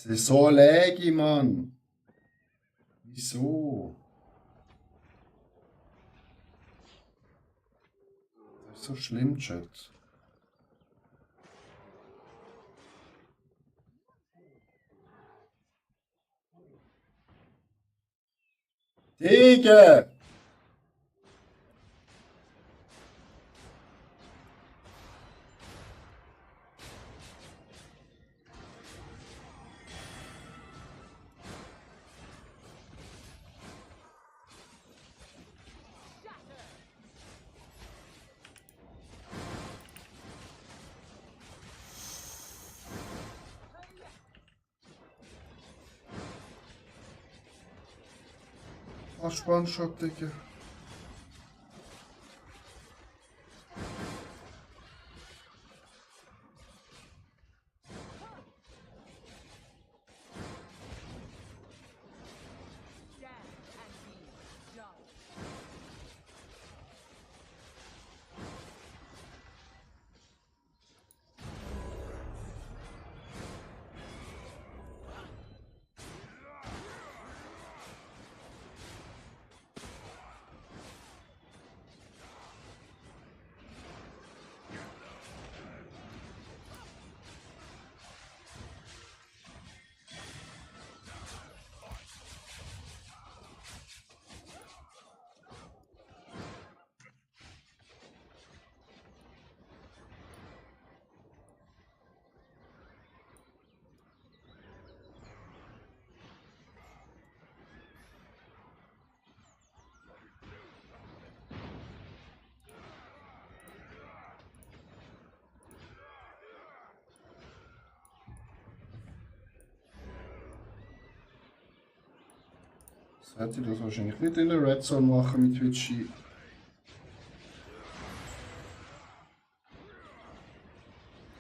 Es ist so laggy, Mann. Wieso? Das ist so schlimm, Chat. Digga! Fast One-Shot, Digga. Das hätte ich das wahrscheinlich nicht in der Red Zone machen mit Twitchy.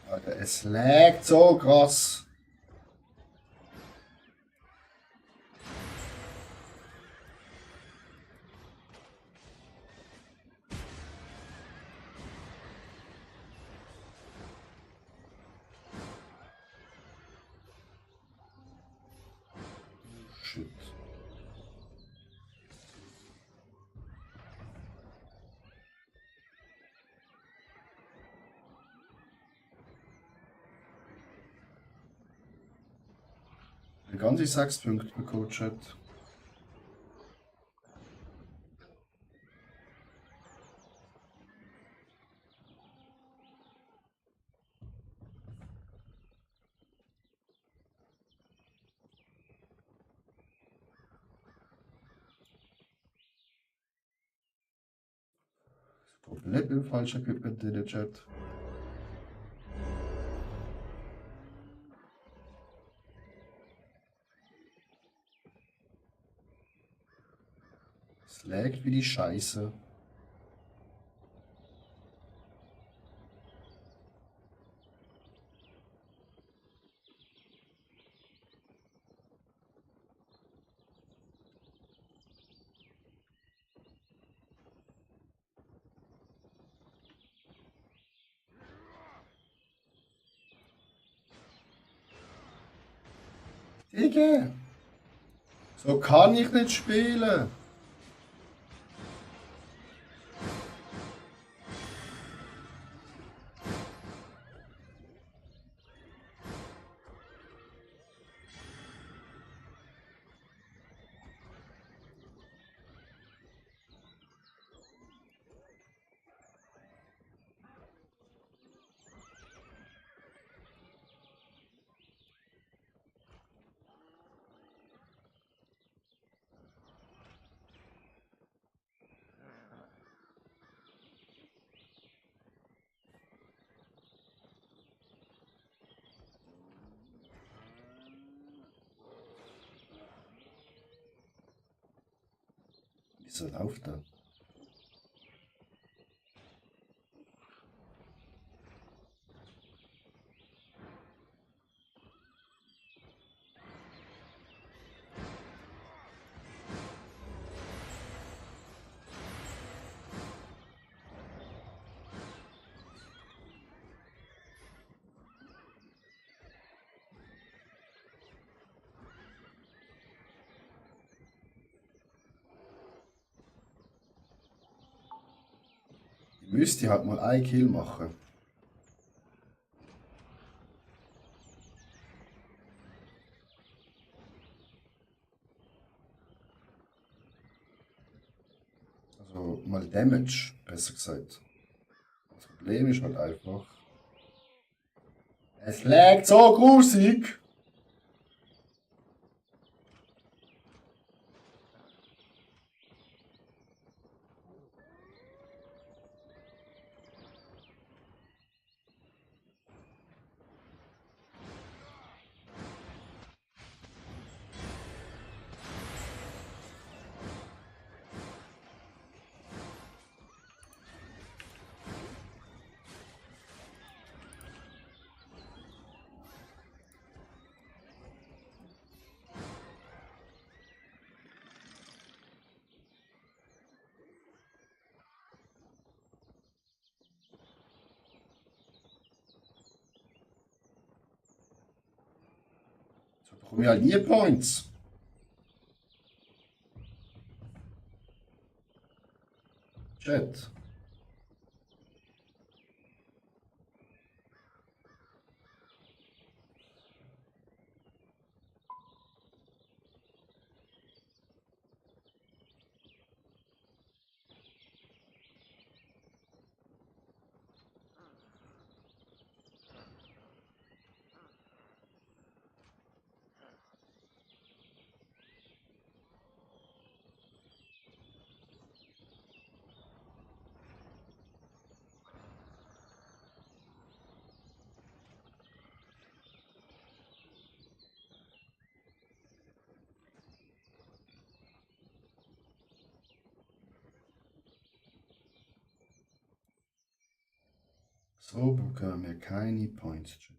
Alter, es laggt so krass. Shit. Eine ganze 6 Punkte bekommen, Chat. Komplett im falschen Equipment in der Chat. Es laggt wie die Scheiße. Digga! So kann ich nicht spielen! Wieso läuft das? Müsste halt mal einen Kill machen. Also mal Damage, besser gesagt. Das Problem ist halt einfach. Es lägt so grusig! So bekomme ich halt nie Points. Chat. So bekommen wir keine Points, Chat.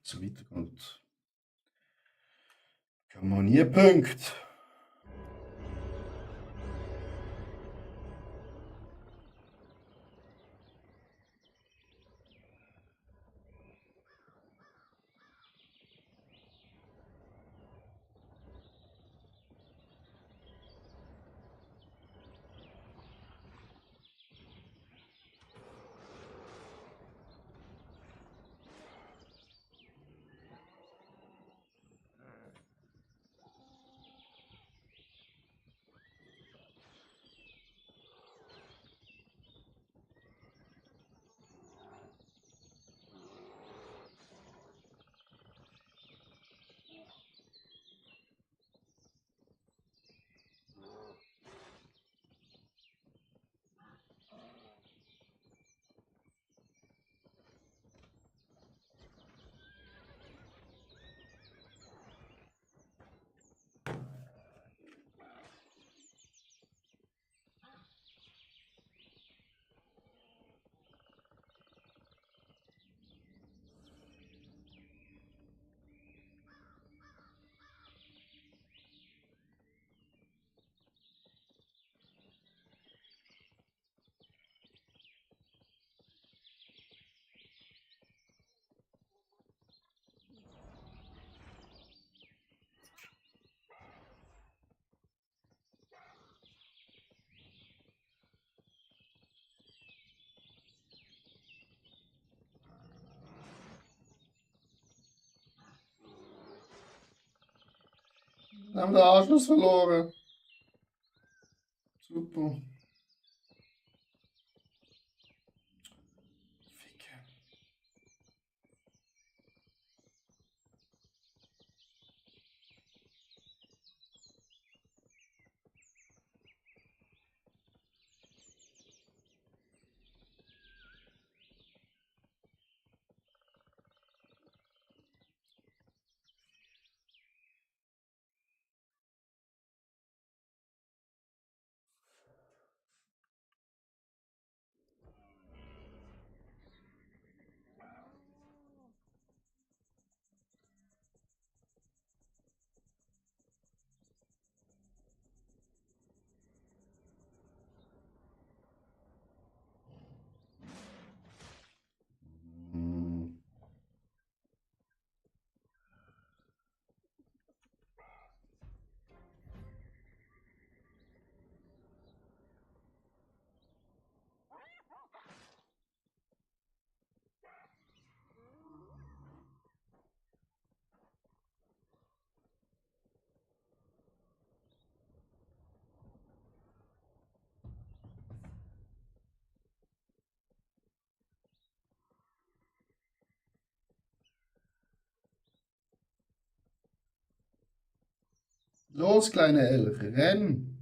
So weitergeht. Kann man nie Punkte. haben den Anschluss verloren. Super. Ficke. Hm. Los, kleine Elch, renn!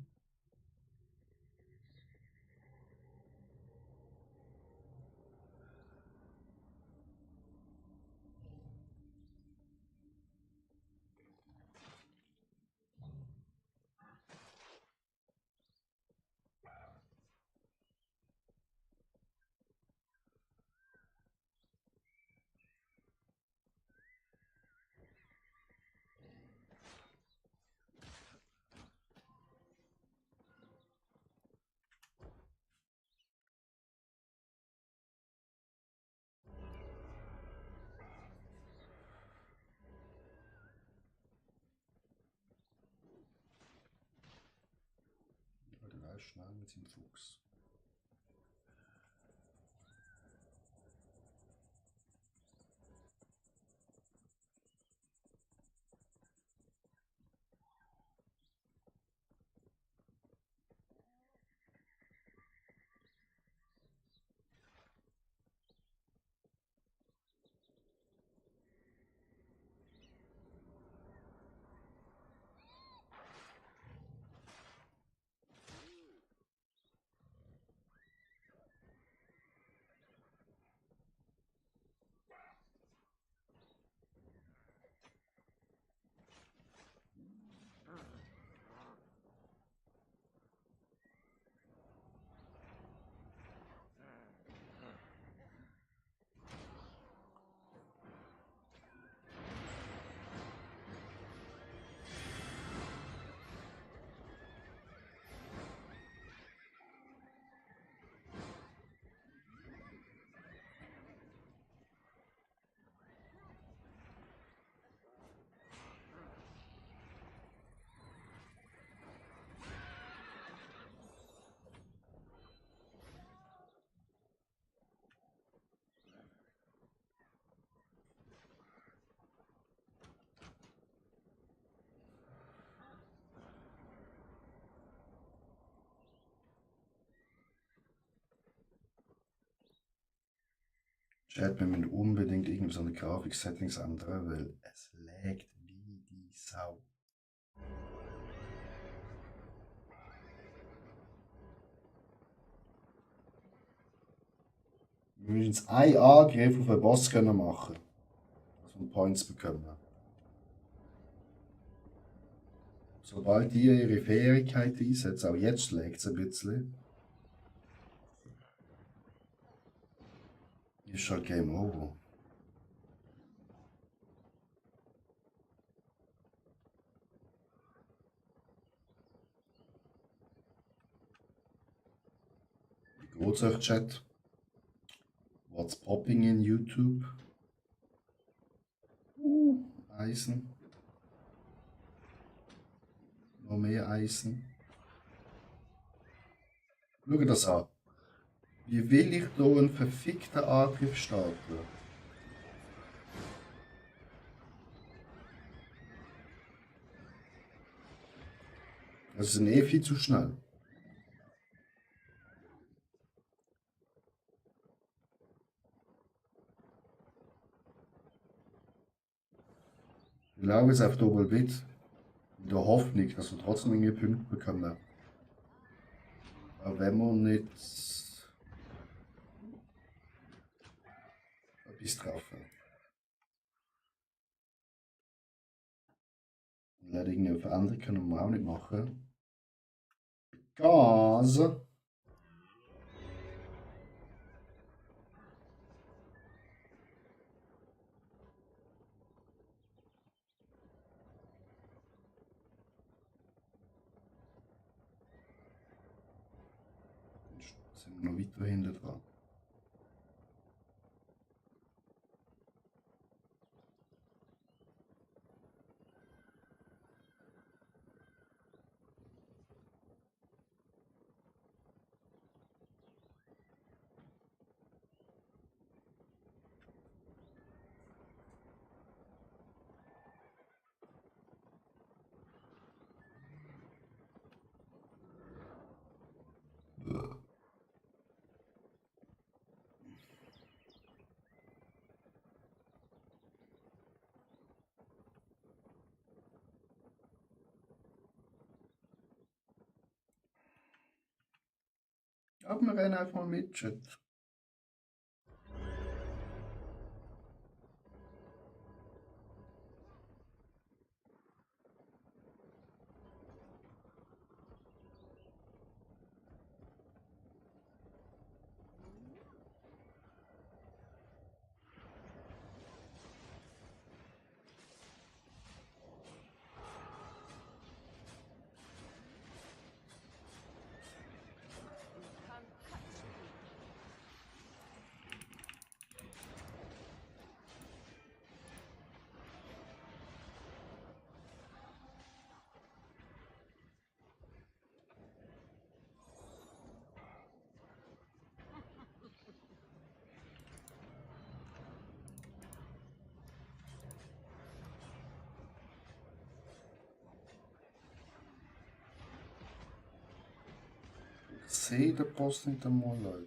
Der war schnell mit dem Fuchs. Chat, wir müssen unbedingt irgendwie so eine Grafik-Settings ändern, weil es laggt wie die Sau. Wir müssen jetzt einen Angriff auf einen Boss machen, dass wir Points bekommen. Sobald die ihre Fähigkeit einsetzen, auch jetzt laggt es ein bisschen, ist schon Game Over. Wie geht's euch, Chat? What's popping in YouTube? Eisen. Noch mehr Eisen. Schau das an. Wie will ich hier einen verfickten Angriff starten? Das sind eh viel zu schnell. Ich laufe jetzt auf Doppelbit. In der Hoffnung, dass wir trotzdem irgendwie Punkte bekommen. Aber wenn wir nicht etwas treffen. Leider irgendeine Veränderung können wir auch nicht machen. Gas! Sind wir noch weiter hinten dran. Aber wir rennen einfach mal mit, Chat. Ich sehe den Boss nicht einmal, Leute.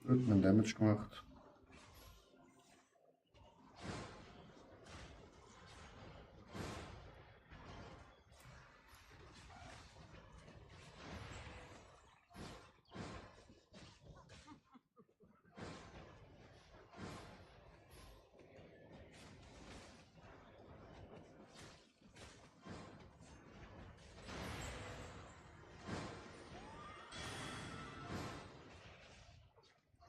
Gut, einen Damage gemacht.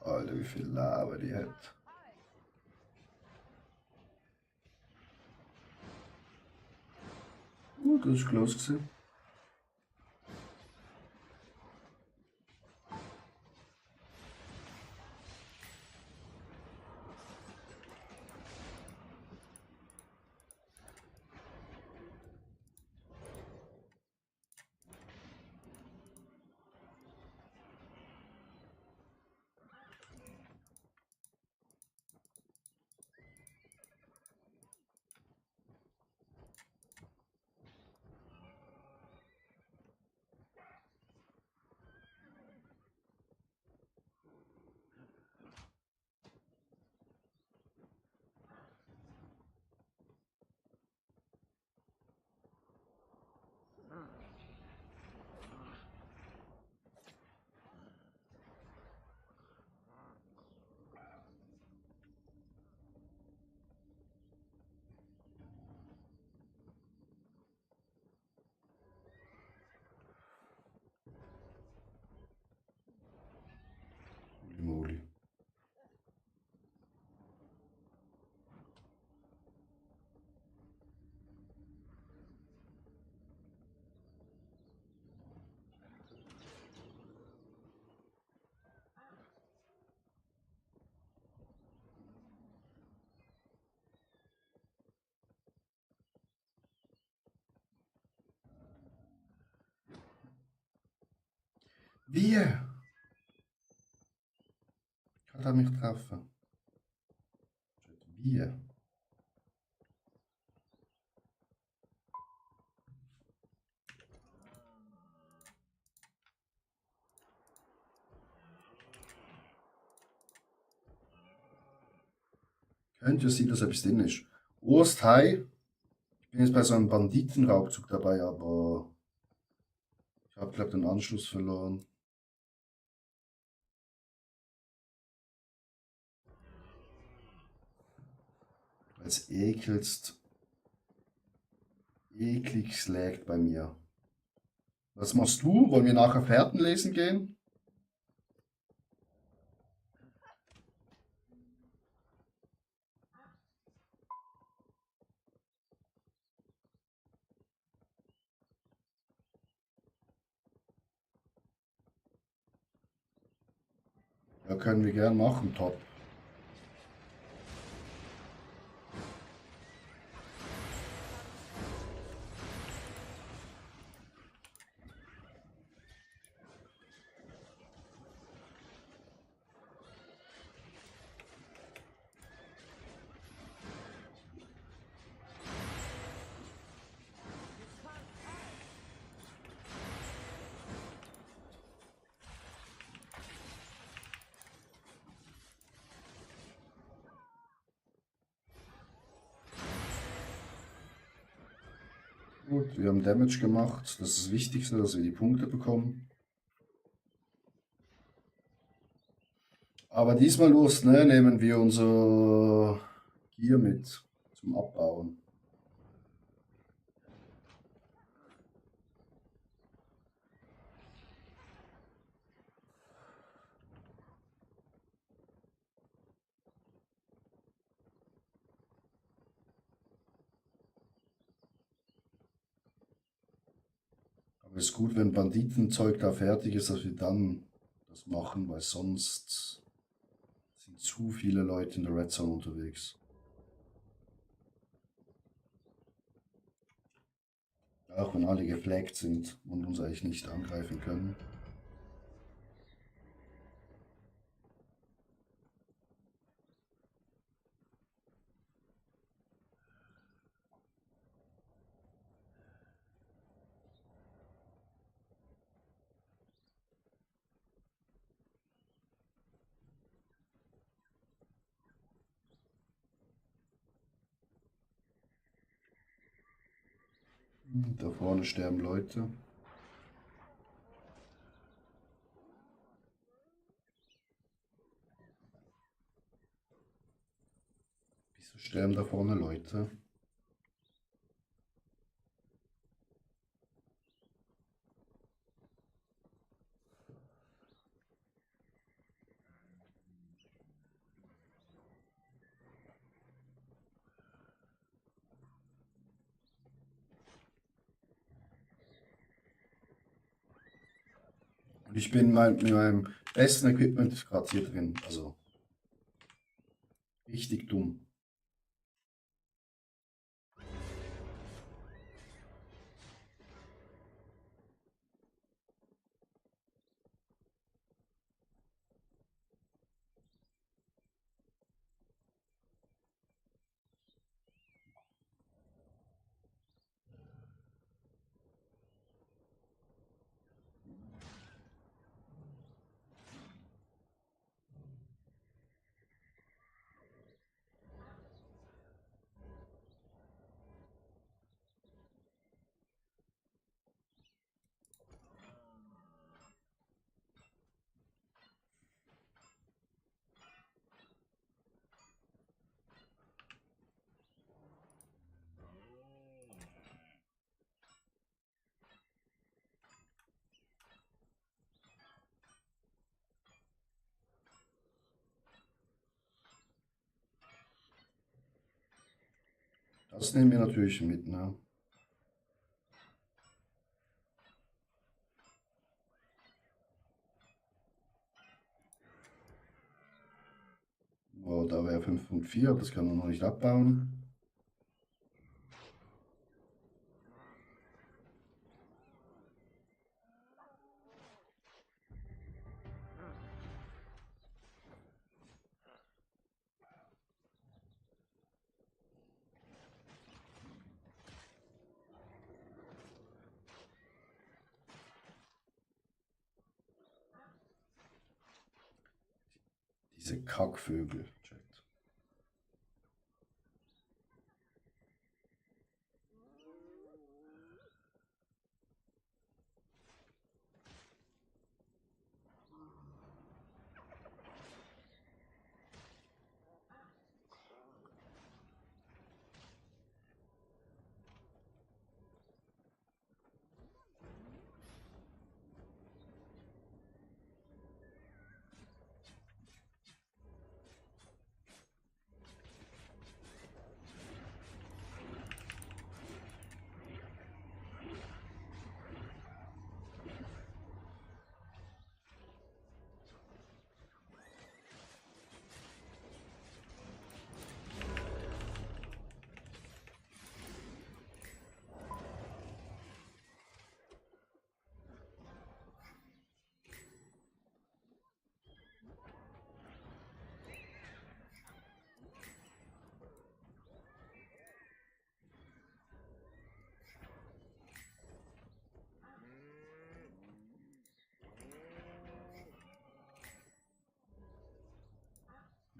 Alter, wie viel Lava die hat. Das ist close gewesen. Wie? Kann er mich treffen? Wie? Könnte ja sein, dass etwas drin ist. Osthai. Ich bin jetzt bei so einem Banditenraubzug dabei, aber ich habe, glaube ich, den Anschluss verloren. Als eklig laggt bei mir. Was machst du? Wollen wir nachher Fährten lesen gehen? Ja, können wir gern machen, top. Gut, wir haben Damage gemacht. Das ist das Wichtigste, dass wir die Punkte bekommen. Aber diesmal los, ne, nehmen wir unser Gear mit zum Abbauen. Aber es ist gut, wenn Banditenzeug da fertig ist, dass wir dann das machen, weil sonst sind zu viele Leute in der Red Zone unterwegs. Auch wenn alle geflaggt sind und uns eigentlich nicht angreifen können. Da vorne sterben Leute. Wieso sterben da vorne Leute? Und ich bin mit meinem besten Equipment gerade hier drin. Also richtig dumm. Das nehmen wir natürlich mit, ne? Oh, da wäre 5.4, das kann man noch nicht abbauen. Diese Kackvögel, Chat.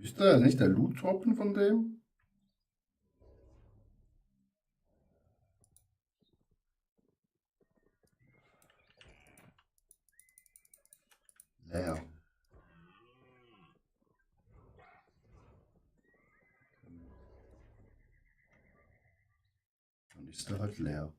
Ist da nicht der Loot-Droppen von dem? Leer. Dann ist er halt leer.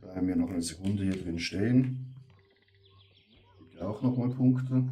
Bleiben wir noch eine Sekunde hier drin stehen. Gibt ja auch nochmal Punkte.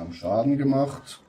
haben Schaden gemacht.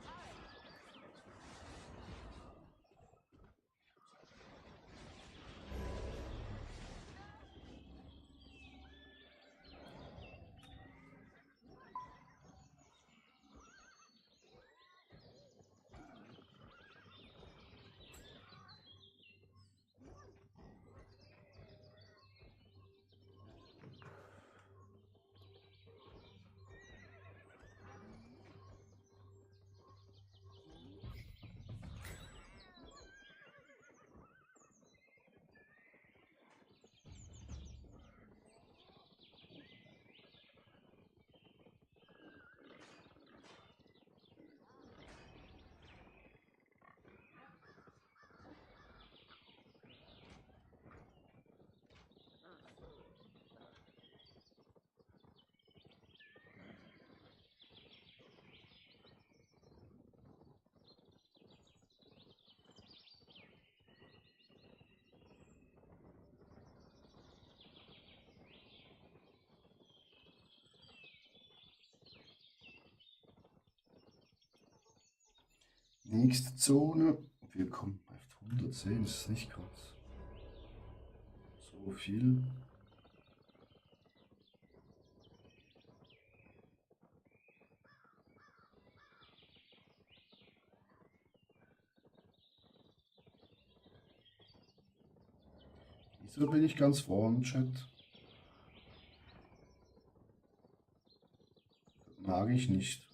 Nächste Zone. Wir kommen auf 110, das ist nicht gerade so viel. Wieso bin ich ganz vorne, Chat? Mag ich nicht.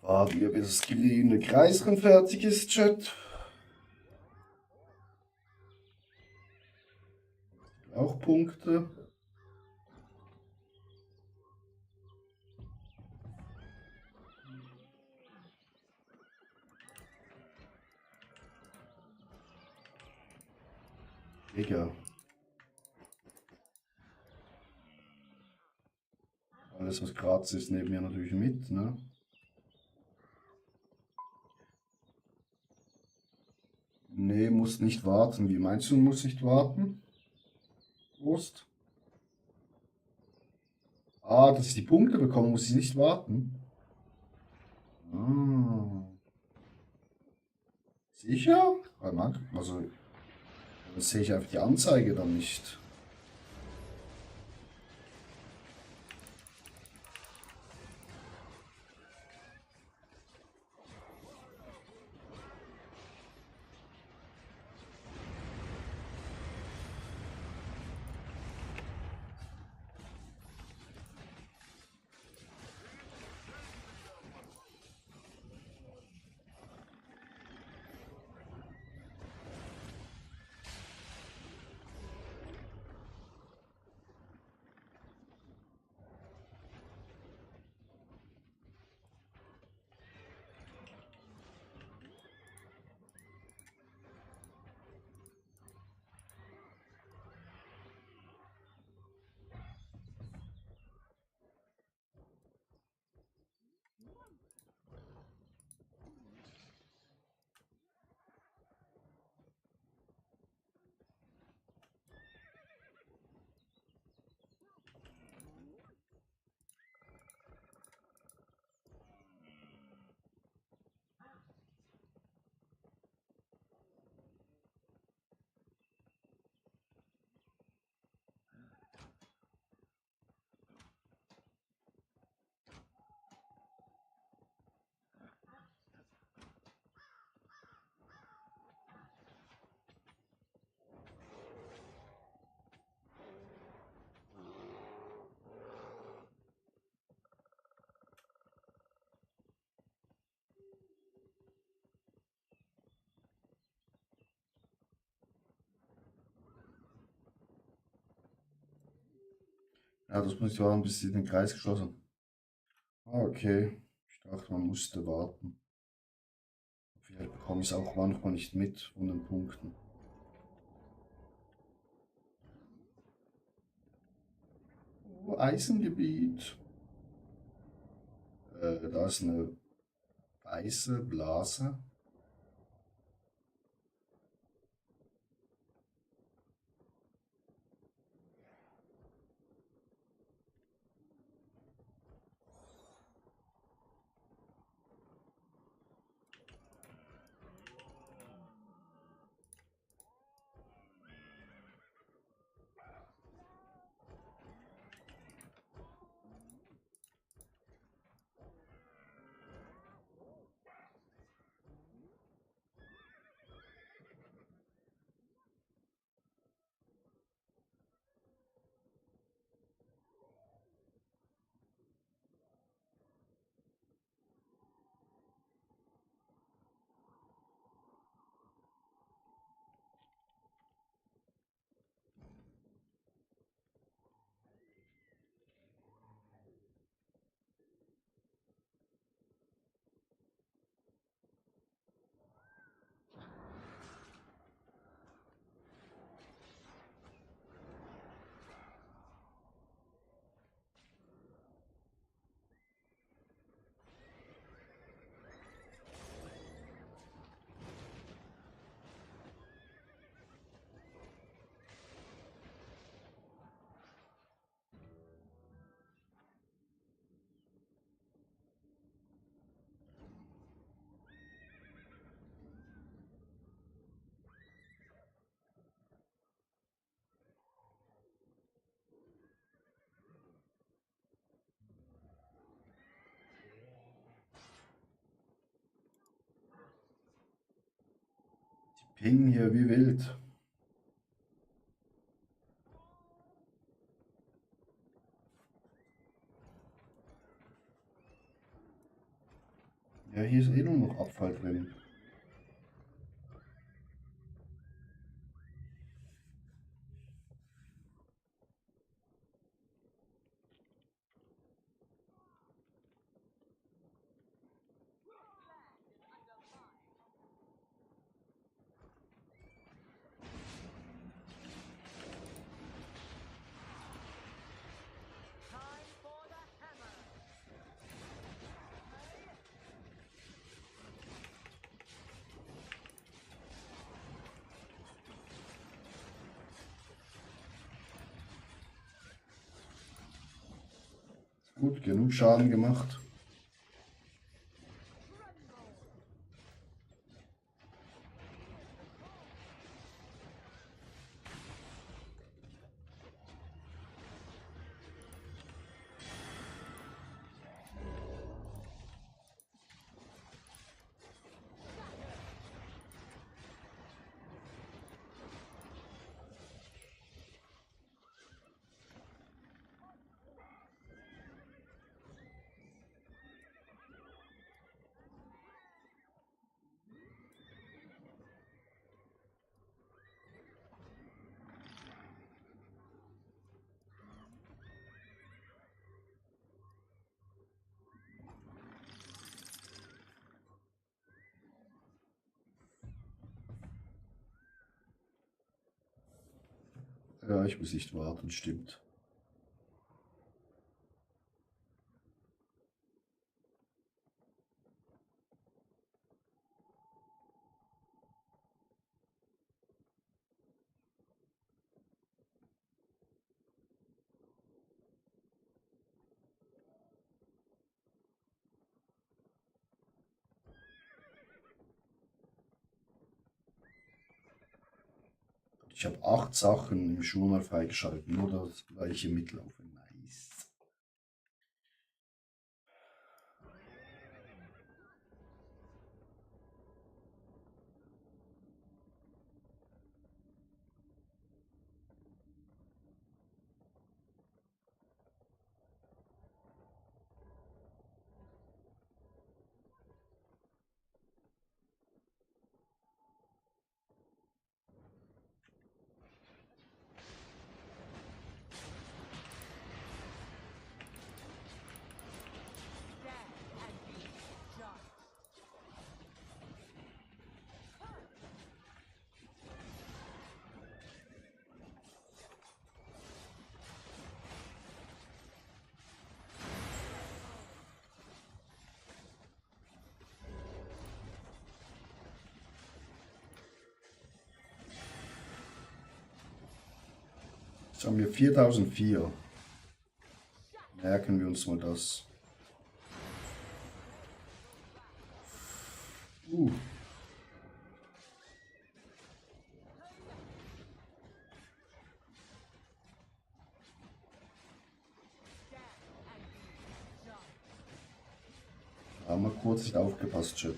Warten wir, bis das gelegene Kreisrennen fertig ist, Chat. Auch Punkte. Egal. Alles, was gratis ist, nehmen wir natürlich mit, ne? Nee, muss nicht warten. Wie meinst du, muss nicht warten? Prost. Ah, dass ich die Punkte bekomme, muss ich nicht warten. Ah. Sicher? Also, das sehe ich einfach die Anzeige dann nicht. Ja, das muss ich warten, bis sie den Kreis geschlossen. Ah, okay. Ich dachte, man musste warten. Vielleicht bekomme ich es auch manchmal nicht mit von den Punkten. Oh, Eisengebiet. Da ist eine weiße Blase. Die pingen hier wie wild. Ja, hier ist eh nur noch Abfall drin. Gut, genug Schaden gemacht. Ja, ich muss nicht warten, stimmt. Ich habe 8 Sachen im Journal freigeschaltet, nur das gleiche mitlaufen. Nice. Jetzt haben wir 4004. Merken wir uns mal das. Da haben wir kurz nicht aufgepasst, Chat.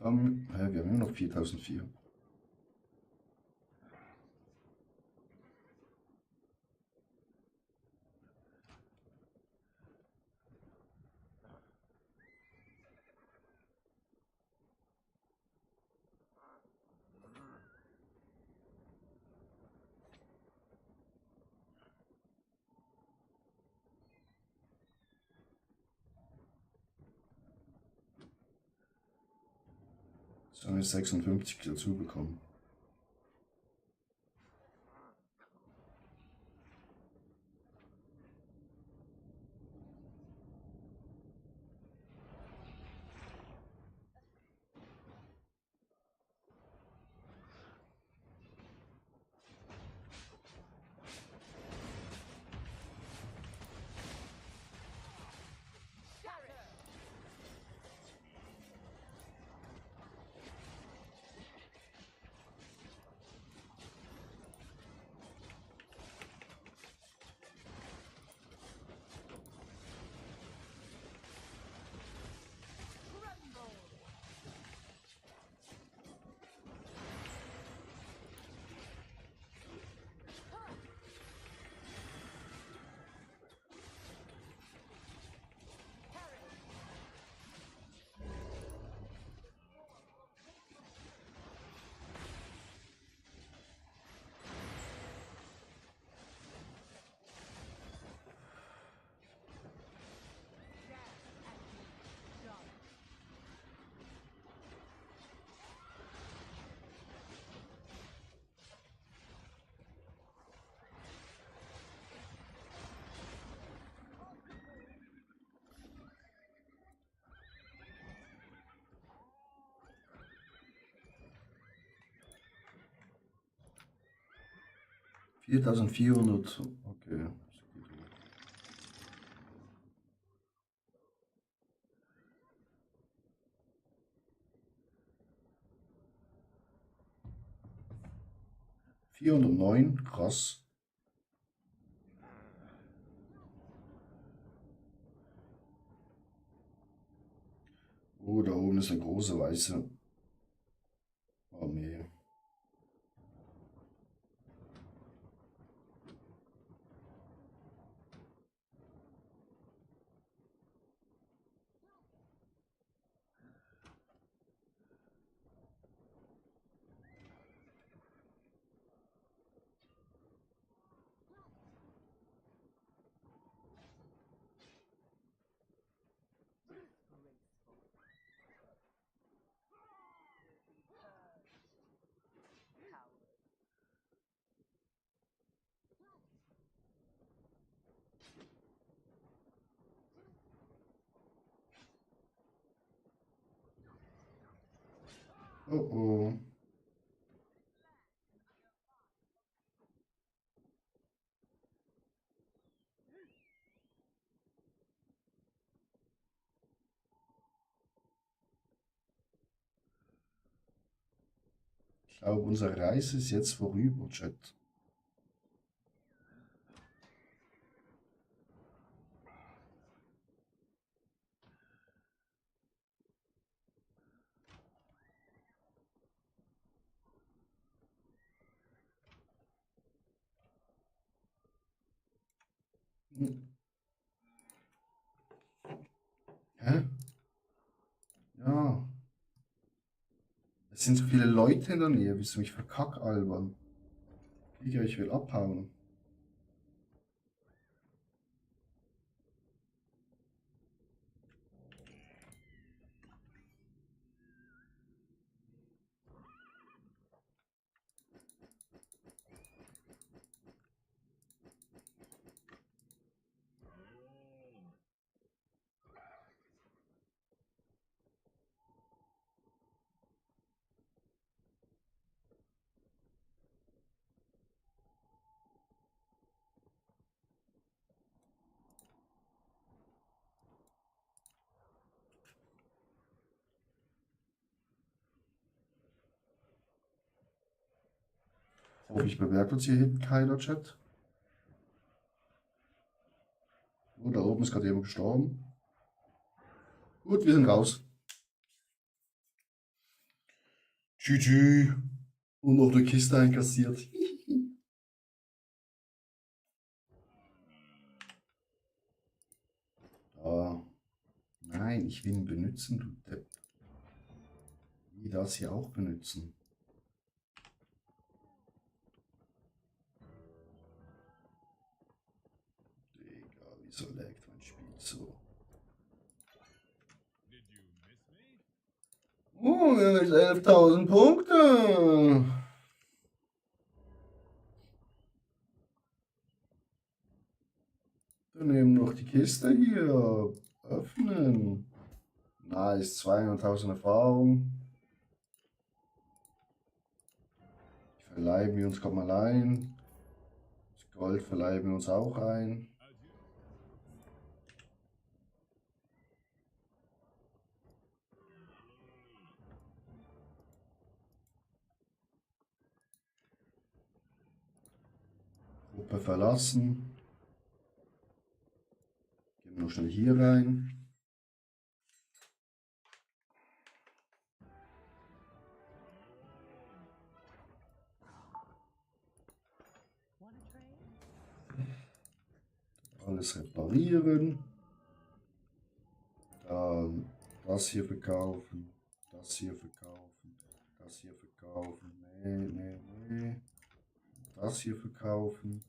Wir haben immer noch 4004. Jetzt haben wir 56 dazu bekommen. $4.400. Okay. 409, krass. Oh, da oben ist eine große weiße Armee. Oh oh. Ich glaube, unsere Reise ist jetzt vorüber, Chat. Hä? Ja. Es sind so viele Leute in der Nähe. Willst du mich verkackalbern? Digga, ich will abhauen. Hoffentlich bemerkt uns hier hinten keiner, Chat. Oh, da oben ist gerade jemand gestorben. Gut, wir sind raus. Tschüss. Und noch eine Kiste einkassiert. Ah. Nein, ich will ihn benutzen, du Depp. Wie das hier auch benutzen. Digga, wieso laggt mein Spiel so? Oh, wir haben jetzt 11.000 Punkte. Wir nehmen noch die Kiste hier. Öffnen. Nice, 200.000 Erfahrung. Die verleihen wir uns, komm mal ein. Das Gold verleihen wir uns auch ein. Gruppe verlassen. Gehen wir noch schnell hier rein. Alles reparieren. Dann das hier verkaufen. Das hier verkaufen. Das hier verkaufen. Nee. Das hier verkaufen.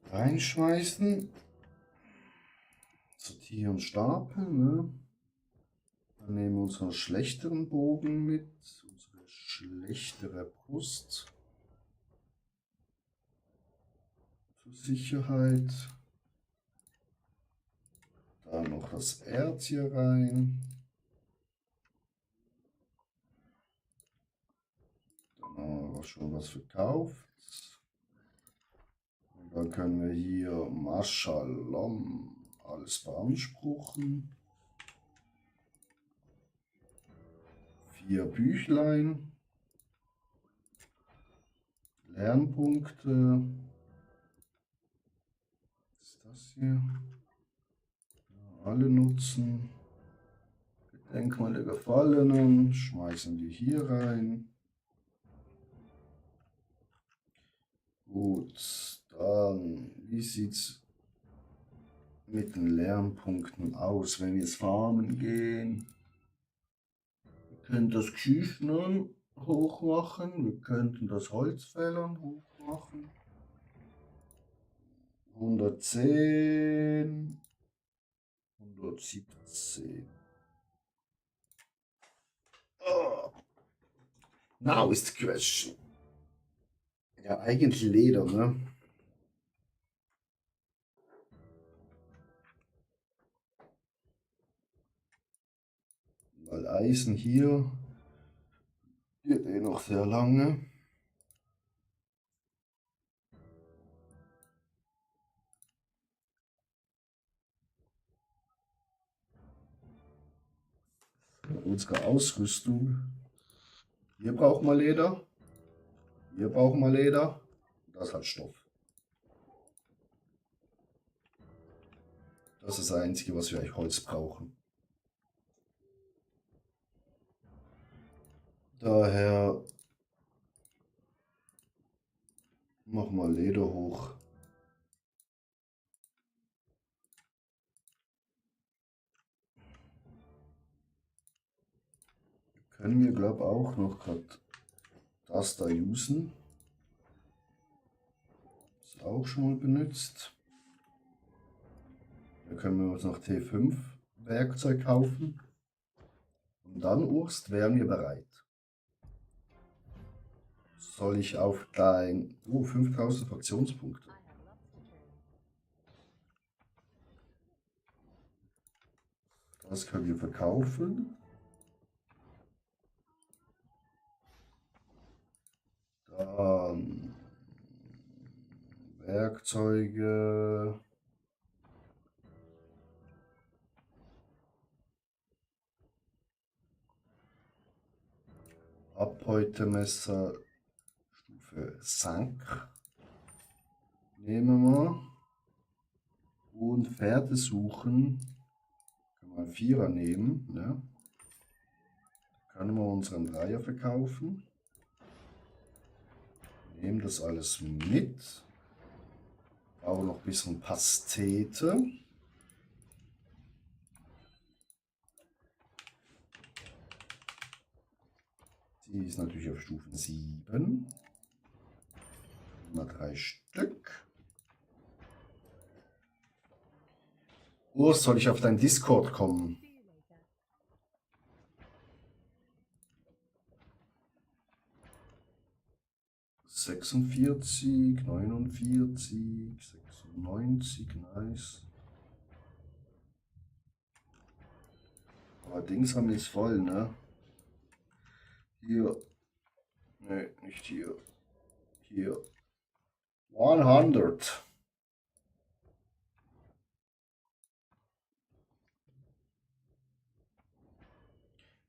Reinschmeißen. Sortieren, stapeln. Ne? Dann nehmen wir unseren schlechteren Bogen mit. Unsere schlechtere Brust. Zur Sicherheit. Dann noch das Erz hier rein. Dann haben wir schon was verkauft. Und dann können wir hier Mashalom alles beanspruchen. 4 Büchlein. Lernpunkte. Was ist das hier? Ja, alle nutzen. Denkmal der Gefallenen. Schmeißen wir hier rein. Gut, dann, wie sieht es mit den Lernpunkten aus, wenn wir jetzt farmen gehen? Wir können das Geschüffnen hochmachen, wir könnten das Holzfällern hochmachen. 110, 117. Oh. Now is the question. Ja, eigentlich Leder, ne? Weil Eisen hier wird eh noch sehr lange. Unsere Ausrüstung. Hier brauchen wir Leder. Hier brauchen wir Leder. Das hat Stoff. Das ist das Einzige, was wir eigentlich Holz brauchen. Daher mach mal Leder hoch. Können wir, glaube ich, auch noch gerade das da usen. Ist auch schon mal benutzt. Da können wir uns noch T5 Werkzeug kaufen. Und dann, Urs, wären wir bereit. Soll ich auf dein... Oh, 5000 Fraktionspunkte. Das können wir verkaufen. Dann Werkzeuge. Abhäutemesser Stufe 5. Nehmen wir. Und Pferde suchen. Können wir einen Vierer nehmen. Ne? Können wir unseren Dreier verkaufen. Nehmen das alles mit. Aber noch ein bisschen Pastete. Die ist natürlich auf Stufe 7. Mal 3 Stück. Urs, soll ich auf dein Discord kommen? »46, 49, 96, nice. Allerdings haben wir es voll, ne? Hier. Ne, nicht hier. Hier. 100.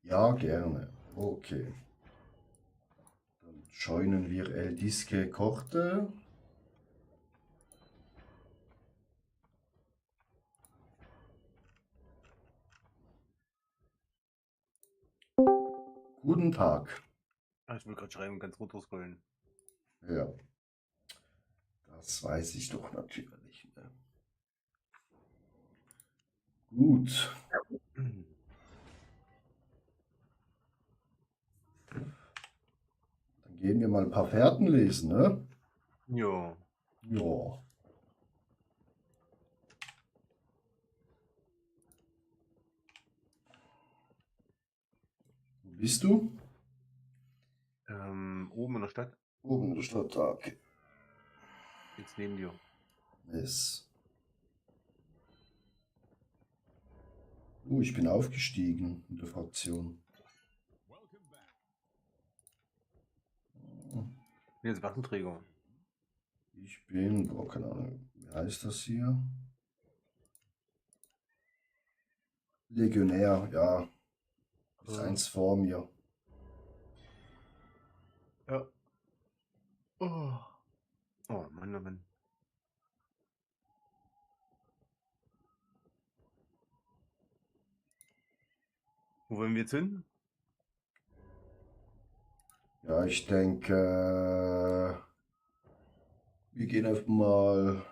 Ja, gerne. Okay. Dann joinen wir El Disque Korte. Guten Tag. Ich will gerade schreiben, ganz runterscrollen. Ja. Das weiß ich doch natürlich. Ne? Gut. Dann gehen wir mal ein paar Fährten lesen, ne? Ja. Ja. Wo bist du? Oben in der Stadt. Oben in der Stadt. Okay. Jetzt neben dir. Yes. Ich bin aufgestiegen in der Fraktion. Jetzt Waffenträger. Ich bin, keine Ahnung, wie heißt das hier? Legionär, ja. Ist eins vor mir. Ja. Oh. Oh Mann, oh Mann. Wo wollen wir jetzt hin? Ja, ich denke, wir gehen einfach mal.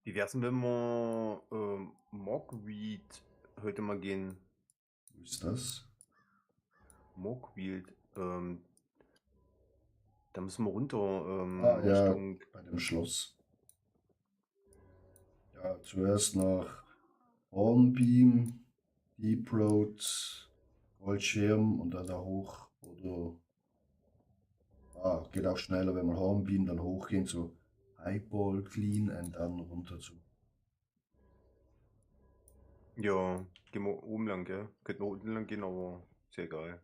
Wie wär's denn, wenn wir Mogweed heute mal gehen? Wo ist das? Mogweed. Da müssen wir runter Ja, Richtung. bei dem Schloss. Ja, zuerst nach Hornbeam, Deep Road, Goldschirm und dann da hoch. Oder geht auch schneller, wenn man Hornbeam dann hochgehen, so Highball, Clean und dann runter zu. Ja, gehen wir oben lang, gell? Könnten wir unten lang gehen, aber ist ja egal.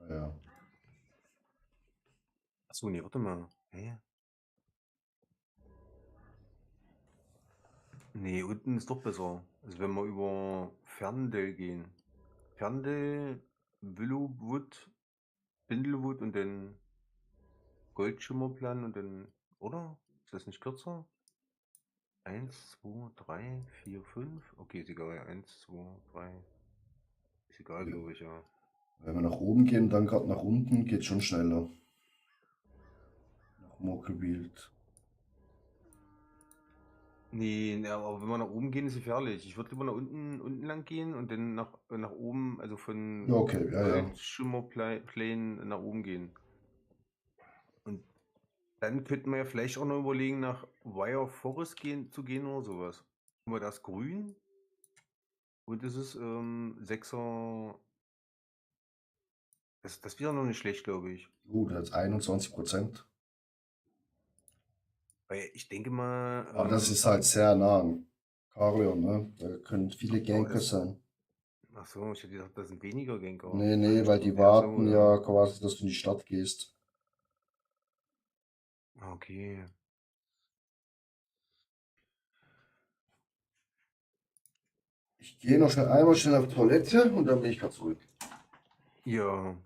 Ja. Achso, nee, warte mal. Hä? Nee, unten ist doch besser. Also wenn wir über Ferndale gehen. Ferndale, Willowwood, Bindlewood und dann Goldschimmerplan und dann, oder? Ist das nicht kürzer? 1, 2, 3, 4, 5. Okay, ist egal. 1, 2, 3. Ist egal, Ja. glaube ich, ja. Wenn wir nach oben gehen, dann gerade nach unten, geht schon schneller. Nach Mockelbild. Nee, aber wenn wir nach oben gehen, ist gefährlich. Ich würde lieber nach unten lang gehen und dann nach oben, also Ja, von okay, ja, ja. Goldschimmerplane nach oben gehen. Und dann könnten wir ja vielleicht auch noch überlegen, nach Wire Forest zu gehen oder sowas. Guck mal, da ist grün und es ist 6er. Das wäre noch nicht schlecht, glaube ich. Das ist 21%. Weil ich denke mal, Aber das ist halt sehr nah an Carleon, ne? Da können viele aber Ganker das. sein. Ach so, ich hätte gedacht, das sind weniger Genker. Nee, nee, Falsch weil drin. die Ja, so, warten ja quasi, dass du in die Stadt gehst. okay. Ich gehe noch einmal schnell auf Toilette und dann bin ich gerade zurück. Ja,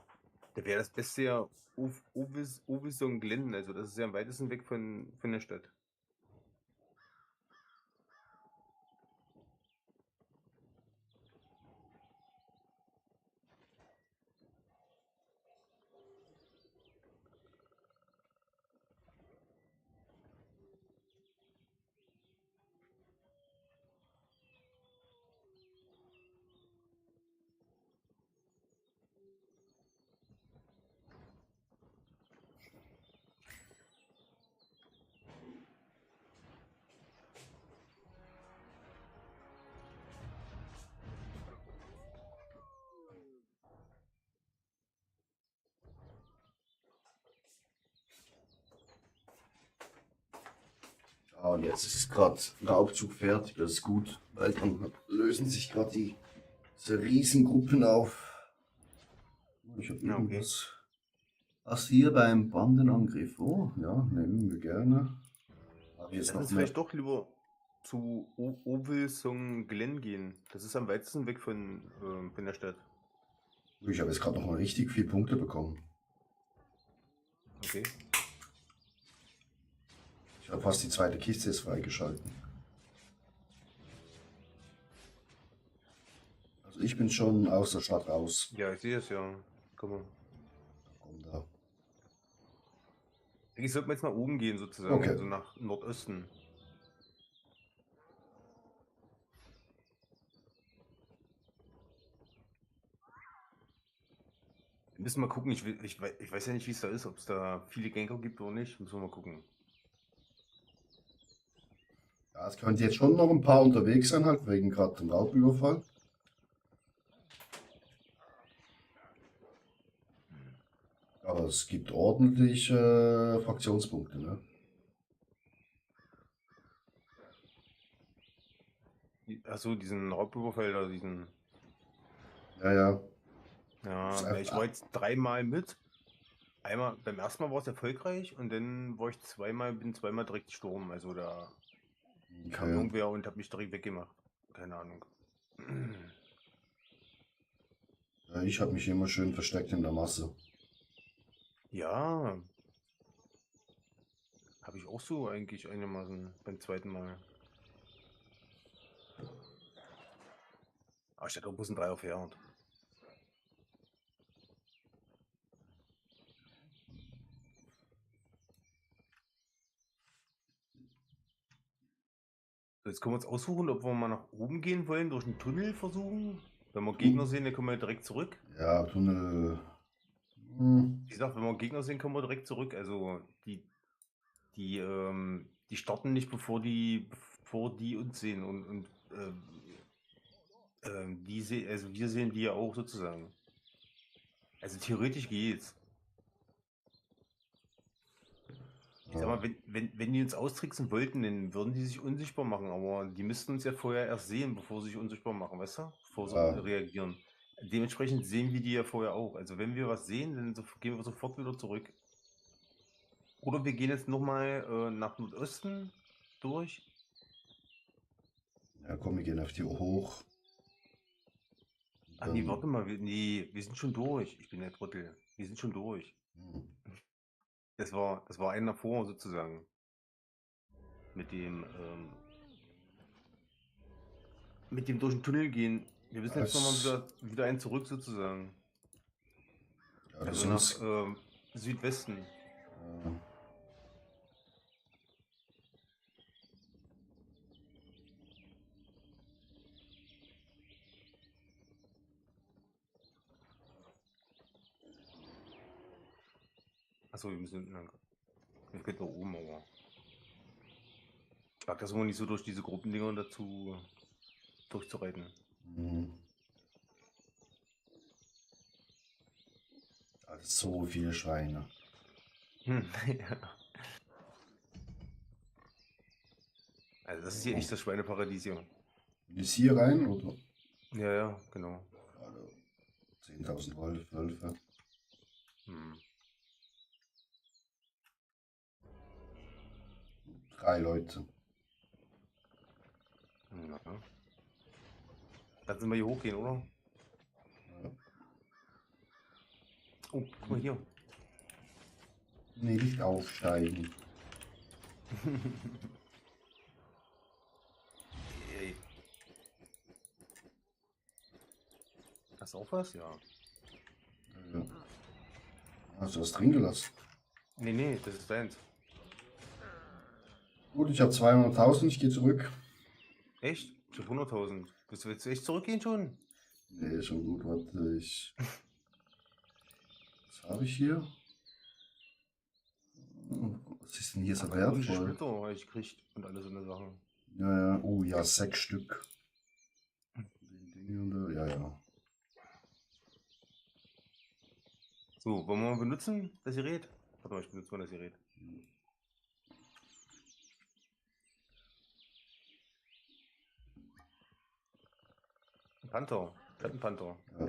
da wäre das Beste ja Ovis und Glen. Also das ist ja am weitesten weg von der Stadt. Ja, und jetzt ist gerade der Aufzug fertig, das ist gut, weil dann lösen sich gerade diese Riesengruppen auf. Ich habe Ja, okay. irgendwas. Was hier beim Bandenangriff? Oh, ja, nehmen wir gerne. Habe jetzt Lass noch uns mehr. vielleicht doch lieber zu Ovis und Glen gehen. Das ist am weitesten weg von der Stadt. Ich habe jetzt gerade noch mal richtig viele Punkte bekommen. Okay. Ich habe fast die zweite Kiste jetzt freigeschalten. Also ich bin schon aus der Stadt raus. Ja, ich sehe es ja. Komm mal. Und, äh, Ich sollte jetzt nach oben gehen sozusagen, okay. also nach Nordosten. Wir müssen mal gucken, ich weiß ja nicht, wie es da ist, ob es da viele Genker gibt oder nicht. Müssen wir mal gucken. Ja, es könnte jetzt schon noch ein paar unterwegs sein, halt wegen gerade dem Raubüberfall. Aber es gibt ordentlich Fraktionspunkte, ne? Achso, diesen Raubüberfall oder diesen. Ja, ja. Ja, Ist na, ich einfach, war jetzt 3-mal mit. Einmal, beim ersten Mal war es erfolgreich und dann war ich bin zweimal direkt gestorben. Also da kam okay. irgendwer und hat mich direkt weggemacht. Keine Ahnung. Ja, ich habe mich immer schön versteckt in der Masse. Ja, habe ich auch so eigentlich einigermaßen beim zweiten Mal. Aber ich hatte auch bloß ein 3 auf Herd. So, jetzt können wir uns aussuchen, ob wir mal nach oben gehen wollen, durch einen Tunnel versuchen. Wenn wir Gegner sehen, dann kommen wir direkt zurück. Ja, Tunnel. Hm, Wie gesagt, wenn wir Gegner sehen, kommen wir direkt zurück. Also die starten nicht, bevor die uns sehen. Und also wir sehen die ja auch sozusagen. Also theoretisch geht's. Ich sag ja. mal, wenn die uns austricksen wollten, dann würden die sich unsichtbar machen, aber die müssten uns ja vorher erst sehen, bevor sie sich unsichtbar machen, weißt du? Bevor sie Ja, reagieren. Dementsprechend sehen wir die ja vorher auch. Also wenn wir was sehen, dann gehen wir sofort wieder zurück. Oder wir gehen jetzt nochmal nach Nordosten durch. ja, komm, wir gehen auf die hoch. Ach nee, warte Dann, mal, wir sind schon durch. Ich bin der Trottel. Wir sind schon durch. hm, Das war einer davor sozusagen. Mit dem mit dem durch den Tunnel gehen. Wir müssen jetzt nochmal Das- wieder einen zurück sozusagen. Ja, das Also nach sind Südwesten. Achso, wir müssen lang. Wir könnten nach oben, aber. Ich mag das immer nicht so durch diese Gruppendinger dazu durchzureiten. Also so viele Schweine. Ja. Also das ist hier echt das Schweineparadies hier. Ist hier rein oder? Ja, ja, genau. Also 10.000 Wölfe. Hm. 3 Leute. Ja. Dann sind wir hier hochgehen, oder? Ja. Oh, guck mal hier. Nee, nicht aufsteigen. Ey. Hast du auch was? Ja. Ja. Hast du was drin gelassen? Nee, das ist deins. Gut, ich habe 200.000, ich gehe zurück. Echt? Ich hab 100.000. Willst du jetzt echt zurückgehen schon? Nee, schon gut, warte, Was habe ich hier? Was ist denn hier so Kanonische wertvoll? Splitter habe ich gekriegt und alle so eine Sachen. Ja, ja, oh ja, 6 Stück. Die Dinge da, ja, ja. So, wollen wir mal benutzen, das Gerät? Warte mal, ich benutze mal das Gerät. Ein Panther. Schattenpanther. Ja.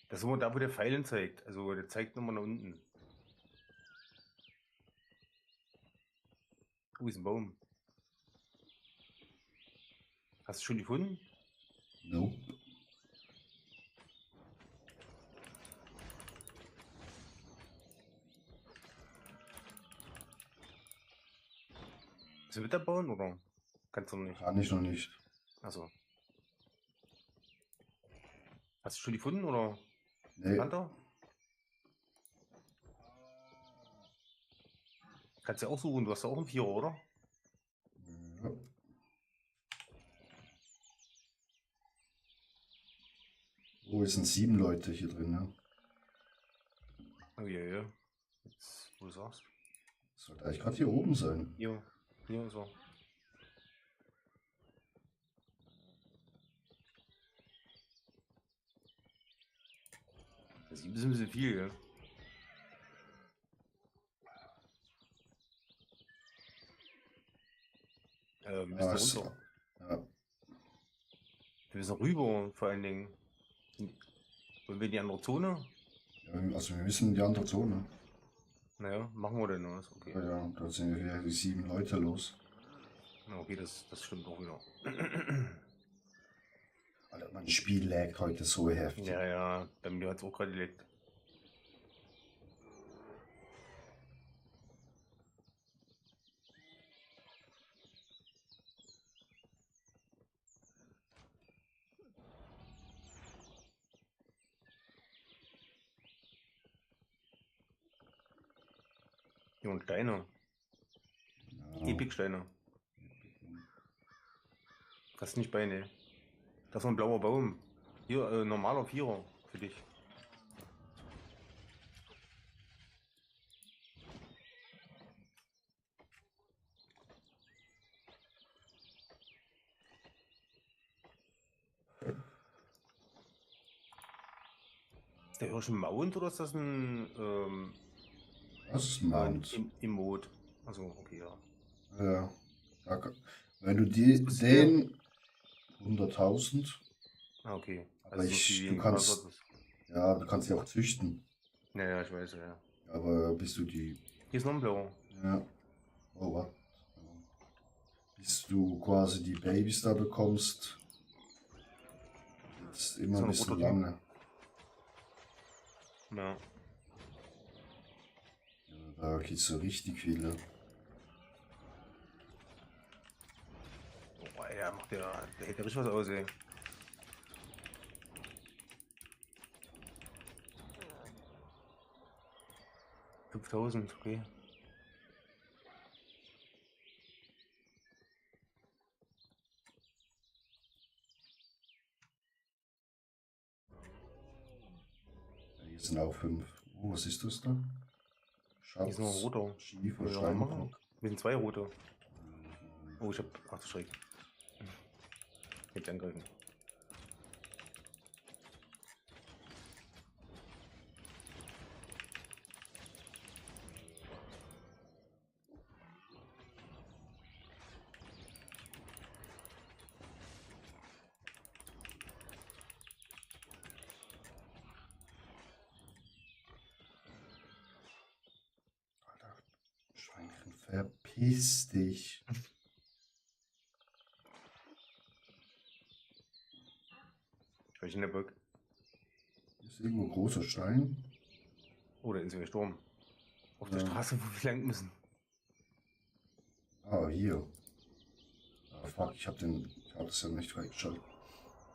Das ist immer da, wo der Pfeilen zeigt. Also der zeigt nochmal nach unten. Oh, ist ein Baum. Hast du schon gefunden? Nope. Willst du wieder bauen oder? Kannst du noch nicht. Kann ich noch nicht. Achso. Hast du schon gefunden oder? Nee. Panther? Kannst du ja auch suchen, du hast ja auch einen Vierer, oder? Ja. Oh, es sind 7 Leute hier drin, ja. Oh ja. Jetzt, wo du sagst. Sollte eigentlich gerade hier oben sein. Hier ist er. Das ist ein bisschen viel, ja. Wir müssen es- runter. ja. Wir müssen rüber, vor allen Dingen. Wollen wir in die andere Zone? Ja, also wir müssen in die andere Zone. Naja, machen wir denn was? Okay. Ja, ja, da sind wir die 7 Leute los. Na, okay, das stimmt auch wieder. Alter, mein Spiel laggt heute so heftig. Ja, bei mir hat es auch gerade gelegt. Hier und Steine. Ja. Epicsteine. Das ist nicht bei, ne. Das ist ein blauer Baum. Hier, normaler Vierer für dich. Ist der Hirsch ein Mount oder ist das ein Das ist ein Mount. Emote? Also, okay, ja. Ja. Wenn du Was kostet den 100.000, Ah, okay. aber Also so viel wie du ein kannst, Quadrat ist. ja, du kannst die auch züchten. Ja, ich weiß, ja. Aber bis du die, Hier ist noch ein blauer. ja, oh, was? Bis du quasi die Babys da bekommst, Das ist immer So ein ein bisschen roter lange. Ja. Da geht so richtig viele. Boah, ja, der hält ja richtig was aus, ey. $5.000, okay. Hier sind auch 5. Oh, was ist das da? Hier ist noch ein roter. Schiefer, Können wir noch mal machen? Steinbruch. Wir sind 2 rote. Oh, ich hab. Ach du Schreck. Hätte ich angreifen. Alter, Schweinchen, verpiss dich. Ich in der Burg. Hier ist irgendwo ein großer Stein. Oh, da ist ja Sturm. Auf der Ja. Straße, wo wir lang müssen. Ah, hier. Ah, fuck, ich hab das ja nicht freigeschaltet.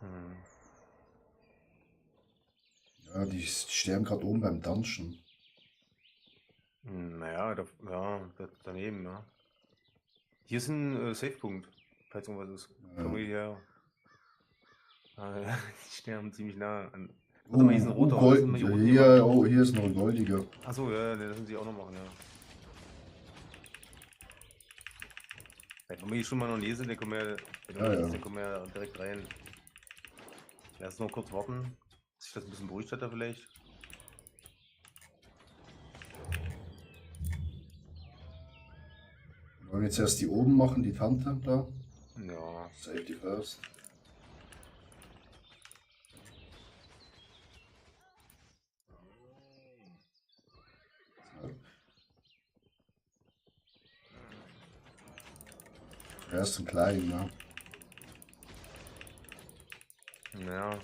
Hm. Ja, die sterben gerade oben beim Dungeon. Naja, daneben, ja. Hier ist ein Safe-Punkt, falls irgendwas ist. Ja. Können wir hier. Ja, die sterben ziemlich nah an. Warte mal, hier ist ein roter. Gold. Lassen wir hier roten Hier, nehmen. oh, hier ist noch ein goldiger. Achso, ja, den lassen sie auch noch machen, ja. Wenn wir hier schon mal noch lesen, dann können wir, dann können wir direkt rein. Lass noch kurz warten, bis sich das ein bisschen beruhigt hat da vielleicht. Wollen wir jetzt erst die oben machen, die Tante da? Ja. Safety first. Erst einen kleinen, ne? Ja,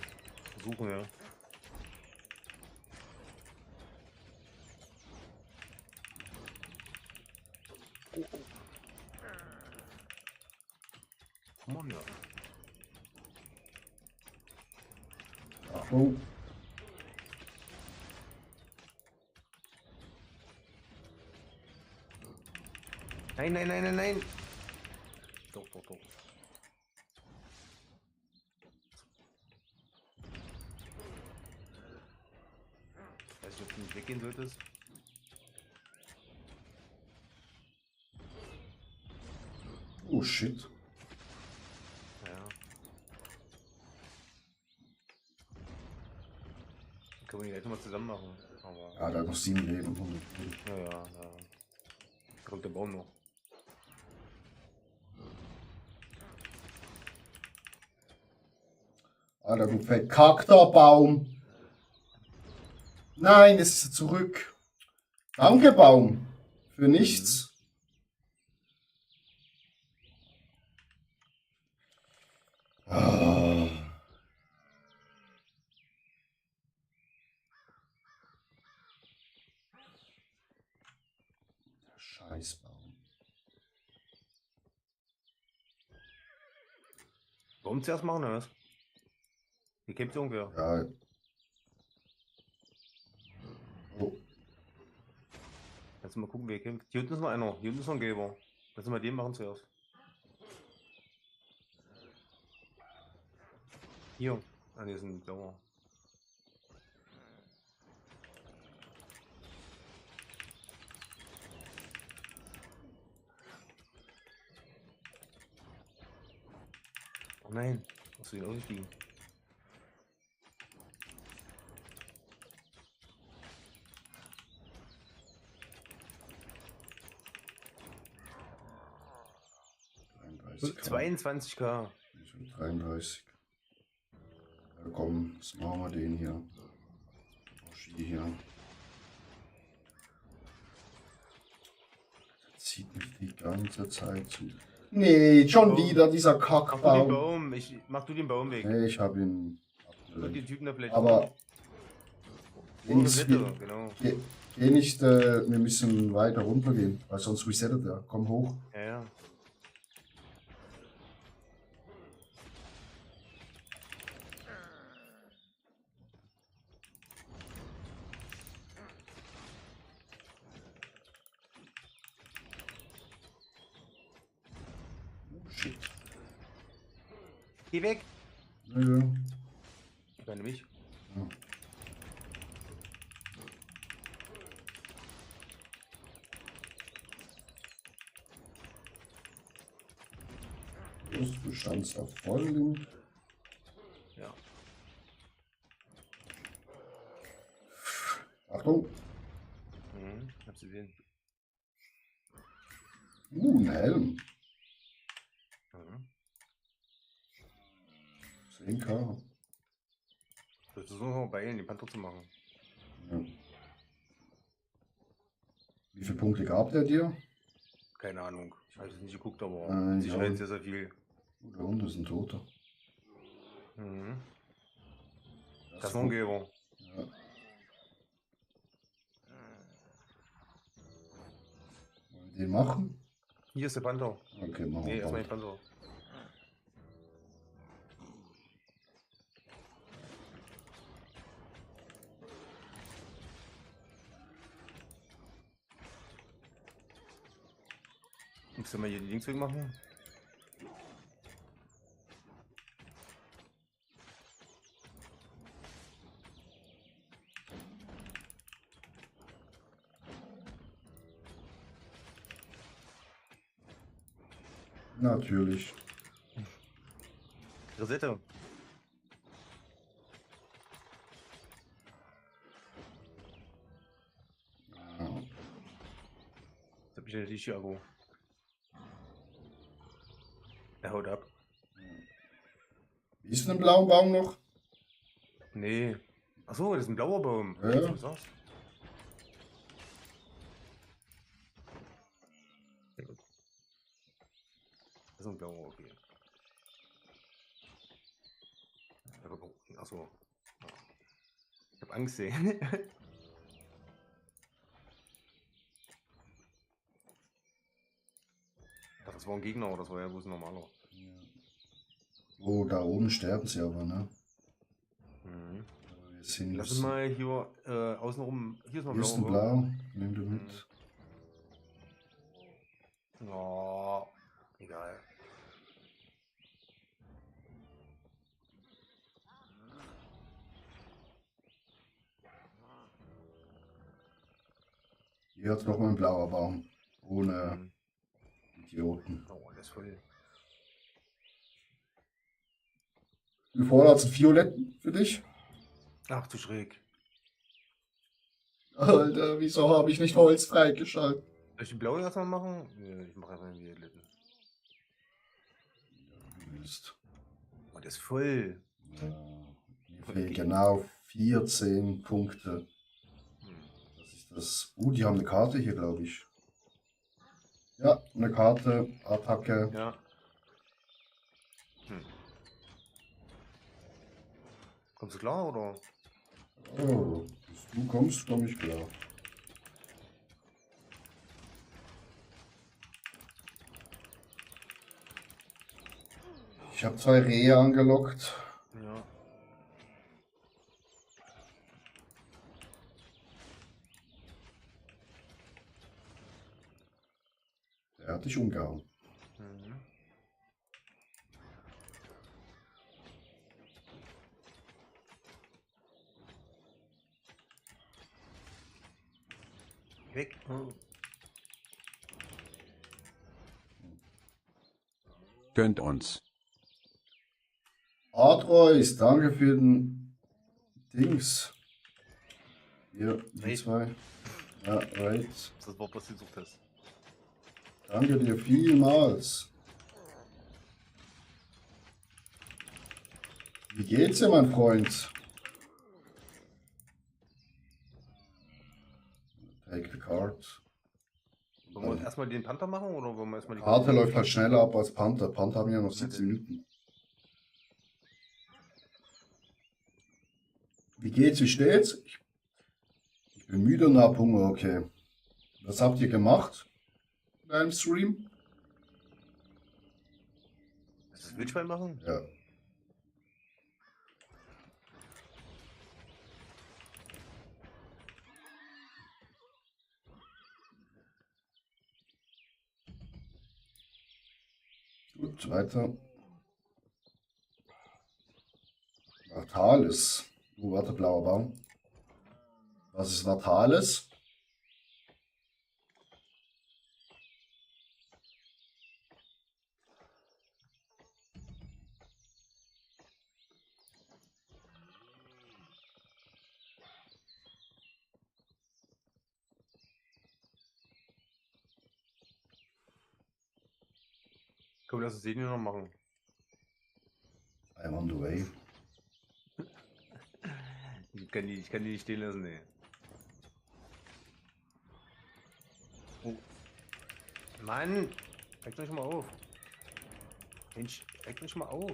versuchen wir. Mann, ja. Achtung. Nein, nein, nein, nein, nein. Doch, doch, doch. Weiß nicht, ob du nicht weggehen solltest. Oh shit. Ja. Können wir die gleich nochmal zusammen machen. Aber. Ja, da hat noch 7 Leben. Ja. Kommt der Baum noch. Alter, du verkackter Baum. Nein, es ist zurück. Danke, Baum. Für nichts. Ah. Der Scheißbaum. Warum zuerst machen oder was? Hier kämpft irgendwer. Ja. Oh. Lass mal gucken, wer kämpft. Hier unten ist noch einer. Hier unten ist noch ein Gelber. Lass mal den machen zuerst. Hier. Ah, hier ist ein Blauer. Oh nein. Hast du ihn ausgestiegen? So, 22k. 33. Ja, komm, jetzt machen wir den hier. Oschi hier. Der zieht mich die ganze Zeit zu. Nee, schon wieder dieser Mach du den Kackbaum. Baum. Mach du den Baum weg. Nee, ich habe ihn wird die Typen da vielleicht Aber Links, links, genau. geh nicht, wir müssen weiter runtergehen, weil sonst resettet er. Komm hoch. Ja, ja. Shit. Geh weg! Ja, ja. Ich meine mich. Ja. Du standst auf voll. Ja. Achtung. Hab's gesehen. Ein Helm. Mhm. 10k. Das ist nur noch beeilen, den Panther zu machen. Ja. Wie viele Punkte gab der dir? Keine Ahnung. Ich habe es nicht geguckt, aber Nein, Sicherheit ja. sehr, sehr viel. Da unten ist ein Toter. Mhm. Das Das ist noch ein Geber. Ja. Wollen wir den machen? Hier ist der Panther. Okay, machen Nee, wir erstmal bald. den Panther. Musst du mal hier die Links wegmachen? Natürlich. Resette. Ja. Das hab ich ja die Chiago. Er haut ab. Ist ein blauer Baum noch? Nee. Achso, das ist ein blauer Baum. Ja. Jetzt, wo du sagst. Sehr gut. Das ist ein blauer, okay. Achso. Ich hab Angst, ey. Ach, das war ein Gegner, oder das war ja bloß ein normaler. Oh, da oben sterben sie aber, ne? Mhm. Wir sind Lass uns mal hier außenrum. Hier ist mal Hier ist blau. ein Blau. Nimm du mit. Oh, egal. Hier hat noch mal ein blauer Baum. Ohne Mhm. Idioten. Oh, das ist voll. Wie vorher hat es einen Violetten für dich? Ach du Schräg. Alter, wieso habe ich nicht Holz freigeschaltet? Soll ich den blauen erstmal machen? Nee, ich mache einfach den violetten. Mist. Oh, der ist voll. Ja, mir fehlen genau 14 Punkte. Das ist das. Die haben eine Karte hier, glaube ich. Ja, eine Karte, Attacke. Ja. Kommst du klar, oder? Oh, bis du kommst, komme ich klar. Ich habe 2 Rehe angelockt. Ja. Der hat dich umgehauen. Mhm. Weg. Oh. Gönnt uns. Artrois, danke für den Dings. Hier, die Raid. 2. Ja, right. Das ist das Wort, was du gesucht hast. Danke dir vielmals. Wie geht's dir, mein Freund? Take the card. Wollen wir erstmal den Panther machen oder wollen wir erstmal die Karte läuft halt schneller ab als Panther. Panther haben ja noch 17 Minuten. Wie geht's? Wie steht's? Ich bin müde und hab Hunger, okay. Was habt ihr gemacht in deinem Stream? Willst du das Wildschwein machen? Ja. Gut, weiter. Vartalis. Oh, warte, blauer Baum. Was ist Vartalis? Komm, lass uns den hier noch machen. I'm on the way. Ich kann die nicht stehen lassen, ey. Oh. Mann! Regt euch mal auf. Mensch, regt euch mal auf.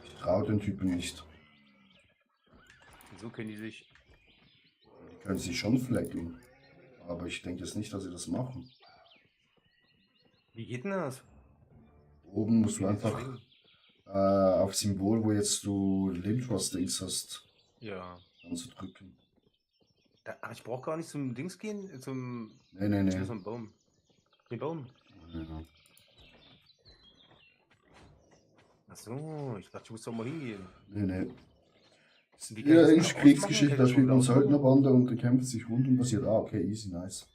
Ich traue den Typen nicht. Wieso können die sich... Die können sich schon flecken. Aber ich denke jetzt nicht, dass sie das machen. Wie geht denn das? Oben musst du Wie die einfach schwingen? auf Symbol, wo jetzt du Lebensdings hast, Ja. anzudrücken. Aber ich brauche gar nicht zum Dings gehen, zum... Nee. Hier ist so ein Baum. Den Baum. Ja. Achso, ich dachte, ich muss doch mal hingehen. Nee. Wie kann ich Ja, das englisch ausmachen? Kriegsgeschichte, Kann da ich spielt man das ausmachen? Söldnerbande und die kämpfen sich rund und passiert. Ah, okay, easy, nice.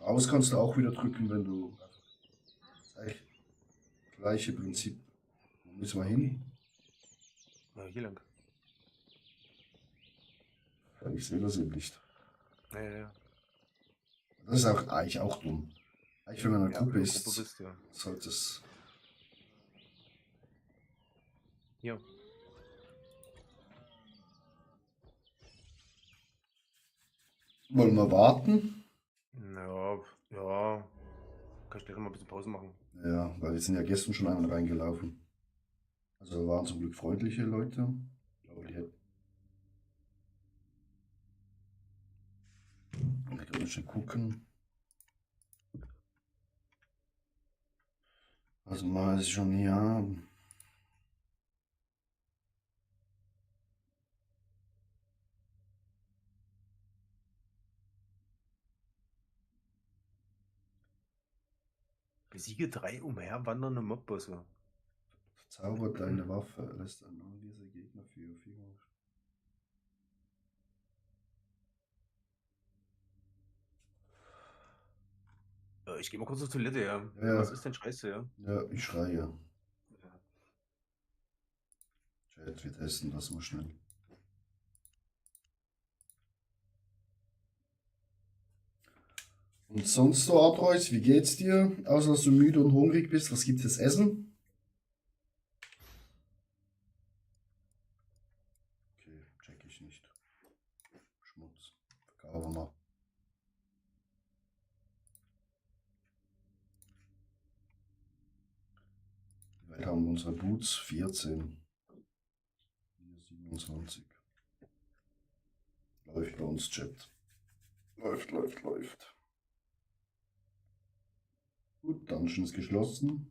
Aus kannst du auch wieder drücken, wenn du. Gleiche Prinzip. Wo müssen wir hin? Ja, hier lang. Ja, ich sehe das eben nicht. Ja. Das ist auch eigentlich auch dumm. Eigentlich, wenn man in einer Ja, Gruppe wenn du ist, in der Gruppe bist, ja. sollte es. Hier. Wollen wir warten? Ja. Kann ich gleich noch mal ein bisschen Pause machen. Ja, weil wir sind ja gestern schon einmal reingelaufen. Also da waren zum Glück freundliche Leute. Aber die hätten. Da können wir schon gucken. Also mal ist schon hier. Besiege 3 umherwandernde Mobbosse. Verzaubert deine Waffe, lässt einen dieser Gegner für Verfügung. Ich gehe mal kurz zur Toilette, ja. Ja. Was ist denn scheiße, ja? Ja, ich schreie. Chat, wir testen das mal schnell. Und sonst so, Artrois, wie geht's dir? Außer dass du müde und hungrig bist, was gibt's jetzt Essen? Okay, check ich nicht. Schmutz. Verkaufen wir. Wir haben unsere Boots 14. Hier 27. Läuft bei uns, Chat. Läuft. Gut, Dungeon ist geschlossen.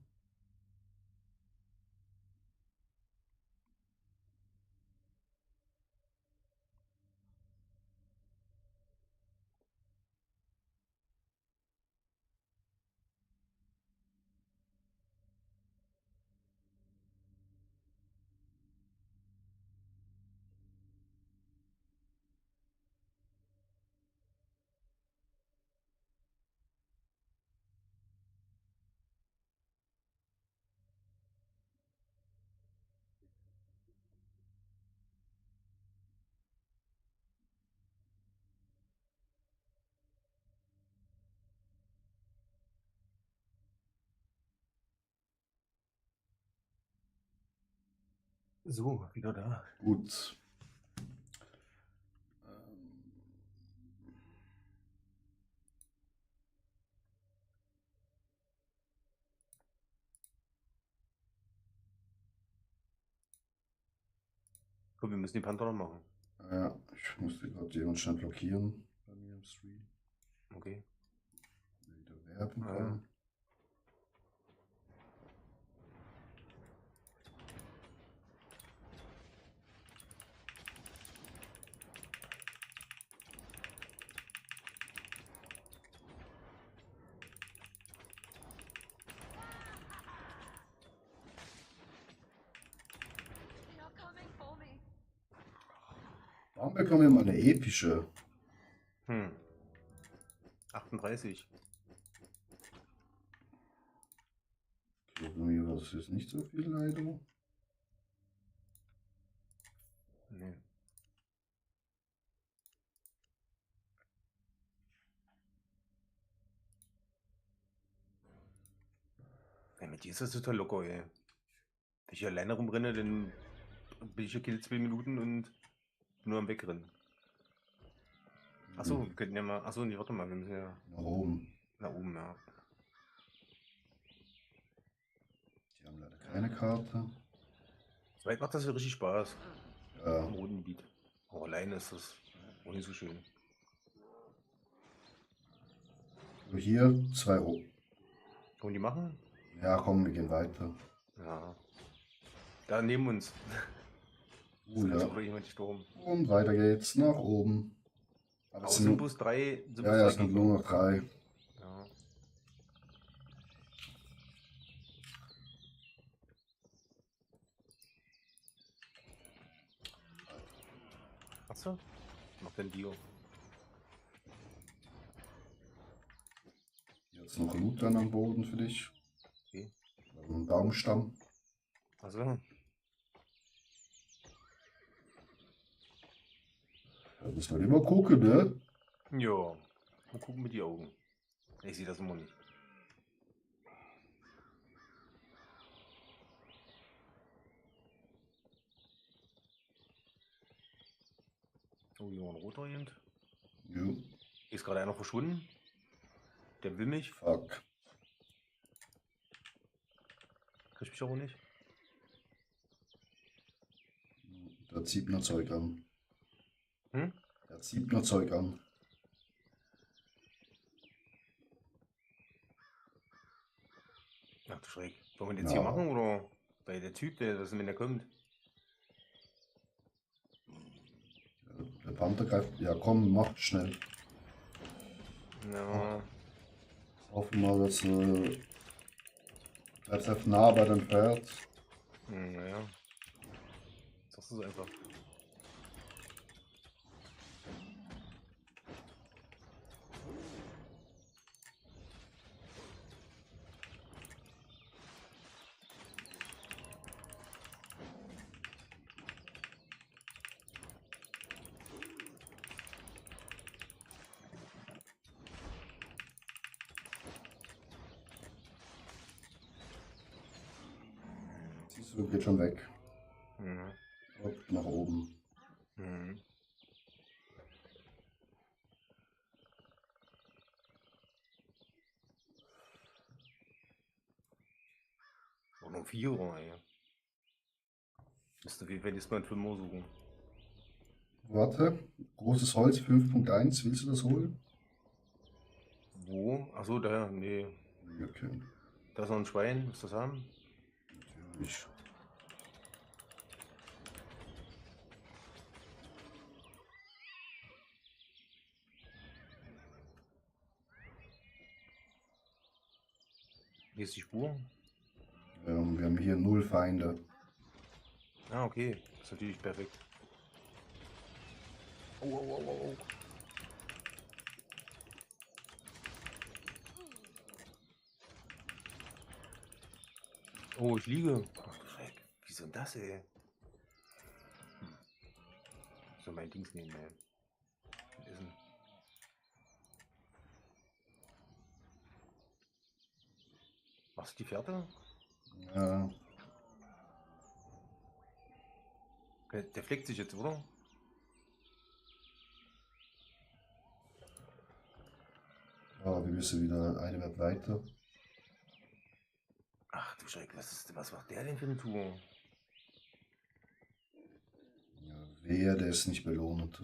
So, wieder da. Gut. Komm, wir müssen die Panther noch machen. Ja, ich musste gerade jemand schnell blockieren bei mir im Stream. Okay. Wieder Werbung Ah, ja. kommen. They are coming for me. Warum bekommen wir mal eine epische? 38. Okay, bei mir war das jetzt nicht so viel leider. Nee. Ja, mit dir ist das total locker, ey. Wenn ich hier alleine rumrenne, dann bin ich hier keine 2 Minuten und bin nur am Wegrennen. Achso, wir könnten ja mal. Achso, nee, warte mal, wir müssen ja Nach oben. nach oben, ja. Die haben leider keine Karte. Soweit macht das ja richtig Spaß Ja, im roten Gebiet. Aber alleine ist das auch nicht so schön. so hier 2 Euro. Wollen die machen? Ja, komm, wir gehen weiter. Ja. Da neben uns. Oh Ist ja. auch jemand gestorben. Und weiter geht's nach oben. Aber Aber es es sind sind nur, bloß 3. ja, ja, es sind nur noch 3. Ja. Achso? Macht denn Dio? Jetzt noch Loot dann am Boden für dich. Okay. Ein Baumstamm. Also, Da müssen wir immer gucken, ne? ja. Mal gucken mit die Augen. Ich sehe das immer nicht. Oh, hier war ein roter eben. Jo, Hier ist gerade einer verschwunden. Der will mich. fuck. Kriegt mich aber nicht. Da zieht nur Zeug an. Hm? Da zieht nur Zeug an. Ach du Schreck. Wollen wir den jetzt hier Ja. machen oder? Weil der Typ, wenn der kommt. Der Panther greift. Ja, komm, mach schnell. Ja. Hoffen mal, dass bleibst einfach nah bei dem Pferd. Naja. Sagst du so einfach. Siehst du, geht schon weg. Mhm. Hopp, nach oben. Mhm. Auch noch 4 Euro, ey. Müsste auf jeden Fall diesmal ein 5 suchen. Warte, großes Holz 5.1, willst du das holen? Wo? Achso, da, nee. Okay, Da ist noch ein Schwein, willst du das haben? natürlich. Hier ist die Spur. Wir haben hier 0 Feinde. Ah, okay. Das ist natürlich perfekt. Oh, oh, oh, oh, oh. Oh, ich liege. Ach du Schreck. Wieso denn das, ey? So mein Dings nehmen, ey. Was ist denn? Machst du die Fährte? Ja, Der fleckt sich jetzt, oder? aber wir müssen wieder eine Map weiter. Ach du Schreck, was macht der denn für eine Tour? Ja, Wer, der es nicht belohnt.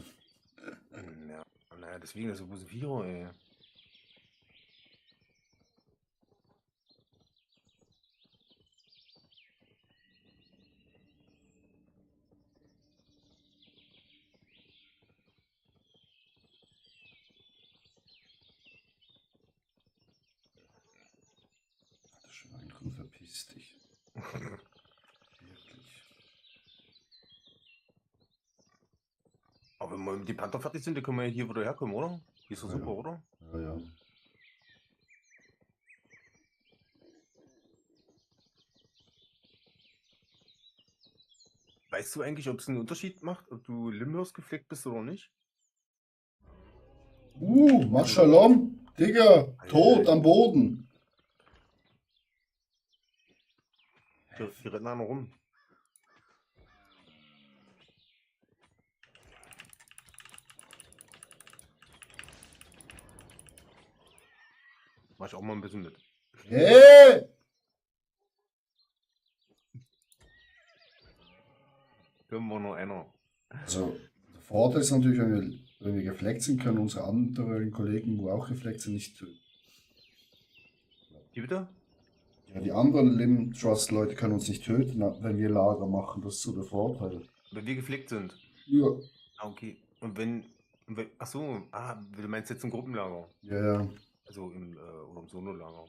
Ja, naja, deswegen das ist so Vierer, ey. Das Schwein, komm, verpiss dich. Wirklich. Aber wenn wir mit den Panther fertig sind, dann können wir hier wieder herkommen, oder? Hier ist doch Ja, super, ja. oder? Ja, ja. Weißt du eigentlich, ob es einen Unterschied macht, ob du Limhurst gefleckt bist oder nicht? Mach Shalom. Digga, tot am Boden. Hier rennt einer rum. Mach ich auch mal ein bisschen mit. Hey! Können wir nur einer. Also, der Vorteil ist natürlich, wenn wir gefleckt sind, können unsere anderen Kollegen, wo auch gefleckt sind, nicht töten. Wie bitte? Ja, die anderen Lim Trust Leute können uns nicht töten, wenn wir Lager machen. Das ist so der Vorteil. Wenn wir gefleckt sind. Ja. Ah, okay. Und wenn ach so, du meinst jetzt ein Gruppenlager. Ja, ja. Also oder im Solo-Lager.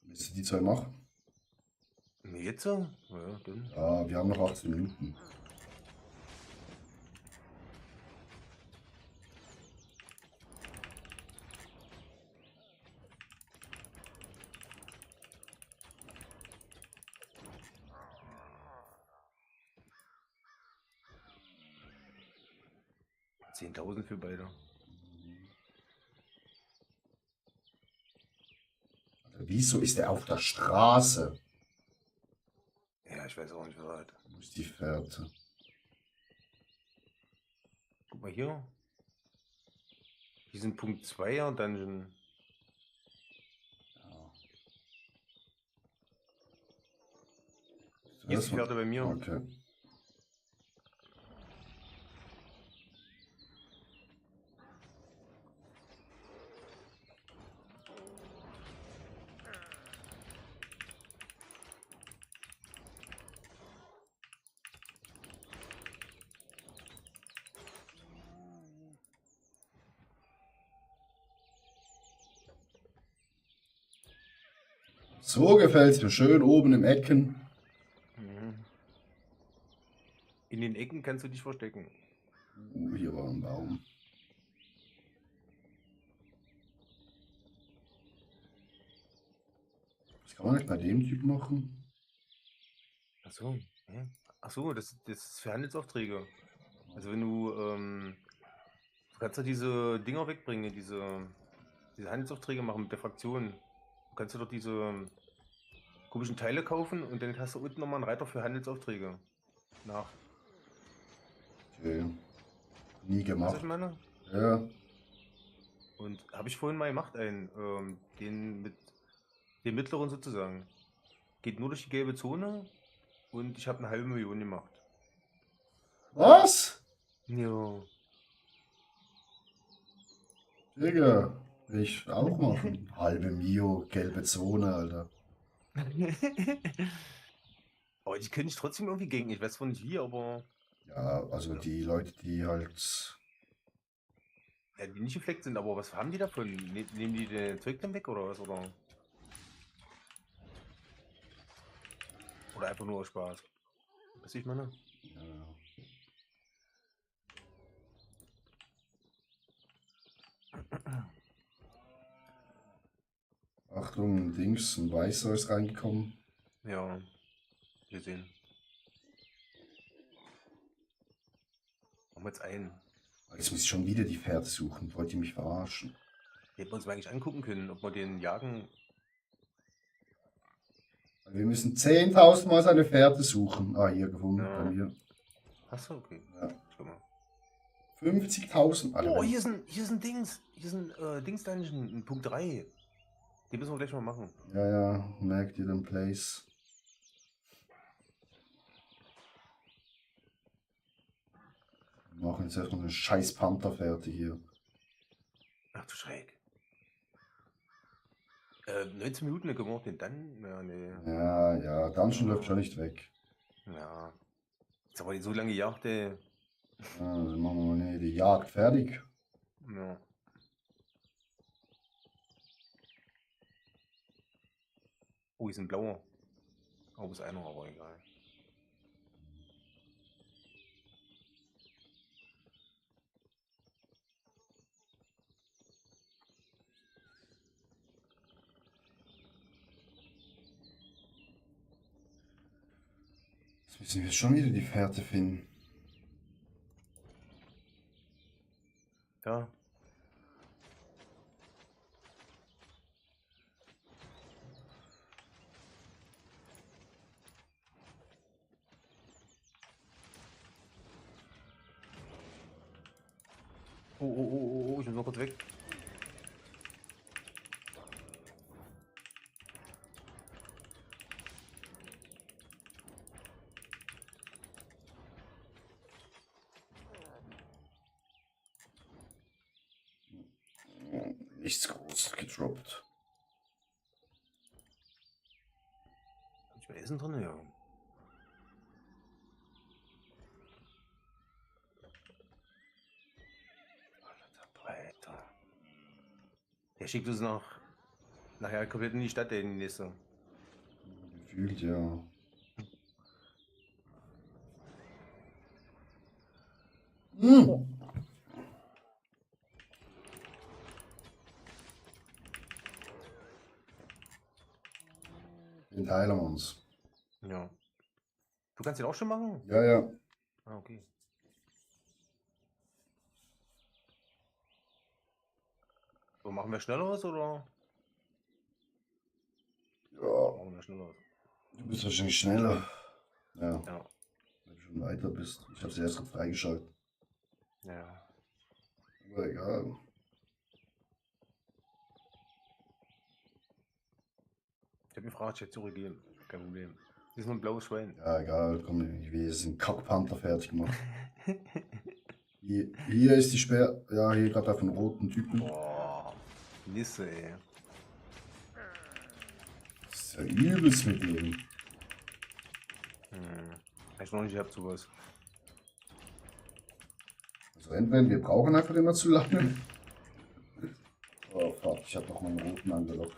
Willst du die zwei machen? Jetzt so? Ja, dann. Ja, wir haben noch 18 Minuten. Ja. 10.000 für beide. Wieso ist er auf der Straße? Ja, ich weiß auch nicht, was. Wo ist die Fährte? Guck mal hier. Hier sind Punkt 2er Dungeon. Hier ist die Fährte bei mir. Okay. So gefällt es mir schön oben im Ecken. Mhm. In den Ecken kannst du dich verstecken. Hier war ein Baum. Das kann man nicht bei dem Typ machen. Achso. Ja. Achso, das ist für Handelsaufträge. Also wenn du kannst ja diese Dinger wegbringen, diese Handelsaufträge machen mit der Fraktion. Du kannst ja doch diese komischen Teile kaufen und dann hast du unten nochmal einen Reiter für Handelsaufträge. Nach. Okay. Nie Was ich gemacht. meine? Ja. Und habe ich vorhin mal gemacht, den mit dem mittleren sozusagen. Geht nur durch die gelbe Zone und ich habe eine halbe Million gemacht. Was? Ja. Digga. Will ich auch machen. Halbe Mio, gelbe Zone, Alter. Aber die können ich trotzdem irgendwie gegen. Ich weiß zwar nicht wie, aber Ja, also die Leute, die halt. ja, die nicht gefleckt sind. Aber was haben die davon? Nehmen die den Zeug dann weg oder was? Oder einfach nur aus Spaß? Was ich meine? Ja. Achtung, Dings, ein Weißer ist reingekommen. Ja, wir sehen. Machen wir jetzt einen. Jetzt muss ich schon wieder die Pferde suchen. Wollt ihr mich verarschen? Hätten wir uns mal eigentlich angucken können, ob wir den jagen. Wir müssen 10.000 Mal seine Pferde suchen. Ah, hier gefunden, Ja. bei mir. Achso, okay. Ja. Schau mal. 50.000. Alter, Oh, wenn- hier ist ein Dings. Hier ist ein Dings-Dungeon, ein Punkt 3. Den müssen wir gleich mal machen. Ja, ja, merkt ihr den Place. Wir machen jetzt erstmal einen scheiß Panther fertig hier. Ach du Schreck. 19 Minuten gemacht und dann? Ja, nee. Ja, ja, Dungeon läuft schon nicht weg. Ja. Jetzt aber die so lange Jagd, ey. Ja, dann machen wir mal die Jagd fertig. Ja. Oh, hier ist ein blauer. Oh, ist einer, aber egal. Jetzt müssen wir schon wieder die Fährte finden. Da. Oh, ich muss mal kurz weg. Nichts groß gedroppt. Hab ich mal Essen drin? Ja. Alter. Der schickt uns nachher komplett in die Stadt, der in die nächste. Gefühlt, ja. Hm. Den teilen wir uns. Ja. Du kannst den auch schon machen? Ja, ja. Ah, okay. So, machen wir schnelleres oder? Ja, Machen wir schnelleres. du bist wahrscheinlich schneller. Ja, Ja. wenn du schon weiter bist. Ich habe sie erst gerade freigeschaltet. Ja. Aber egal. Ich habe gefragt, ich hätte zurückgegeben. Kein Problem. Das ist nur ein blaues Schwein. Ja, egal. Komm, ich will jetzt den Kackpanther fertig gemacht. Hier ist die Sperr. Ja, hier gerade auf den roten Typen. Boah. Nisse, ey. Das ist ja übelst mit dem. Ich noch nicht gehabt sowas. Also entweder wir brauchen einfach immer zu lange. Oh fuck, ich habe noch meinen roten angelockt.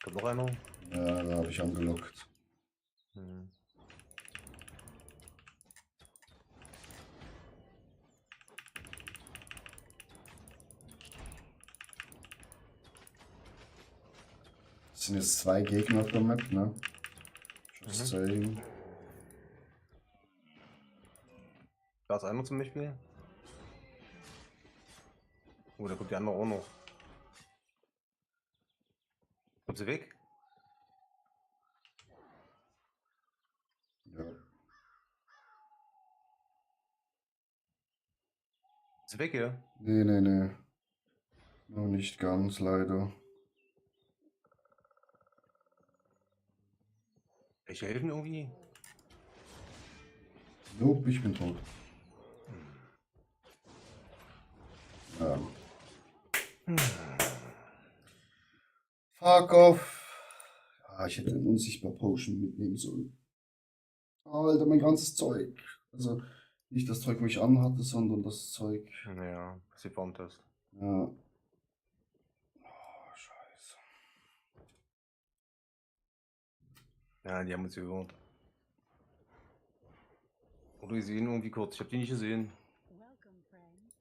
Kommt noch einer? Ja, da habe ich angelockt. Hm. Es sind jetzt 2 Gegner auf der Map, ne? Just saying. Da ist einer zum Beispiel. Oh, da kommt die andere auch noch. Kommt sie weg? Ja. Ist sie weg, ja? Nee, nee, nee. Noch nicht ganz, leider. Ich helfe mir irgendwie. Nope, ich bin tot. Ja. Fuck off. Ja, ich hätte einen unsichtbar Potion mitnehmen sollen. Alter, mein ganzes Zeug. Also nicht das Zeug, wo ich anhatte, sondern das Zeug. Ja, sie formt das. Ja. Oh, scheiße. Ja, die haben uns gehört. Oder wir sehen irgendwie kurz. Ich habe die nicht gesehen. Welcome, friend.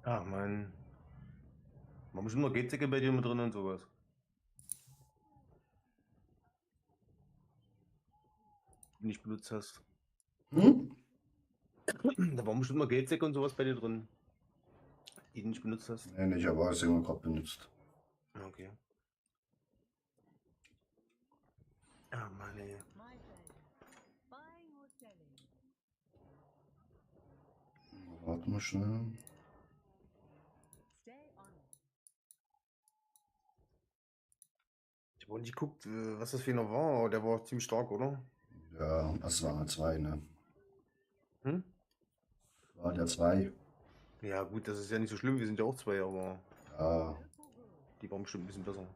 Ach man. Man muss immer Gehtsäcke bei dir mit drin und sowas. Die du nicht benutzt hast. Hm? Da waren bestimmt mal Geldsäcke und sowas bei dir drin, die du nicht benutzt hast. Nee, ich habe alles immer gerade benutzt. Okay. Ah Mann, ey. My pleasure. Buying or selling? Warten wir schnell. Stay on it. Ich habe nicht geguckt, was das für einer war, aber der war ziemlich stark, oder? Ja, das waren halt zwei, ne? Hm? War der zwei. Ja gut, das ist ja nicht so schlimm, wir sind ja auch zwei, aber Ja, die waren bestimmt ein bisschen besser.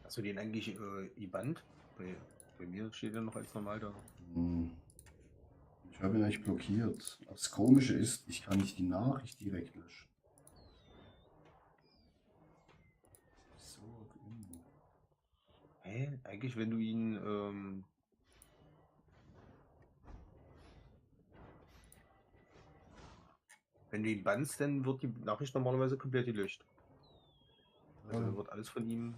Hast du den eigentlich gebannt? Bei mir steht er noch als normal da. hm. Ich habe ihn eigentlich blockiert. Das Komische ist, ich kann nicht die Nachricht direkt löschen. So auch immer. Hä? Eigentlich, wenn du ihn bannst, dann wird die Nachricht normalerweise komplett gelöscht. Also dann wird alles von ihm.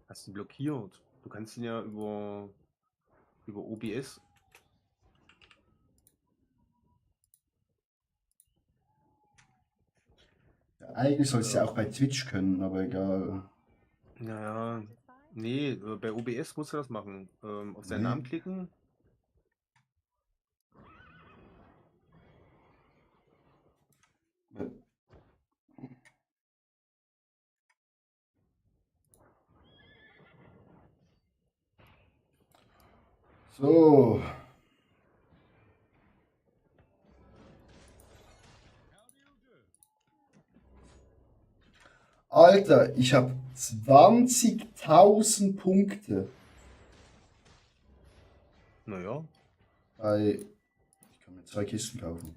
Hast ihn blockiert. Du kannst ihn ja über OBS. Ja, eigentlich soll es ja auch bei Twitch können, aber egal. Naja, nee, bei OBS musst du das machen. Auf seinen Nee. Namen klicken. So. Alter, ich habe 20.000 Punkte Naja, bei. Ich kann mir 2 Kisten kaufen.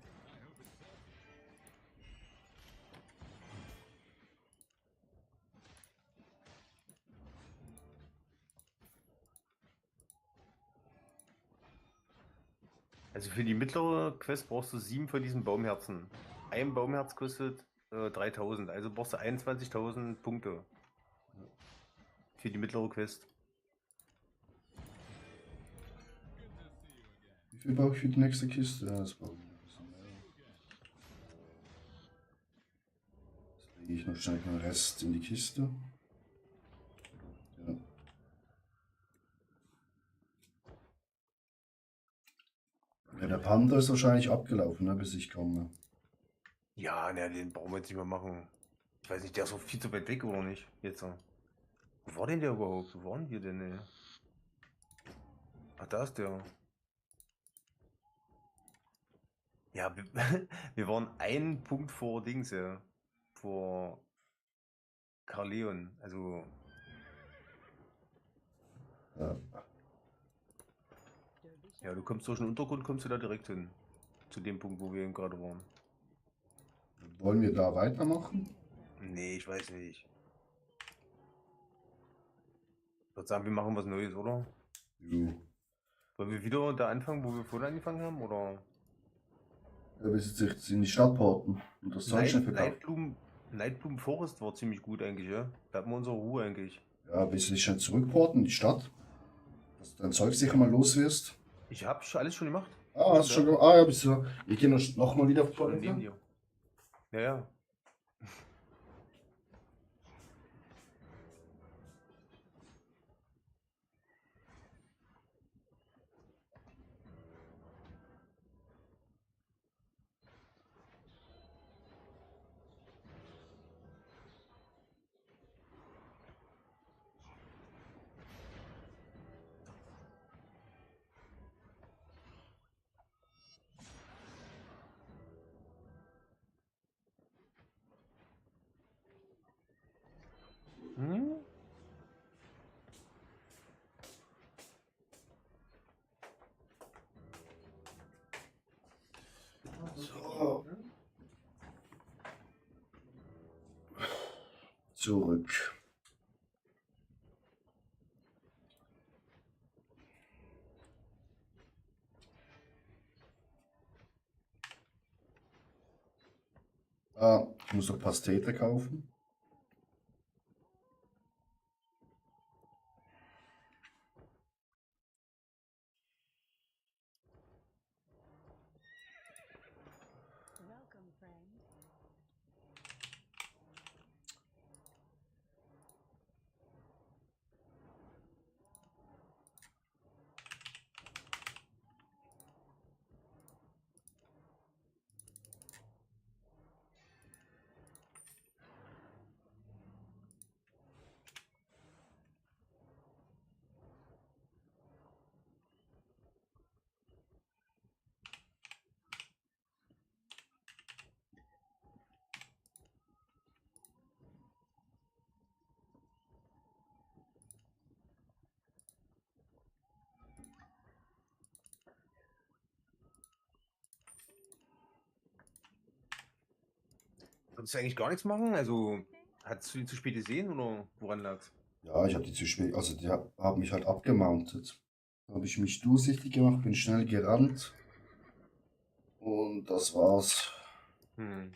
also für die mittlere Quest brauchst du 7 von diesen Baumherzen. Ein Baumherz kostet 3000, also brauchst du 21.000 Punkte. Für die mittlere Quest. Wie viel brauche ich für die nächste Kiste? Ja, das brauche ich ein bisschen mehr. Jetzt lege ich noch schnell den Rest in die Kiste. Ja. Ja, der Panda ist wahrscheinlich abgelaufen, ne, bis ich komme. Ja, ne, den brauchen wir jetzt nicht mehr machen. Ich weiß nicht, der ist doch viel zu weit weg, oder nicht? Jetzt. Wo war denn der überhaupt? Wo waren wir denn, ey? Ach, da ist der. Ja, wir, wir waren einen Punkt vor Dings, ja. Vor Carleon. Also, Ja. ja, du kommst durch den Untergrund, kommst du da direkt hin. Zu dem Punkt, wo wir eben gerade waren. Wollen wir da weitermachen? Nee, ich weiß nicht. Ich würde sagen, wir machen was Neues, oder? Jo. Wollen wir wieder da anfangen, wo wir vorhin angefangen haben, oder? Ja, wir sind jetzt in die Stadt porten und das Zeug schnell verkaufen. Nightbloom Forest war ziemlich gut eigentlich, ja? Da hatten wir unsere Ruhe eigentlich. Ja, willst du dich schnell zurückporten in die Stadt? Dass du dein Zeug sicher mal los wirst. Ich habe alles schon gemacht. Ah, hast du schon gemacht? Ah, ja, bist du. Wir gehen noch mal wieder auf Schon neben Toilette. dir. Ja, ja. zurück. Ah, ich muss noch Pastete kaufen. Welcome, friend. Konntest du eigentlich gar nichts machen? Also, hattest du ihn zu spät gesehen oder woran lag's? Ja, ich habe die zu spät, also die haben mich halt abgemountet. Da habe ich mich durchsichtig gemacht, bin schnell gerannt und das war's. Hm.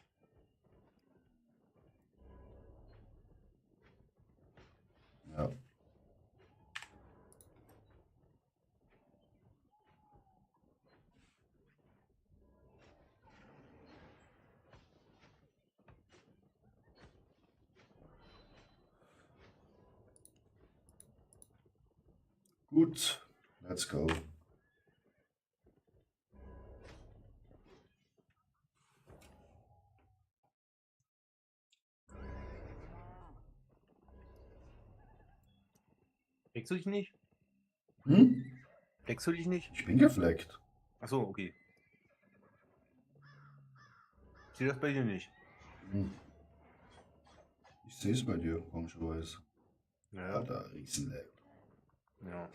Ja. Gut, let's go. Fleckst du dich nicht? Hm? Fleckst du dich nicht? Ich bin gefleckt. Achso, okay. Ich sehe das bei dir nicht. Hm. Ich sehe es bei dir, komischerweise. Ja. Alter, Riesenleck. Ja.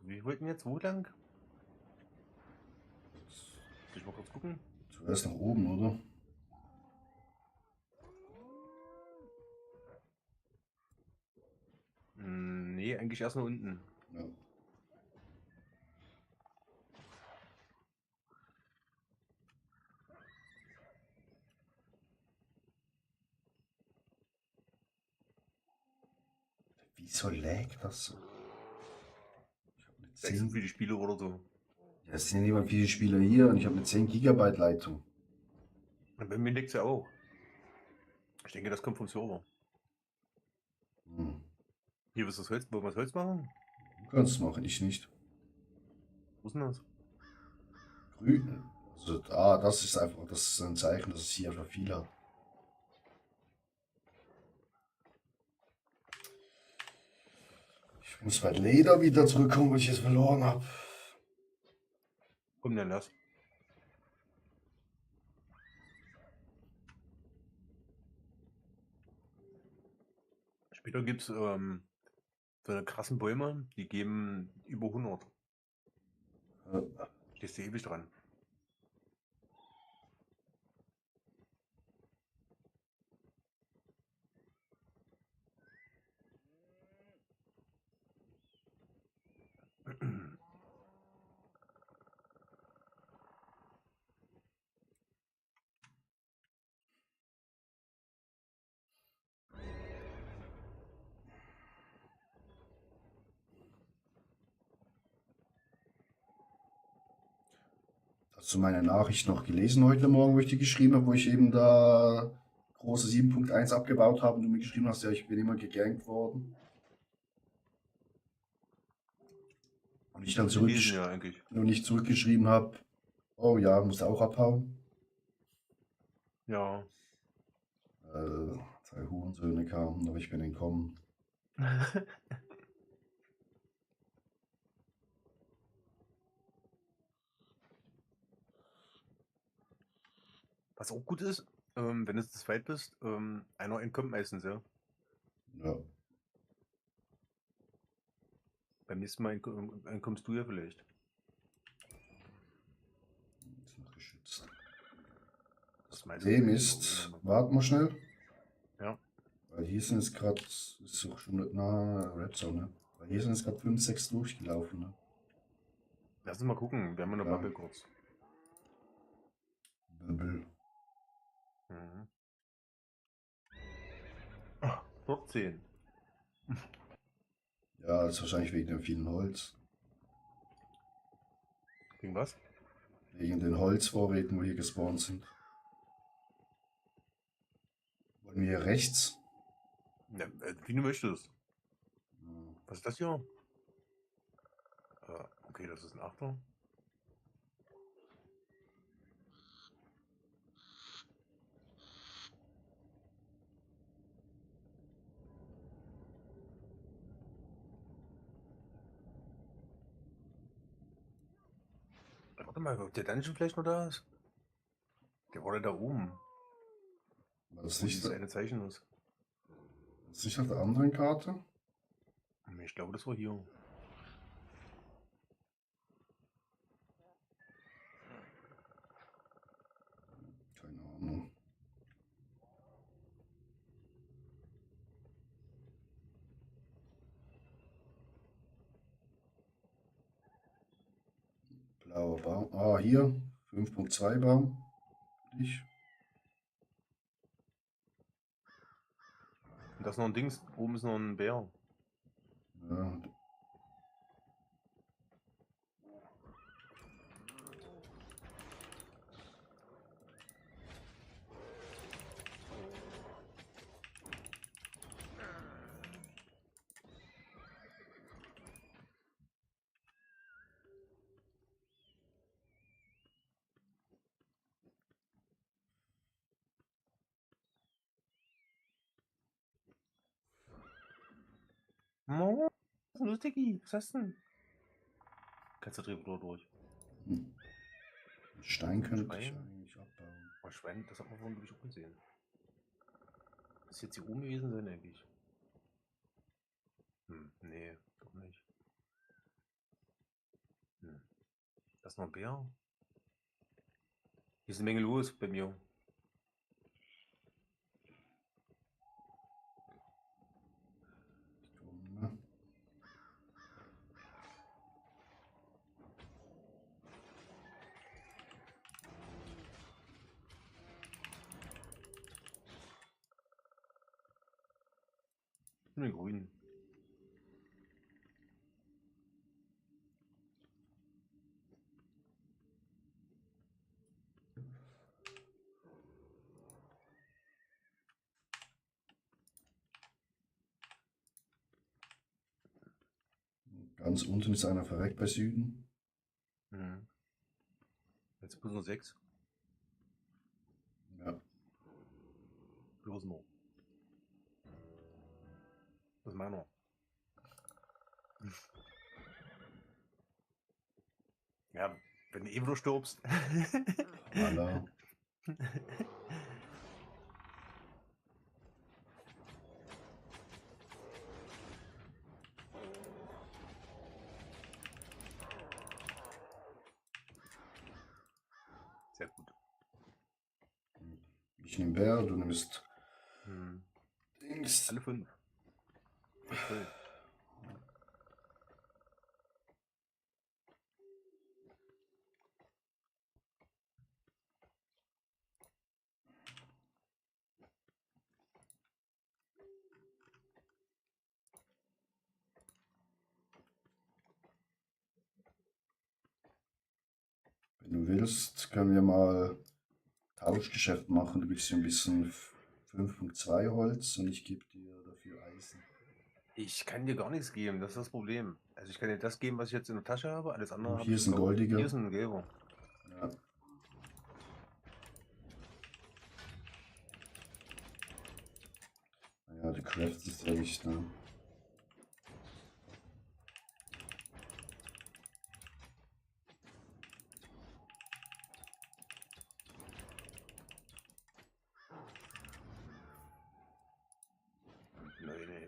Wir wollten jetzt wo lang? Soll ich mal kurz gucken? Zuerst nach oben, oder? Nee, eigentlich erst nach unten. Ja. Wieso lägt das so? Ich habe eine Vielleicht so 10. viele Spiele oder so. Ja, es sind nicht mal viele Spieler hier und ich habe eine 10 Gigabyte Leitung. Und bei mir liegt es ja auch. Ich denke, das kommt vom Server. Hm. Hier, was das Holz? Wollen wir das Holz machen? Du kannst es machen, ich nicht. Wo ist denn das? Grün. Also, das ist einfach, das ist ein Zeichen, dass es hier einfach viel hat. Ich muss bei Leder wieder zurückkommen, weil ich es verloren habe. Komm, dann lass. Später gibt es so eine krassen Bäume, die geben über 100. Äh, Stehst du ewig dran. Hast du meine Nachricht noch gelesen heute Morgen, wo ich die geschrieben habe, wo ich eben da große 7.1 abgebaut habe und du mir geschrieben hast, ja, ich bin immer gegankt worden. Und ich dann Gelesen, ja, eigentlich. und ich zurückgeschrieben habe, oh ja, musst auch abhauen. Ja. 2 Hurensöhne kamen, aber ich bin entkommen. Was auch gut ist, wenn du zu zweit bist, einer entkommt meistens, ja. Ja. Beim nächsten Mal entkommst du ja vielleicht. meinst du? Problem ist, warten wir schnell. Ja. Weil hier sind es gerade, ist doch schon nicht nah Red Zone, ne? Weil hier sind es gerade 5, 6 durchgelaufen, ne? Lass uns mal gucken. Wir haben eine Ja. Bubble kurz. Bubble. Mhm. Ah, 14. Ja, das ist wahrscheinlich wegen dem vielen Holz. Gegen was? Wegen den Holzvorräten, wo hier gespawnt sind. Wollen wir hier rechts? Ja, wie du möchtest. Ja. Was ist das hier? Okay, das ist ein Achter. Warte mal, ob der Dungeon vielleicht noch da ist? Der wurde da oben. War das Wo nicht, dieses eine Zeichen ist. das nicht auf der anderen Karte? Ich glaube, das war hier. Keine Ahnung. Blauer Baum. Ah, hier. 5.2 Baum. Für dich. Und das ist noch ein Dings. Oben ist noch ein Bär. Ja. Mo, was ist denn los, Diggi? Was hast du denn? Kannst du Drehbuch durch? Hm. Stein könnte ich Schwein? eigentlich abbauen. Oh, Schwein, das hat man vorhin wirklich auch gesehen. Ist jetzt hier oben gewesen sein, eigentlich? Nee, doch nicht. Das ist noch ein Bär. Hier ist eine Menge los bei mir. Ne? Ich bin grün. Ganz unten ist einer verreckt bei Süden. Jetzt plus nur 6. Ja. Bloß noch. Das ist meiner. Ja, wenn du eben nur stirbst. Voilà. Sehr gut. Ich nehme Bär, du nimmst Dings. Alle 5. Cool. Wenn du willst, können wir mal Tauschgeschäft machen. Du gibst dir ein bisschen 5.2 Holz und ich gebe dir dafür Eisen. Ich kann dir gar nichts geben, das ist das Problem. Also ich kann dir das geben, was ich jetzt in der Tasche habe, alles andere Und habe hier ich ist ein gekauft. goldiger. Hier ist ein gelber. Ja. Naja, du craftest ja nicht, ne? Nee.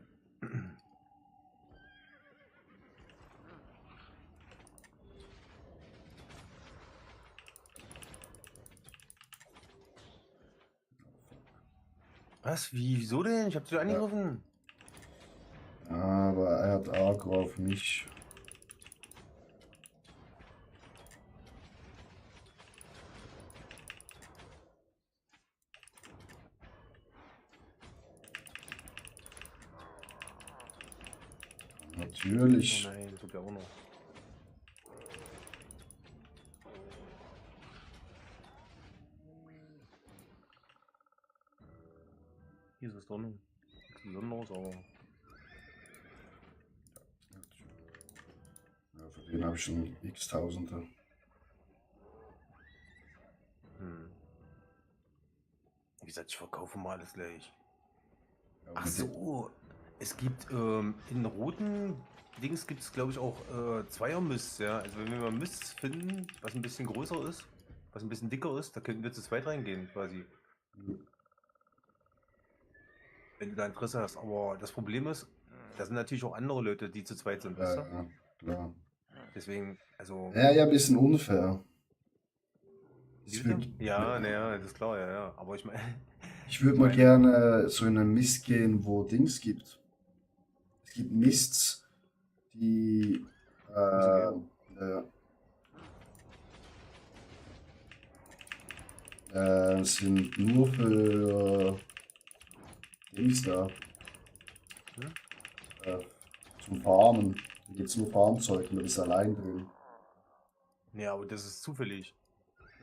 Was? Wieso denn? Ich hab dich angegriffen. Aber er hat Agro auf mich. Oh Natürlich. nein, tut ja auch noch. Hier ist es drin. Nichts Besonderes, aber. Ja, für den habe ich schon x Tausende. Hm. Wie gesagt, ich verkaufe mal alles gleich. Ja, Ach mit dem- so. Es gibt in roten Dings gibt es, glaube ich, auch Zweiermist, ja. Also wenn wir mal Mist finden, was ein bisschen größer ist, was ein bisschen dicker ist, da könnten wir zu zweit reingehen, quasi. Wenn du da Interesse hast. Aber das Problem ist, da sind natürlich auch andere Leute, die zu zweit sind, weißt du? Ja, klar. Deswegen, also. Ja, ein bisschen unfair. Wie Ich bitte? würde Ja, naja, das ist klar, ja, ja. Aber ich meine. ich würd mal gerne so in einen Mist gehen, wo Dings gibt. Es gibt Mists, die sind nur für Dings da. Hm? Äh, zum Farmen. Da gibt es nur Farmzeug und da bist du allein drin. Ja, aber das ist zufällig.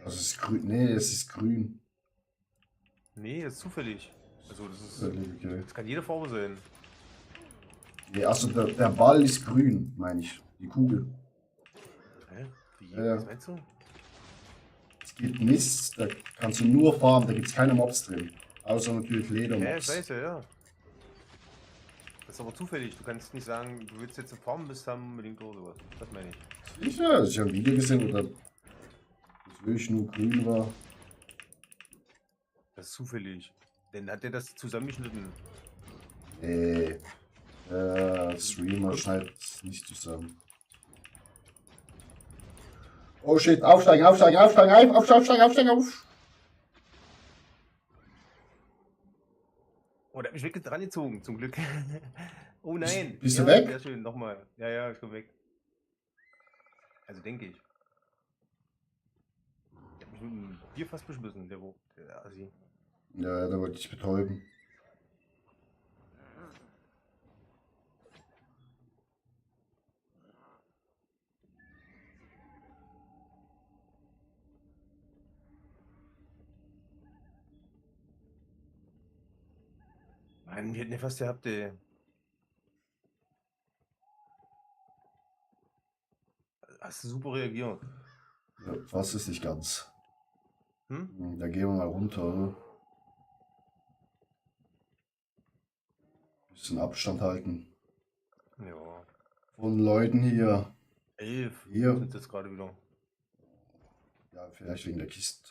Also es ist grün. Nee, es ist grün. Nee, das ist zufällig. Also das ist. Völlig okay. Das kann jede Farbe sein. Nee, also der Ball ist grün, meine ich. Die Kugel. Hä? Wie? Ja. Was meinst du? Es gibt Mist, da kannst du nur farmen, da gibt es keine Mobs drin. Außer natürlich Ja, ich Ledermobs. weiß ja, ja. Das ist aber zufällig. Du kannst nicht sagen, du willst jetzt eine Farmmist haben unbedingt oder sowas. Das meine ich. Sicher, also ich habe ein Video gesehen, wo das wirklich nur grün war. Das ist zufällig. Dann hat er das zusammengeschnitten. Nee, der Streamer schneidet es nicht zusammen. Oh shit, aufsteigen, aufsteigen, aufsteigen, aufsteigen, aufsteigen, auf! Oh, der hat mich weg dran gezogen, zum Glück. Oh nein. Bist du Ja, weg? sehr schön, nochmal. Ja, ja, ich bin weg. Also denke ich. Der hat mich mit dem Bier fast beschmissen, der Assi. Ja, da wollte ich betäuben. Mann, wir hätten ja fast gehabt, ey. Hast du super reagiert. Ja, fast ist nicht ganz. Hm? Da gehen wir mal runter, oder? Bisschen Abstand halten. Ja. Von Leuten hier. 11 Hier. sind jetzt gerade wieder. Ja, vielleicht wegen der Kiste.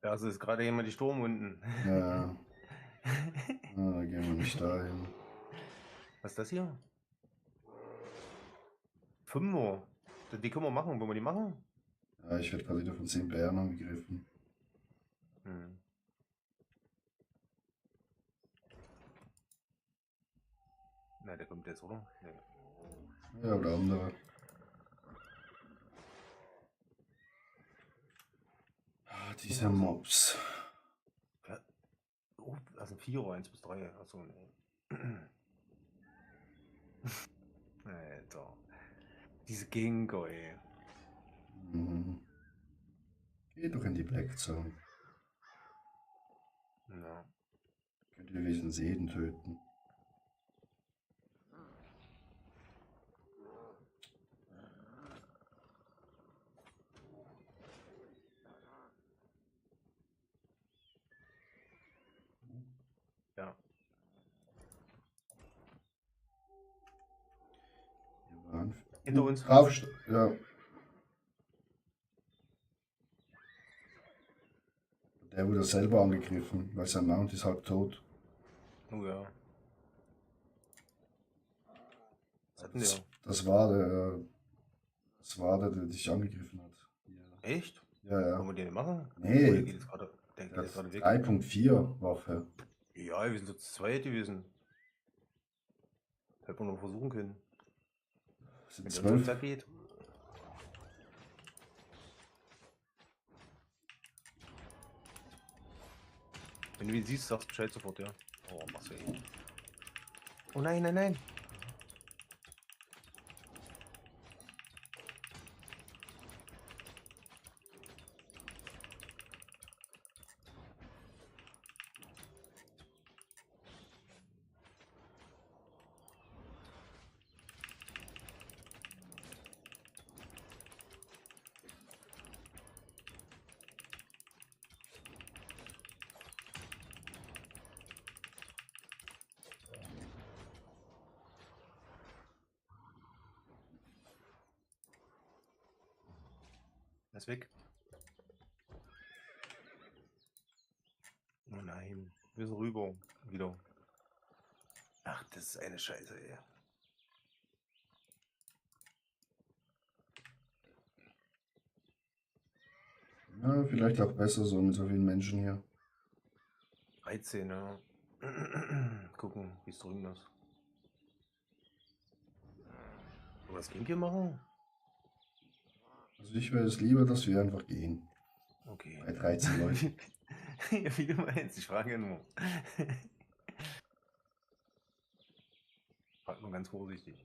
Da ist gerade jemand die Sturmwunden. Ja, da gehen wir nicht dahin. Was ist das hier? 5 Uhr. Die können wir machen. Wollen wir die machen? Ja, ich werde gerade wieder von 10 Bären angegriffen. Hm. Na, der kommt jetzt, oder? Nee. Ja, oder andere. Ah, diese Mobs. Ja. Oh, das sind 4 Uhr, 1 bis 3. Achso, nee. Alter. Diese Gingo, ey. Mhm. Geh doch in die Black Zone. Ja. Könnt ihr wenigstens jeden töten. Ja. Hier waren Hinter uns. Drauf, ja. Der wurde selber angegriffen, weil sein Mount ist halb tot. Oh ja. Was hatten wir? Das war der. Das war der, der dich angegriffen hat. Ja, Echt? ja. Wollen wir den machen? Nee. Oder geht es gerade? Der ist gerade weg. 3.4 Waffe. Ja, wir sind so zu zweit gewesen. Hätten wir noch versuchen können. Sind Wenn der uns auf den 12. Sack geht. Wenn du ihn siehst, sagst du Bescheid sofort, ja. Oh, mach's ja eh. Oh nein, nein, nein. Er ist weg. Oh nein. Wir sind rüber. Wieder. Ach, das ist eine Scheiße, ey. Ja, vielleicht auch besser so mit so vielen Menschen hier. 13, ja. Gucken, wie es drüben ist. Wollen wir das Game hier machen? Also ich wäre es lieber, dass wir einfach gehen. Okay. Bei 13 Leuten. Ja, wie du meinst, ich frage ja nur. Frag nur ganz vorsichtig.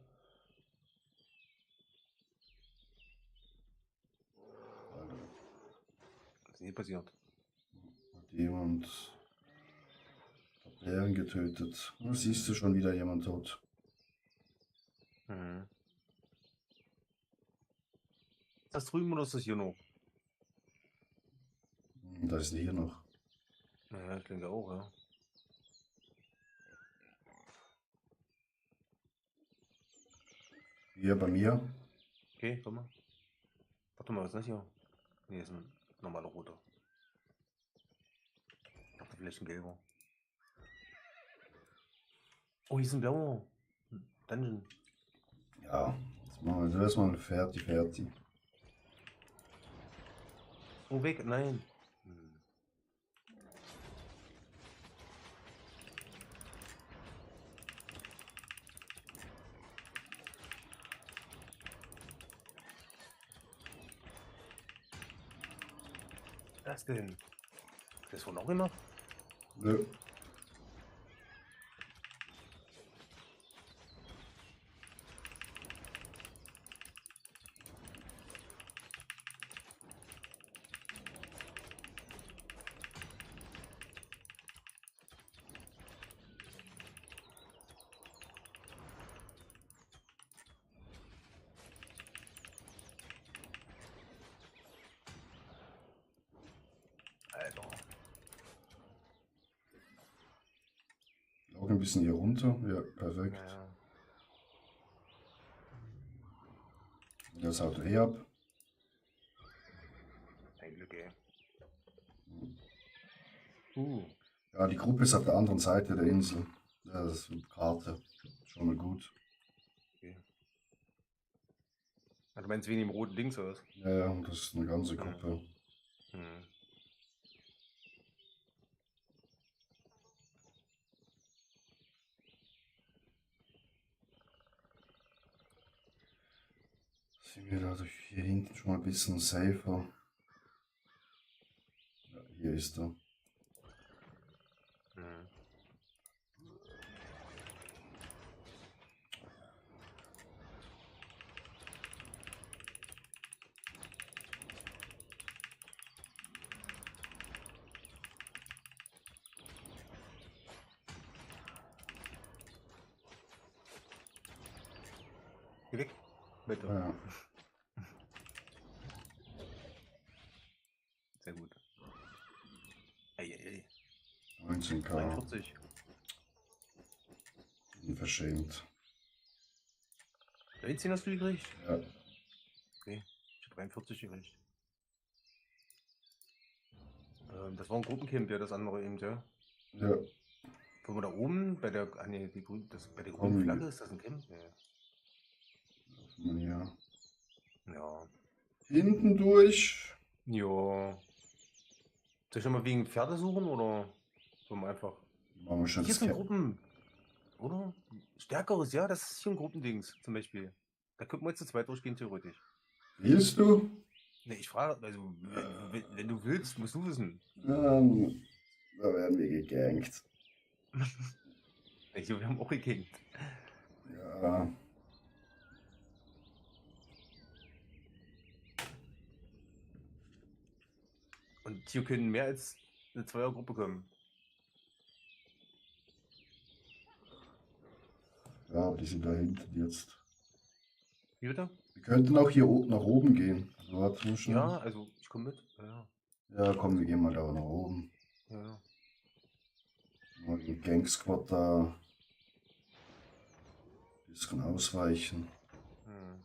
Was ist denn hier passiert? Hat jemand Bären getötet. Da siehst du schon wieder jemand tot. Mhm. Ist das drüben oder ist das hier noch? Da ist hier noch. Naja, ich denke auch, ja. Hier bei mir. Okay, komm mal. Warte mal, was ist das hier? Nee, ist ein normaler roter. Ich dachte vielleicht ein gelber. Oh, hier ist ein blauer. Dungeon. Ja, jetzt machen wir erstmal fertig. Oh, weg, nein. Hm. Was denn? Das wohl noch immer? Nö. Alter. Auch ein bisschen hier runter. Ja, perfekt. Naja. Das haut eh ab. Ein Glück, ey. Ja, die Gruppe ist auf der anderen Seite der Insel. Das ist eine Karte. Schon mal gut. Okay. Du meinst wegen dem roten Dings oder was? Ja, ja, das ist eine ganze Gruppe. Hm. Sind wir dadurch hier hinten schon mal ein bisschen safer. Ja, hier ist er. Hm. Geh weg. Bitte. Ja, Sehr gut. Ey. 19k. 43. Unverschämt. 13 hast du gekriegt? Ja, Okay. Ich hab 43 gekriegt. Das war ein Gruppencamp, ja, das andere eben, ja. ja. Wollen wir da oben bei der, ah nee, die grün, das, bei der Komm, grünen Flagge ist das ein Camp? Ja. Ja. Hinten durch. Ja. Soll ich nochmal wegen Pferde suchen oder wollen wir einfach. Machen wir schon Hier das sind Cap. Gruppen, oder? Stärkeres, ja, das ist hier ein Gruppendings zum Beispiel. Da könnten wir jetzt zu zweit durchgehen, theoretisch. Willst du? Ne, ich frage, also, wenn du willst, musst du wissen. Da werden wir gegankt. Wir haben auch gekickt. Ja. Und hier können mehr als eine Zweiergruppe kommen. Ja, aber die sind da hinten jetzt. Wie bitte? Wir könnten auch hier nach oben gehen. Also, warte mal schnell. Ja, also ich komme mit. Ja, Ja, komm, wir gehen mal da nach oben. ja. Mal den Gang Squad da ein bisschen ausweichen. Hm.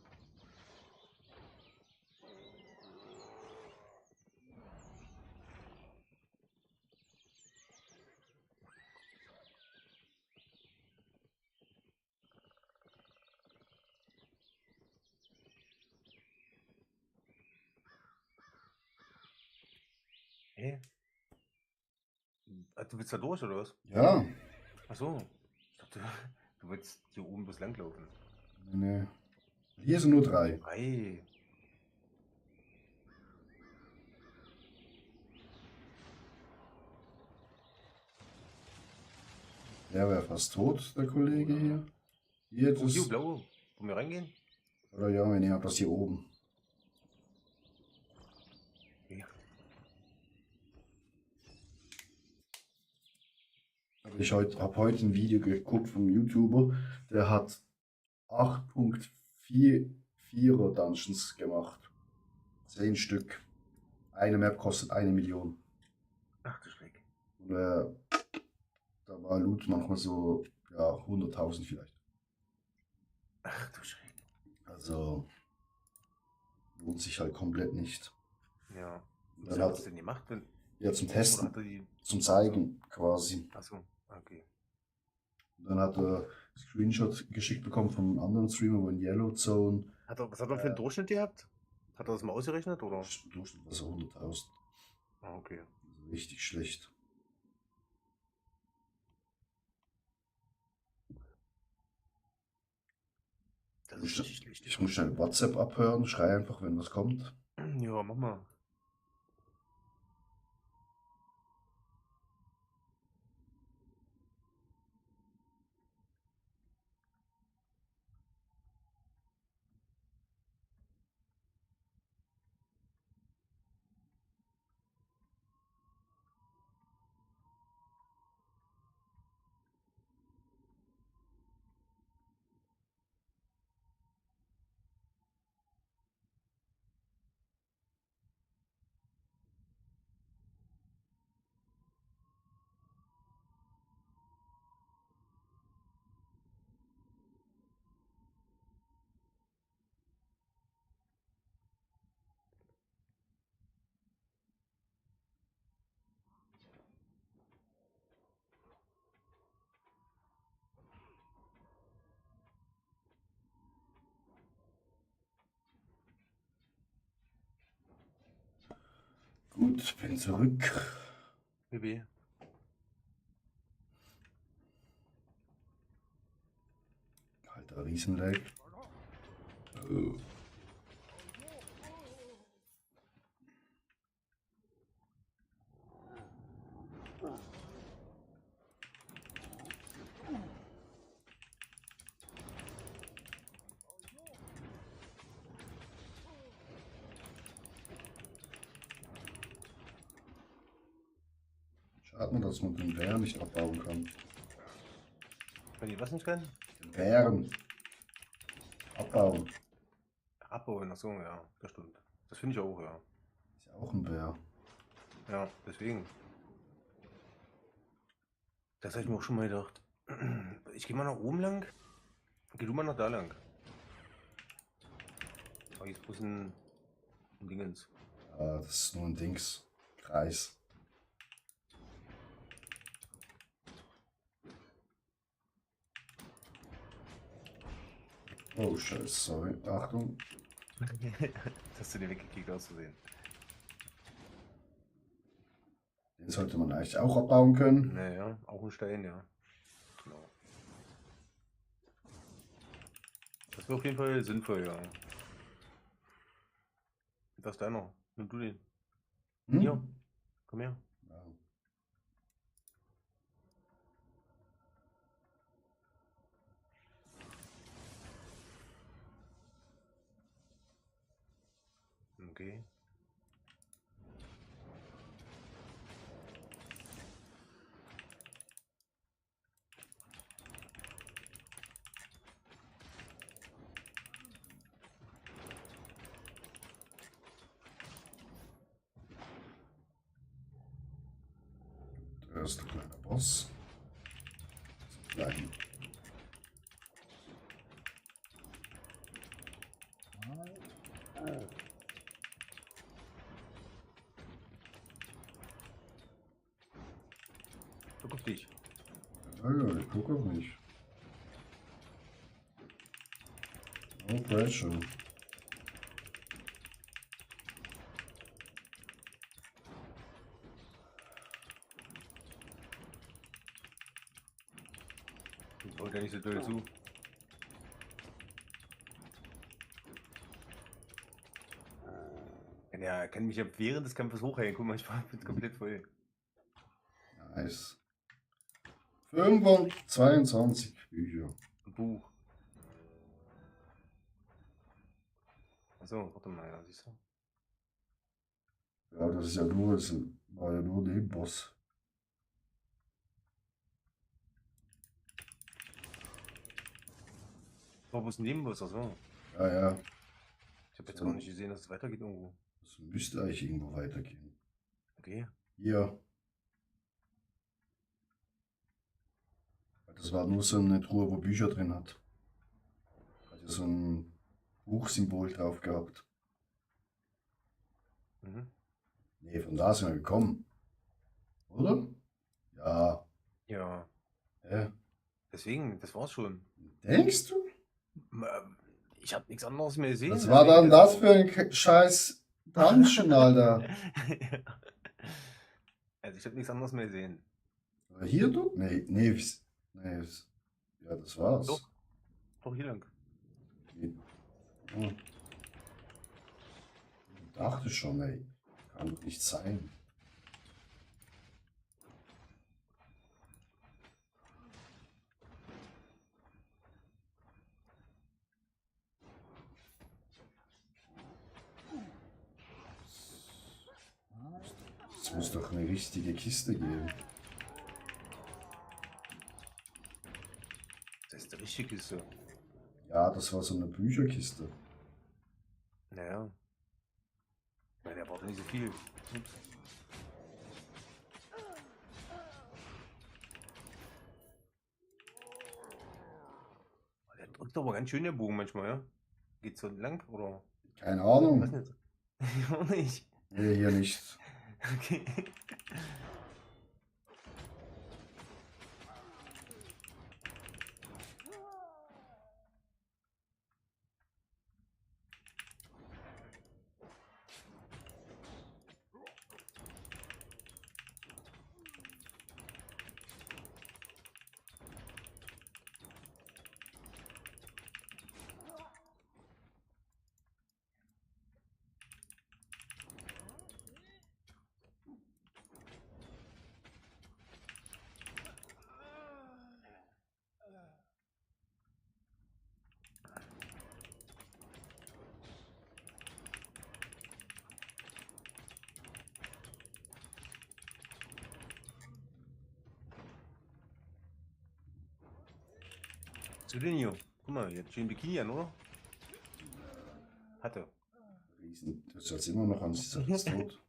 Hey. Du willst da durch, oder was? Ja, Achso. Ich dachte, du willst hier oben bis langlaufen. nee. Hier sind nur 3. Ei. Der wäre fast tot, der Kollege hier. Hier, Oh, hier, das. blaue. Wollen wir reingehen? Oder ja, wir nehmen das hier oben. Ja. Aber ich habe heute ein Video geguckt vom YouTuber, der hat 8.44er Dungeons gemacht. 10 Stück. Eine Map kostet 1 Million. Ach du Schreck. Und da war Loot manchmal so, ja, 100.000 vielleicht. Ach du Schreck. Also lohnt sich halt komplett nicht. Ja. Und Was dann hat hat das denn gemacht? Wenn, ja zum oder Testen, hat er die. zum Zeigen quasi. Achso, okay. Und dann hat er Screenshot geschickt bekommen von einem anderen Streamer, wo in Yellowzone Was hat er für einen Durchschnitt gehabt? Hat er das mal ausgerechnet, oder? Durchschnitt war so 100.000. Ah, okay. Also richtig schlecht. Das ist richtig schlecht. Ich muss schnell WhatsApp abhören, schrei einfach, wenn was kommt. Ja, mach mal. Gut, bin zurück. BB. Alter Riesenlag. Schade nur, dass man den Bären nicht abbauen kann. Wenn die was nicht können? Den Bären abbauen. Abbauen, achso, ja, das stimmt. Das finde ich auch, ja. Ist ja auch ein Bär. Ja, deswegen. Das habe ich mir auch schon mal gedacht. Ich gehe mal nach oben lang. Geh du mal nach da lang. Oh, jetzt bloß ein Dingens. Ah, das ist nur ein Dings. Kreis. Oh, scheiße, sorry. Achtung. Hast du dir weggekickt auszusehen. sollte man eigentlich auch abbauen können. Naja, auch ein Stein, ja. Genau. Das wäre auf jeden Fall sinnvoll, ja. Was ist da noch? Nimm du den. Hm? Hier, komm her. Ja. Okay. Der erste kleine Boss. Klein. Guck auf dich. Ja, ich gucke auf mich. No pressure. Hol gar nicht so doll zu. Ja, er kann mich ja während des Kampfes hochheilen. Guck mal, ich bin komplett voll. Nice. 25 Bücher. Ein Buch. Achso, warte mal, ja, siehst du? Ja, das ist ja nur, das war ja nur der Boss. Oh, wo ist ein Nebenboss? Achso. Ja, ja. Ich habe jetzt gar nicht gesehen, dass es weitergeht irgendwo. Das müsste eigentlich irgendwo weitergehen. Okay. Hier. Das war nur so eine Truhe, wo Bücher drin hat. Hat ja so ein Buchsymbol drauf gehabt. Mhm. Nee, von da sind wir gekommen. Oder? Ja. Ja, Hä? deswegen, das war's schon. Denkst du? Ich habe nichts anderes mehr gesehen. Was war dann deswegen, das also- für ein scheiß Dungeon, Alter? Also ich habe nichts anderes mehr gesehen. War hier du? Nee, nee, nee. Ja, das war's. Doch. Doch hier lang. Ja. Ich dachte schon, ey. Kann doch nicht sein. Es muss doch eine richtige Kiste geben. Das ist der richtige Kiste. Ja, das war so eine Bücherkiste. Naja. Weil der braucht nicht so viel. Ups. Der drückt aber ganz schön der Bogen manchmal, ja? Geht so lang, oder? Keine Was Ahnung. nicht? Ich auch nicht. Nee, hier nicht. Okay. Zu den hier. Guck mal, jetzt schön Bikini an, oder? Hatte. Riesen. Du ist jetzt immer noch an sich tot.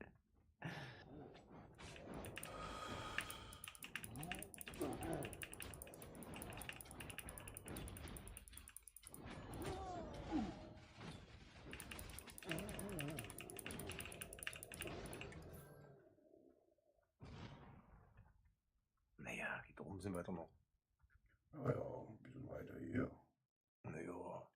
Naja, geht da oben sind weiter noch. Ja, ja, ein bisschen weiter hier. Naja.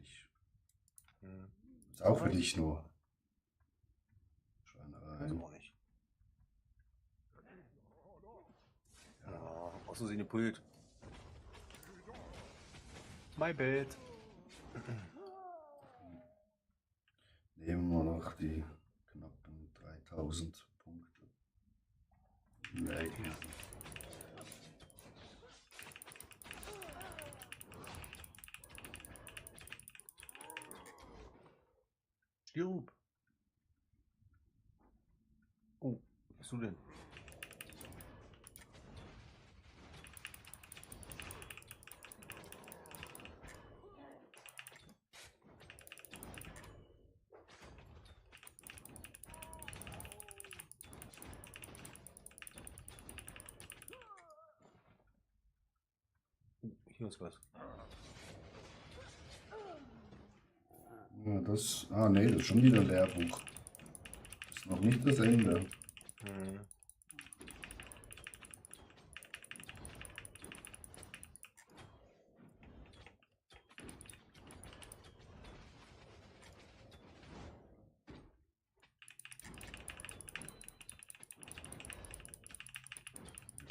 dich. Hm. Ist auch für dich nur. Weiß Schweinerei. auch nicht. Ja, aus Versehen gepult. My bad. Nehmen wir noch die knappen 3000 Punkte. Weg. Stirb. Oh, was bist du denn? Hier ist was. Ja, das. Ah, nee, das ist schon wieder ein Lehrbuch. Das ist noch nicht das Ende. Hm.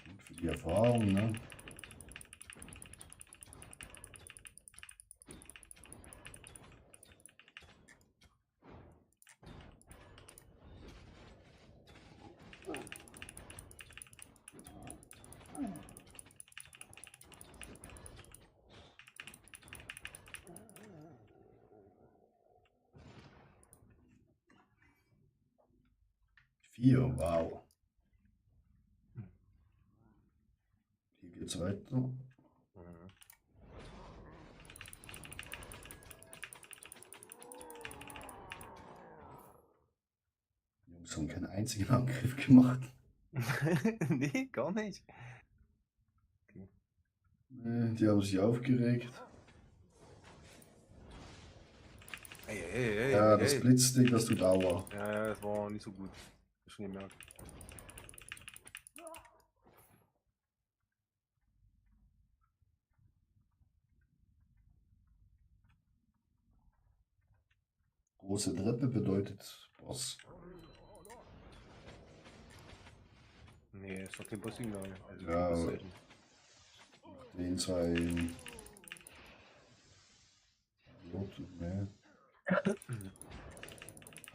Gut für die Erfahrung, ne? Vier, wow. Hier geht's weiter. Mhm. Die Jungs haben keinen einzigen Angriff gemacht. Nee, gar nicht. Nee, die haben sich aufgeregt. Hey, Ja, das Blitzding, das tut Aua. Ja, das war nicht so gut. Hab ich schon gemerkt. Große Treppe bedeutet Boss. Nee, ist doch kein Boss-Signal. Also Ja, kein aber- Bosszeichen. Den zwei. Ne.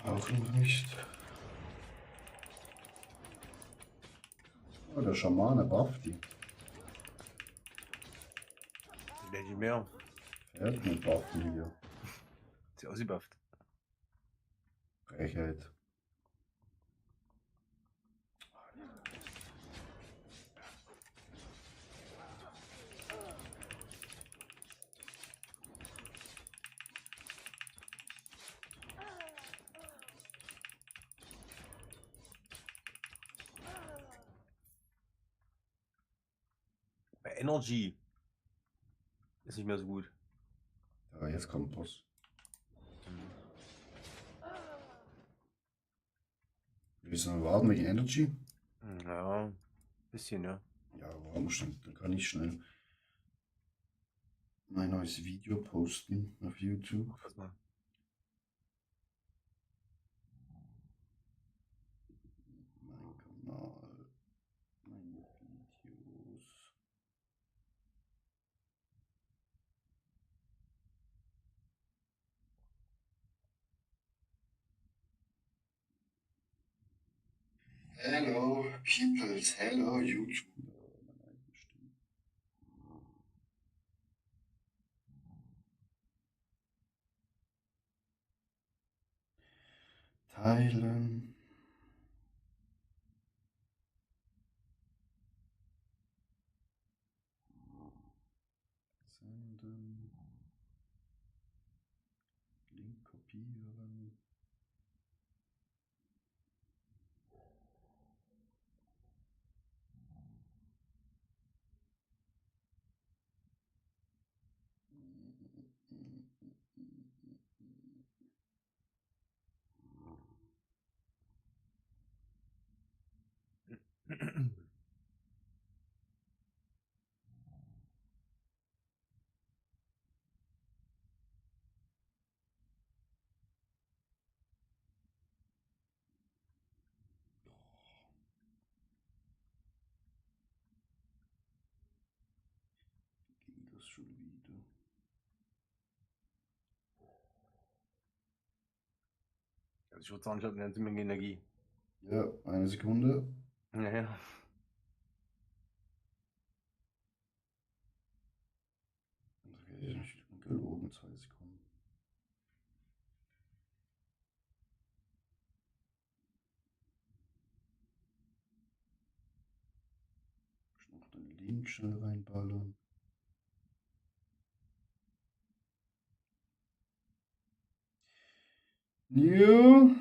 Auch noch nicht. Oh, der Schamane bufft die. Der nicht mehr. Fährt mit Buffen hier. Sie ausgebufft. Frechheit. Bei Energy ist nicht mehr so gut. Ja, jetzt kommt Boss. Wir müssen warten wegen Energy. Ja, bisschen, ja. Ja, warum schnell? Dann kann ich schnell mein neues Video posten auf YouTube. Pass mal. Mein Kanal. Meine Videos. Hello, peoples. Hello, YouTube. Teilen. Senden. Link kopieren. schon wieder. Also ich würde sagen, ich habe eine ganze Menge Energie. Ja, eine Sekunde. Naja. Okay, ich bin gelogen, 2 Sekunden. Ich noch den Link schnell reinballern. Ja.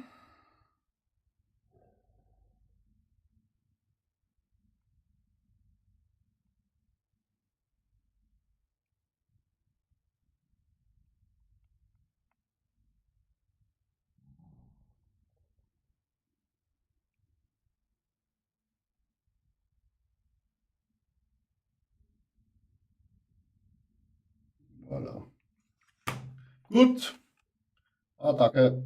Voilà. Gut. Attacke.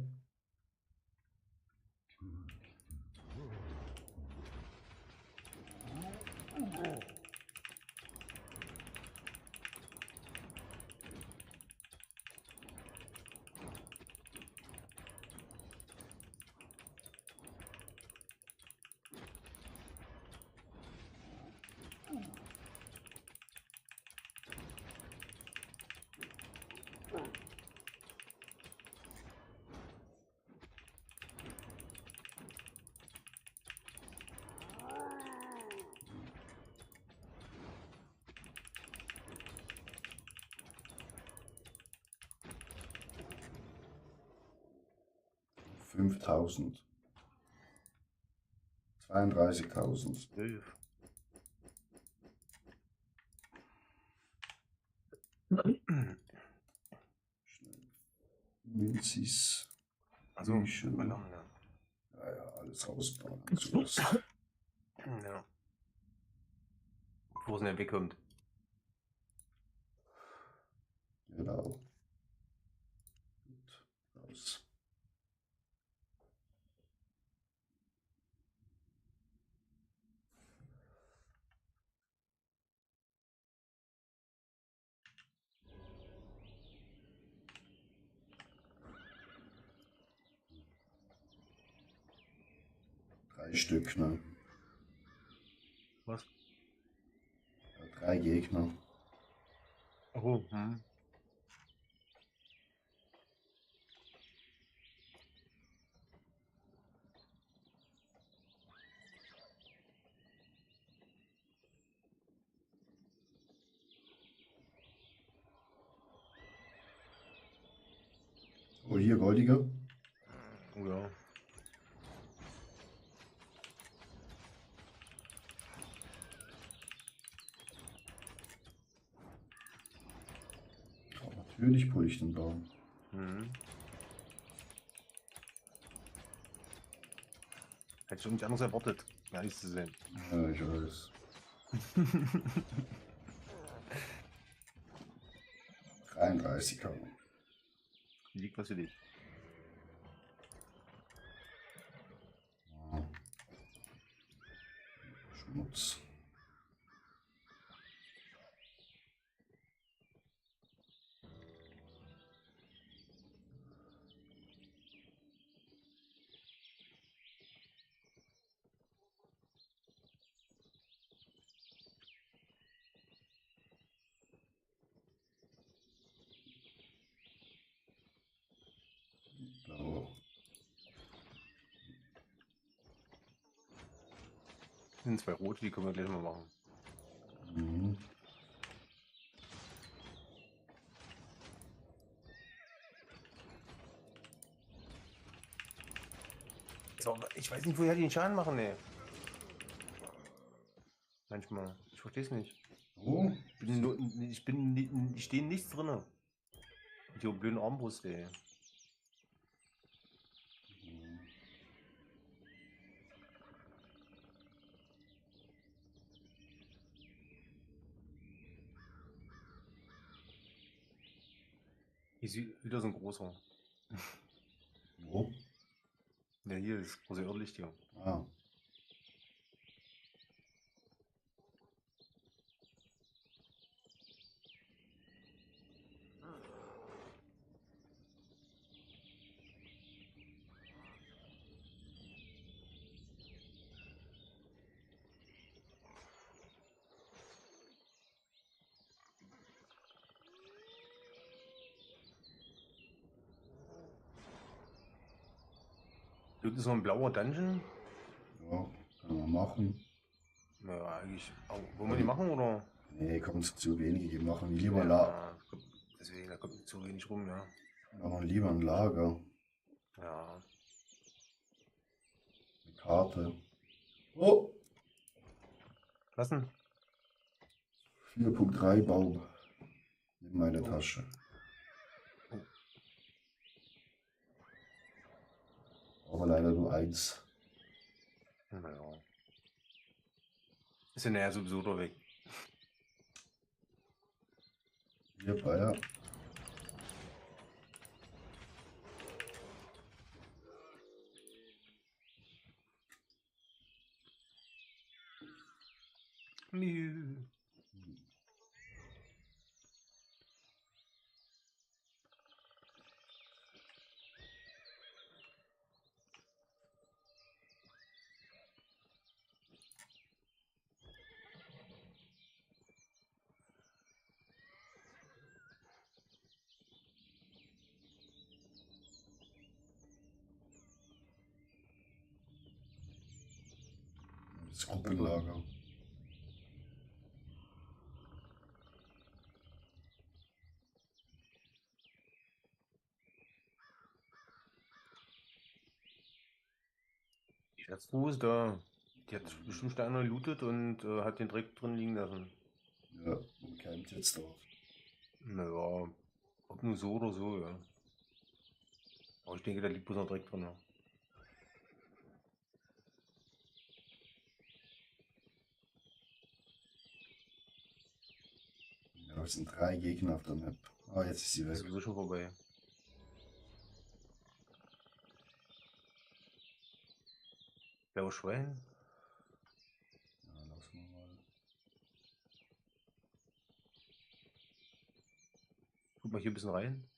$5.000. 32.000. 12. Münzis. Also, Bücher. Alarm, ja. Ja, ja, alles rausbauen. Zuerst. Ja. Wo es nicht wegkommt. Genau. Gut. Raus. Drei Stück, ne? Was? Ja, 3 Gegner. Oh, hm. Oh, hier goldiger. Ja. Oh, natürlich pull ich den Baum. Mhm. Hätte schon nicht anders erwartet, ehrlich zu sein. Ja, ich weiß. 33 Euro. Liegt was für dich. Ah. Schmutz. Blau. Sind 2 rote, die können wir gleich mal machen. Mhm. So, ich weiß nicht, woher die den Schaden machen, ne. Manchmal. Ich verstehe es nicht. Oh, Ich stehe nichts drin. Mit ihrer blöden Armbrust, ey. Hier ist wieder so ein großer. wo? Ja, hier, das große Irrlicht hier. Ah. Gibt es noch ein blauer Dungeon? Ja, kann man machen. Ja, eigentlich. Wollen wir die machen oder? Nee, kommen zu wenige. Machen wir lieber, Deswegen, da kommt zu wenig rum, ja. machen wir lieber ein Lager. Ja. Eine Karte. Oh! Lassen. 4.3 Baum. In meine Tasche. Aber leider nur 1. Naja. Ist ja näher sowieso da weg. Hier, Bayer. Miu. Das Gruppenlager. Die Schatztruhe ist da. Die hat bestimmt einer gelootet und hat den Dreck drin liegen lassen. Ja, und keimt jetzt drauf. Naja, ob nur so oder so, ja. Aber ich denke, da liegt bloß noch Dreck drin. Ja. Ja, es sind 3 Gegner auf der Map. Ah, jetzt ist sie Ist weg. sowieso schon vorbei. Blaues Schwein. Ja, lassen wir mal. Guck mal hier ein bisschen rein.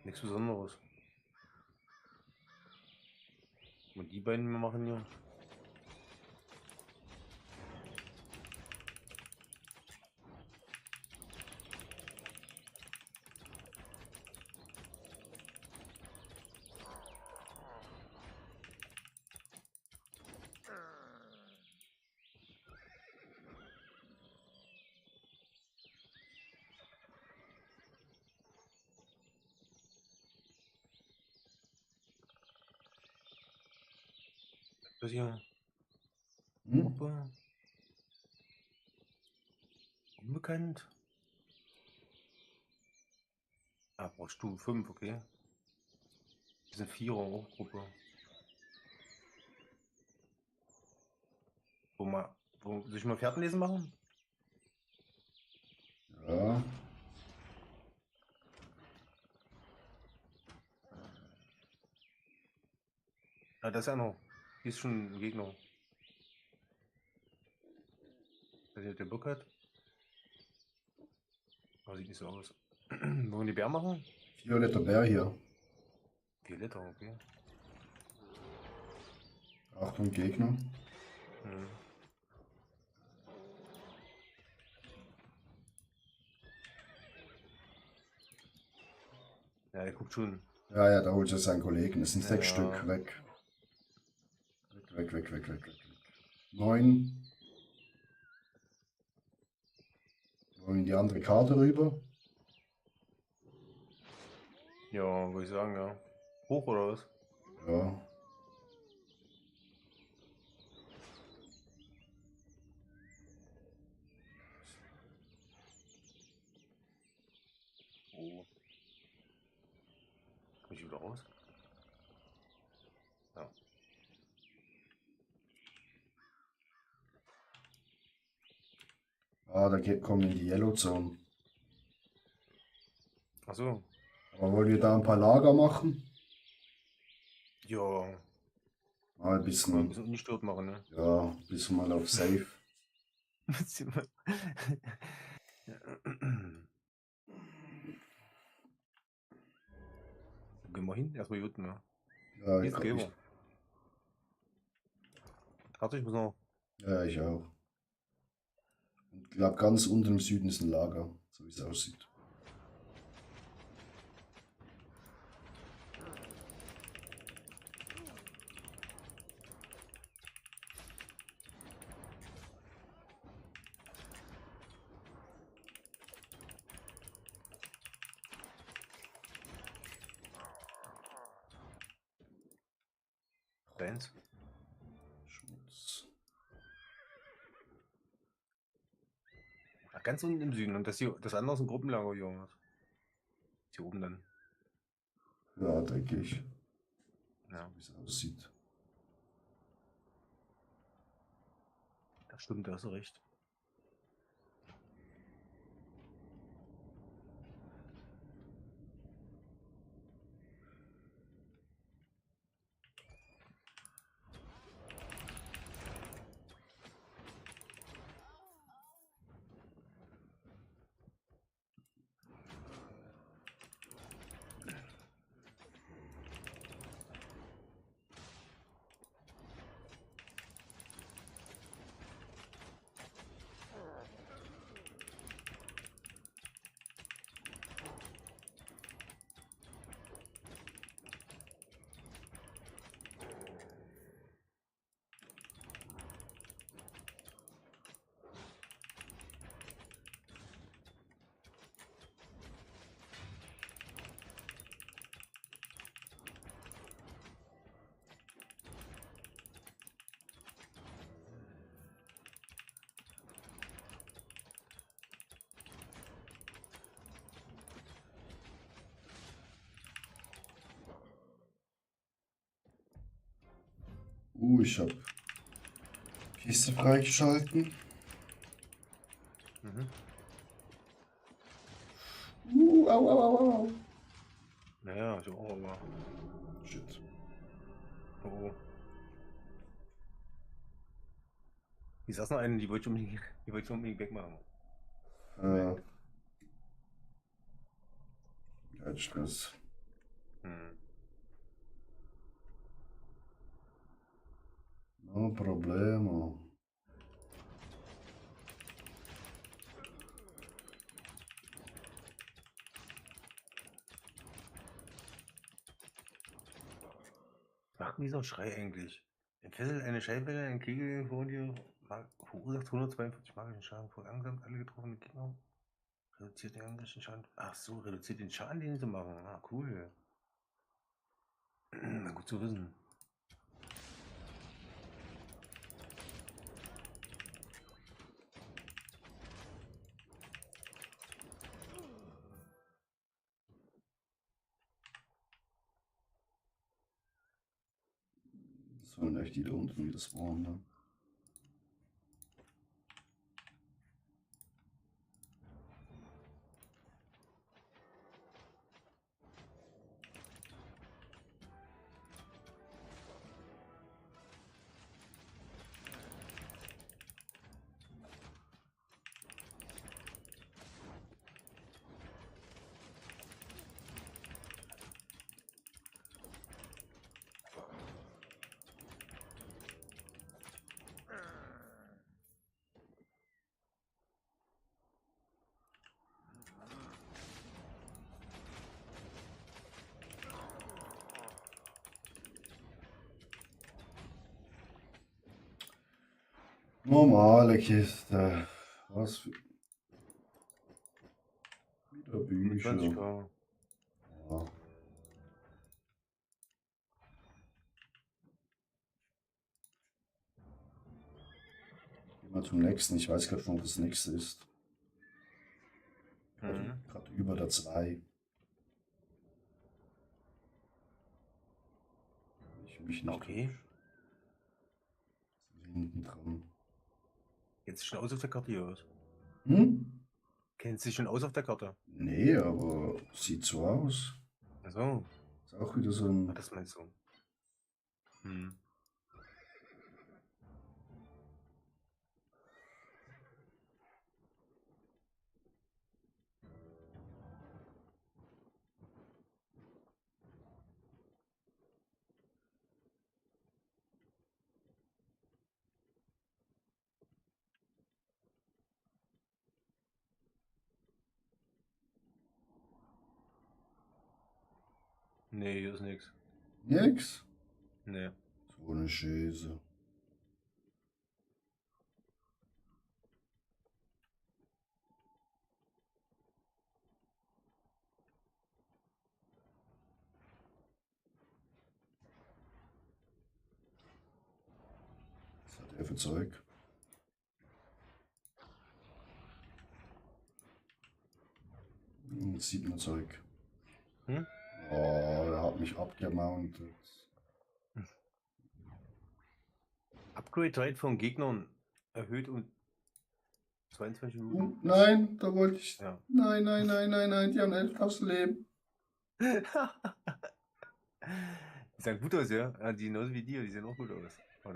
Nichts Besonderes. Und die beiden wir machen hier. Das hier. Hm? Gruppe. Unbekannt. Ah, brauchst du 5, okay. Wir sind 4er Gruppe. Soll ich mal Pferdenlesen machen? Ja. Ah, das ist ja noch. Hier ist schon ein Gegner. Der Bock hat. Aber sieht nicht so aus. Wollen wir die Bär machen? Violetter Bär hier. 4 Liter, okay. Achtung, Gegner. Hm. Ja, der guckt schon. Ja, ja, da holt er seinen Kollegen. Es sind Ja, 6 ja. Stück. Weg. Weg. 9. Wollen wir in die andere Karte rüber? Ja, würde ich sagen, ja. Hoch oder was? Ja. Oh. Komm ich wieder raus? Ja. Ah, kommen wir in die Yellow Zone. Achso. Aber wollen wir da ein paar Lager machen? Ja. Mal ein Mal ein bisschen, bisschen ungestört machen, ne? ja, ein bisschen mal auf Safe. Gehen wir hin, erstmal Juten, ja. Ja, Jetzt gehen wir. ich, Warte, ich muss noch. ja, ich auch. Ich glaube, ganz unten im Süden ist ein Lager, so wie es aussieht. Fans. Schmutz. Ach, ganz unten im Süden. Und das hier, das andere ist ein Gruppenlager, Jungs. Hier oben dann. Ja, denke ich. Ja, So wie es aussieht. das stimmt, da hast du recht. Ich habe Kiste freigeschalten. Mhm. Au, au, au, au. Naja, ich auch, aber. Shit. Oh. Hier saß noch eine, die wollte ich unbedingt wegmachen. Ja, Stress. Hm. No problemo. Macht denn dieser Schrei eigentlich? Entfesselt eine Scheinwelle, ein Kegel vor dir, verursacht 142 magischen Schaden, verlangsamt alle getroffenen Gegner, reduziert den angrifflichen Schaden. Ach so, reduziert den Schaden, den sie machen. Ah, cool. Na, gut zu wissen. Das sollen echt die da unten wieder spawnen, ne? Normale Kiste. Was für. Wieder Bücher. 25k. Ja. Gehen wir zum nächsten. Ich weiß gerade schon, was das nächste ist. Mhm. Gerade über der 2. Ich mich nicht. Okay. Hinten dran. Jetzt ist schon aus auf der Karte hier aus. Hm? Kennt sich schon aus auf der Karte. Nee, aber sieht so aus. Also, Ist auch wieder so ein. das meinst du. Hm. Nee, hier ist nix. Nix? Nee. So eine Scheiße. Was hat der für Zeug? Jetzt sieht man Zeug. Hm? Oh, er hat mich abgemountet. Upgrade Rate von Gegnern erhöht um 22 Minuten. Nein, da wollte ich. Ja. Nein, nein, nein, nein, nein, die haben 11.000 Leben. Die sahen gut aus, ja. Ja, die genauso wie die sehen auch gut aus. Ah.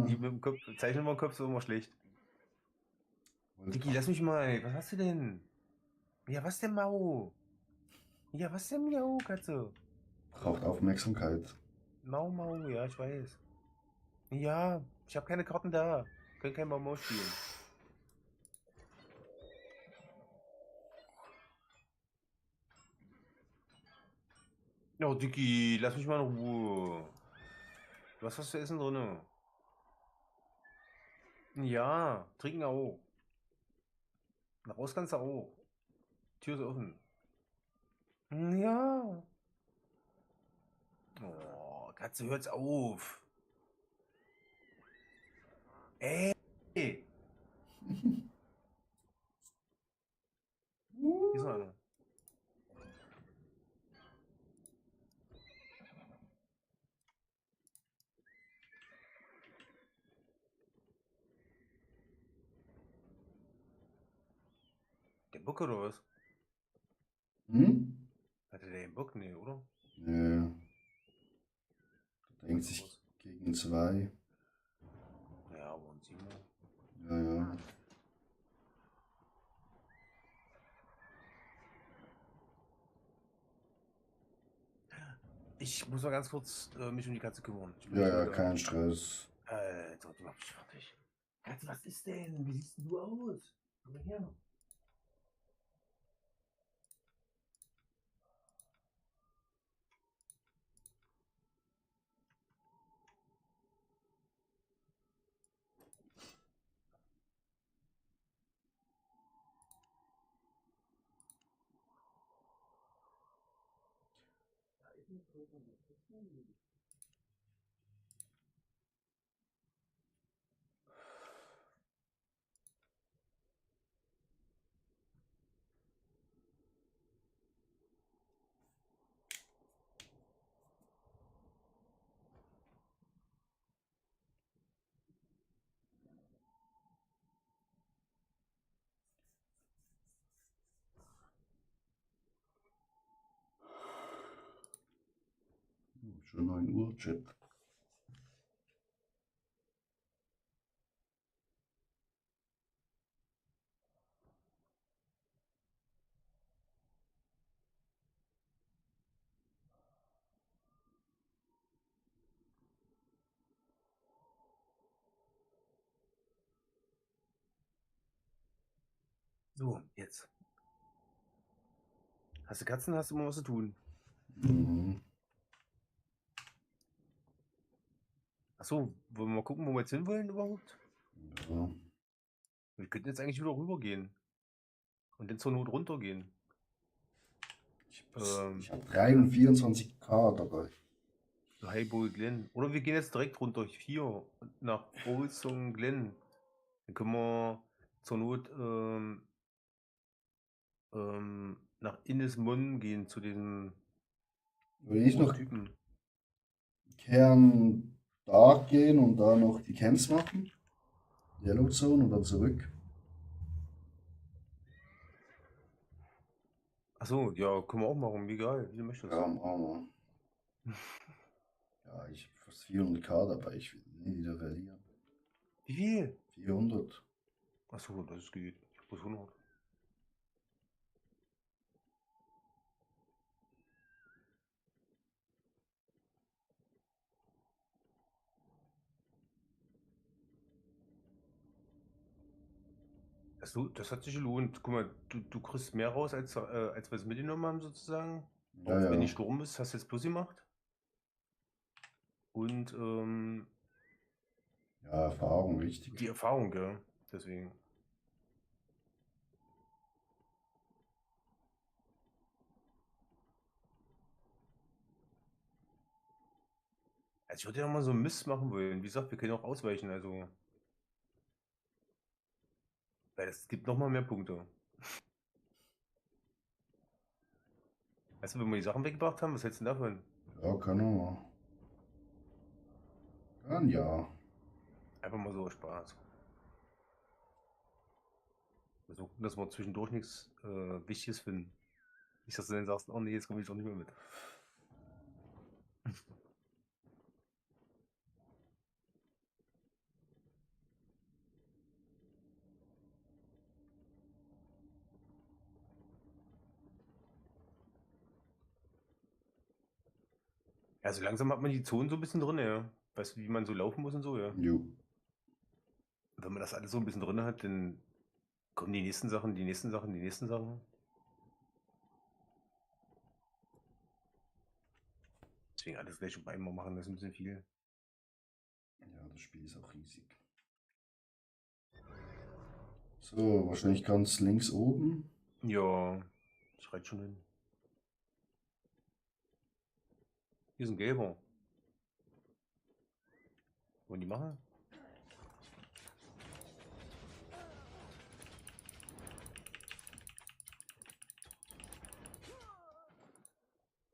Die mit dem Kopf, Zeichnen wir im Kopf so immer schlecht. Dicky, lass mich mal. Was hast du denn? Ja, was denn, Mau? Ja, was denn, Miau, Katze? Braucht Aufmerksamkeit. Mau, Mau, ja, ich weiß. Ja, ich habe keine Karten da. Können kein Mau spielen. Ja, Dicky, lass mich mal in Ruhe. Was hast du zu essen drin? Ja, trinken auch. Nach raus kannst du auch. Tür ist offen. Ja. Oh, Katze, hört's auf. Ey. Hier ist noch einer. Der Bock oder was? Hm? Hatte der den Bock? Nee, oder? Ja. Denkt sich gegen 2. Ja, aber und Simon. Ja, ja. Ich muss mal ganz kurz mich um die Katze kümmern. Ich bin Ja, schon ja, wieder- kein Stress. Alter, die macht mich fertig. Katze, was ist denn? Wie siehst denn du aus? Komm mal her. Schon 9 Uhr, Chat. So, jetzt. Hast du Katzen, hast du immer was zu tun. Mhm. Achso, wollen wir mal gucken, wo wir jetzt hinwollen überhaupt? Ja. Wir könnten jetzt eigentlich wieder rübergehen. Und dann zur Not runtergehen. Ich habe 3 und 24K dabei. Highbull Glen. Oder wir gehen jetzt direkt runter hier nach Folsom Glen. Dann können wir zur Not nach Innismon gehen zu diesem Will ich noch Typen. Kern Dark gehen und da noch die Camps machen? Yellow Zone und dann zurück? Achso, ja, können wir auch machen. Wie geil, wie du möchtest. Ja, machen wir. Ja, ich habe fast 400K dabei. Ich will nie wieder verlieren. Wie viel? 400. Achso, das geht. Ich hab bloß 100. Das hat sich gelohnt. Guck mal, du kriegst mehr raus, als wir es mitgenommen haben, sozusagen. Ja, Auch wenn ja. nicht Sturm ist, hast du jetzt Plus gemacht. Und Ja, Erfahrung, richtig. die Erfahrung, ja. Deswegen. Also ich würde ja mal so einen Mist machen wollen. Wie gesagt, wir können auch ausweichen, also. Weil es gibt nochmal mehr Punkte. Weißt du, wenn wir die Sachen weggebracht haben, was hältst du denn davon? Ja, kann er mal. Dann ja. Einfach mal so aus Spaß. Wir gucken, dass wir zwischendurch nichts Wichtiges finden. Nicht, dass du dann sagst, oh nee, jetzt komme ich doch nicht mehr mit. Ja, so langsam hat man die Zonen so ein bisschen drin, ja. Weißt du, wie man so laufen muss und so, ja. Jo. Wenn man das alles so ein bisschen drin hat, dann kommen die nächsten Sachen, die nächsten Sachen, die nächsten Sachen. Deswegen alles gleich auf einmal machen, das ist ein bisschen viel. Ja, das Spiel ist auch riesig. So, wahrscheinlich ganz links oben. Ja, schreit schon hin. Hier ist ein gelber. Wollen die machen?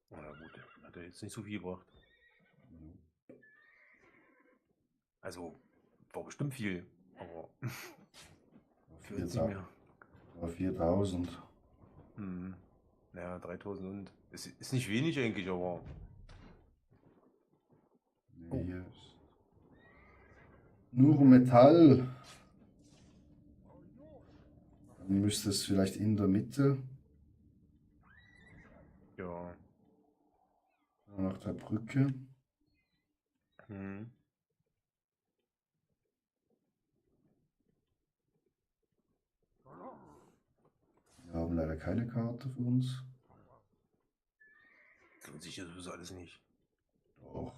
Na gut, hat er jetzt nicht so viel gebracht. Also, war bestimmt viel, aber für uns nicht mehr. 4000. Hm. Naja, 3000 und. Ist nicht wenig eigentlich, aber. Nee, Oh. hier ist nur Metall. Dann müsste es vielleicht in der Mitte Ja. nach der Brücke. Hm. Wir haben leider keine Karte für uns. Das lohnt sich ja sowieso alles nicht. Doch.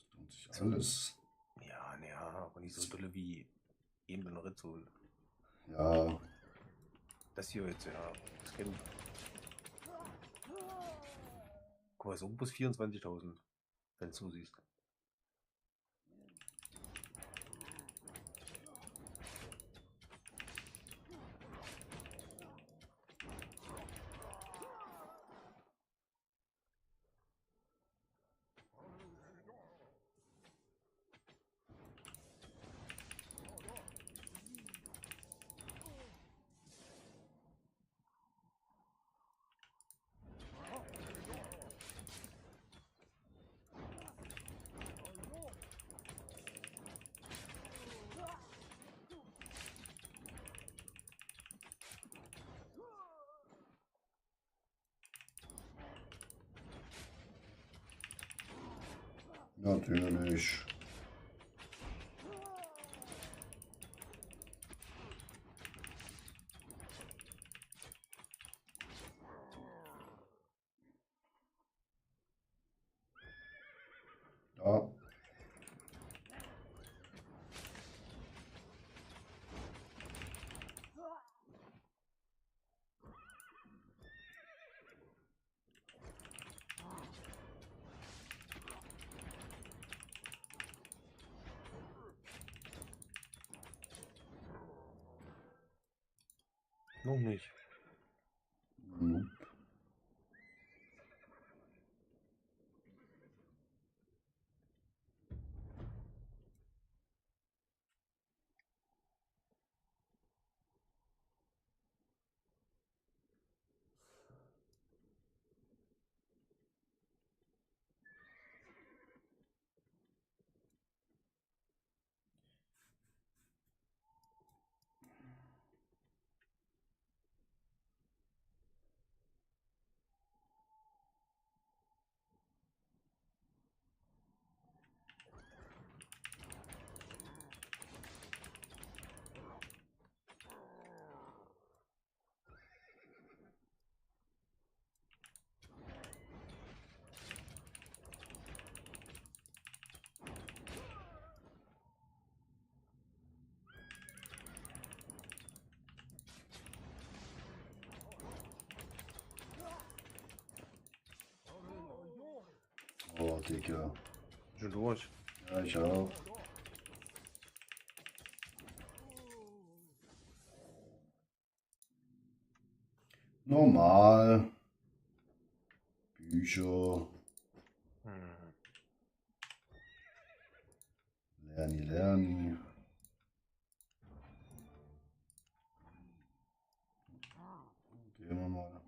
Das lohnt sich alles. Ja, naja, aber nicht so dolle wie eben in Rizzo. Ja, Das hier jetzt, ja. Das kennt. Guck mal, so bis 24.000, wenn du so siehst. natürlich. Ja. Noch nicht. Nope. vor, Digga. Schon durch. Ja, ich auch. Normal. Bücher. Hm. Lerni. Gehen wir mal.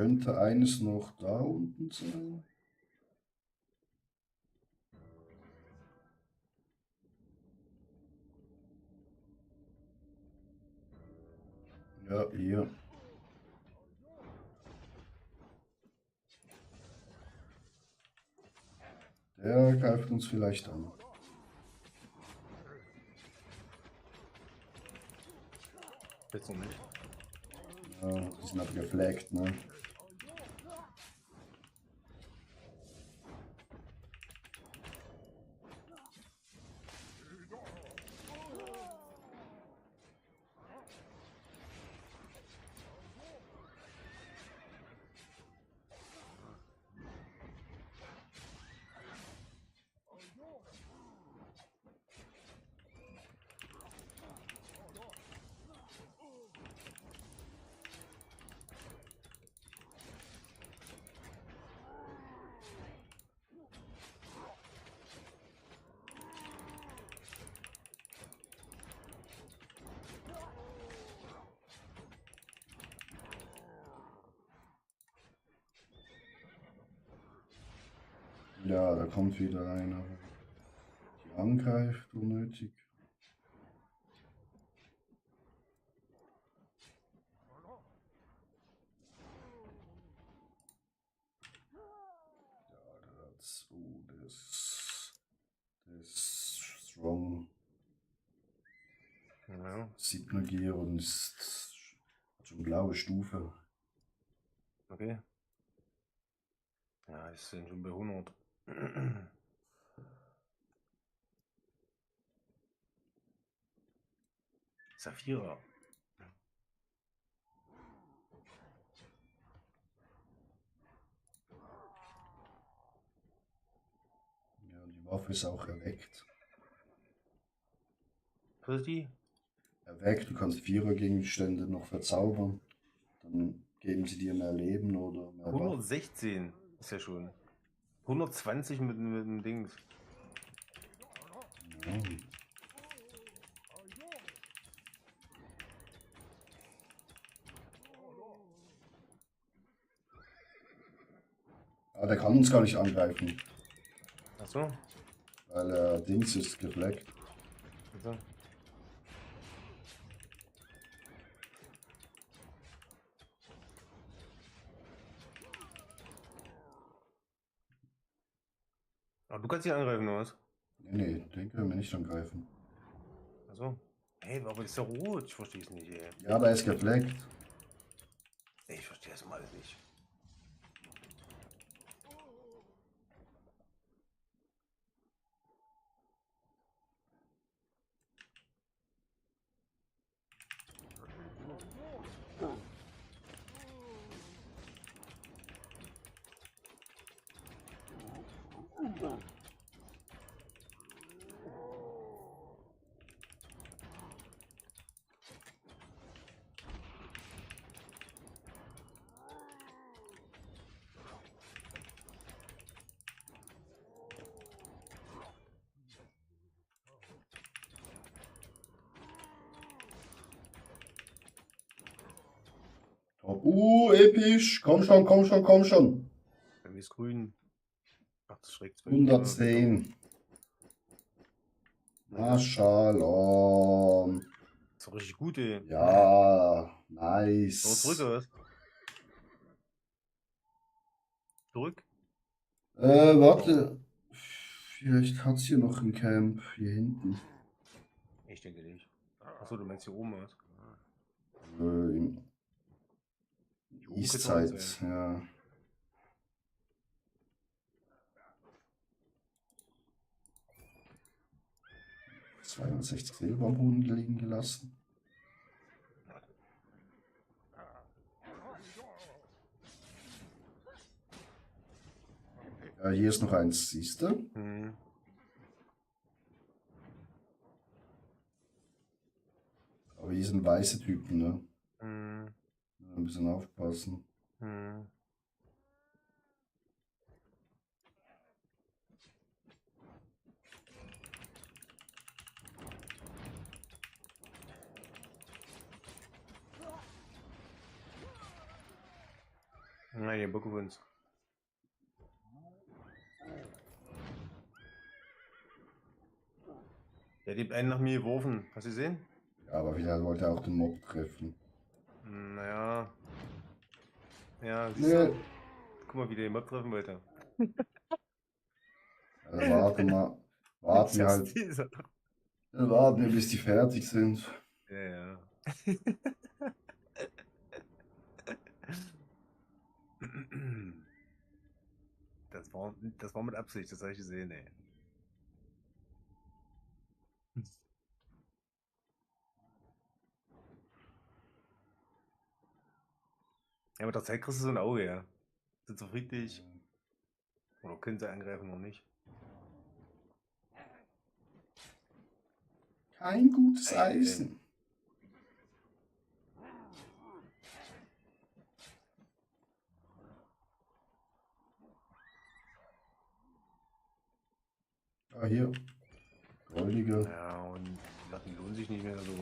Könnte eines noch da unten sein? Ja, hier. Der greift uns vielleicht an. Jetzt noch nicht. Ja, die sind aber gefleckt, ne? Ja, da kommt wieder einer. Die angreift unnötig. Ja, das ist strong. Ja. 7er Gear und ist schon blaue Stufe. Okay. Ja, ich sind schon bei 100. Saphira. Ja, die Waffe ist auch erweckt. Was ist die? Erweckt, du kannst Vierer-Gegenstände noch verzaubern. Dann geben sie dir mehr Leben oder mehr Waffen. 116 ist ja schon. 120 mit dem Dings. Ja. Ah, der kann uns gar nicht angreifen, Achso. weil er Dings ist gefleckt. Also. Aber du kannst dich angreifen, oder was? Nee, den können wir nicht angreifen. Achso. Hey, aber ist ja rot. Ich verstehe es nicht, ey. Ja, aber er ist gefleckt. Ich verstehe es mal nicht. Top. Episch. Komm schon, komm schon, komm schon. Bei mir ist grün. Ach, das schreckt 110. Mashallah. ist doch richtig gut, ey. Ja, So, nice. zurück oder was? Zurück? Warte. Vielleicht hat es hier noch ein Camp. Hier hinten. Ich denke nicht. Achso, du meinst hier oben was? In Hier oben könnte noch Eastside, eins sein. ja. ...260 Silber am Boden liegen gelassen. Ja, hier ist noch eins, siehst du? Hm. Aber hier sind weiße Typen, ne? Hm. Ein bisschen aufpassen. Hm. Na, hier bucken wir uns. Der hat einen nach mir geworfen. Hast du gesehen? Ja, aber wieder wollte er auch den Mob treffen. Naja. Ja, siehst Nee. du? Guck mal, wie der den Mob treffen wollte. Also warten wir halt, Dieser. warten wir, bis die fertig sind. Ja, ja. Das war mit Absicht, das habe ich gesehen, ey. Ja, mit der Zeit kriegst du so ein Auge, ja. Sind so friedlich. Oder können sie angreifen noch nicht. Kein gutes Ei, ei, ei. Eisen. Ah, hier. Goldige. Ja, und die Sachen lohnen sich nicht mehr so.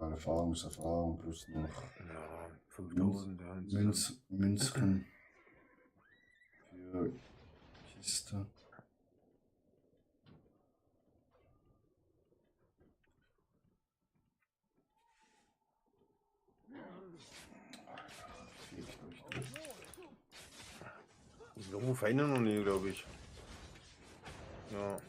Ja, Erfahrung ist Erfahrung plus noch Ja, 5000. Ja, Münzen für Kiste. Fickt euch durch. So Feinde noch nie, glaube ich. Ja.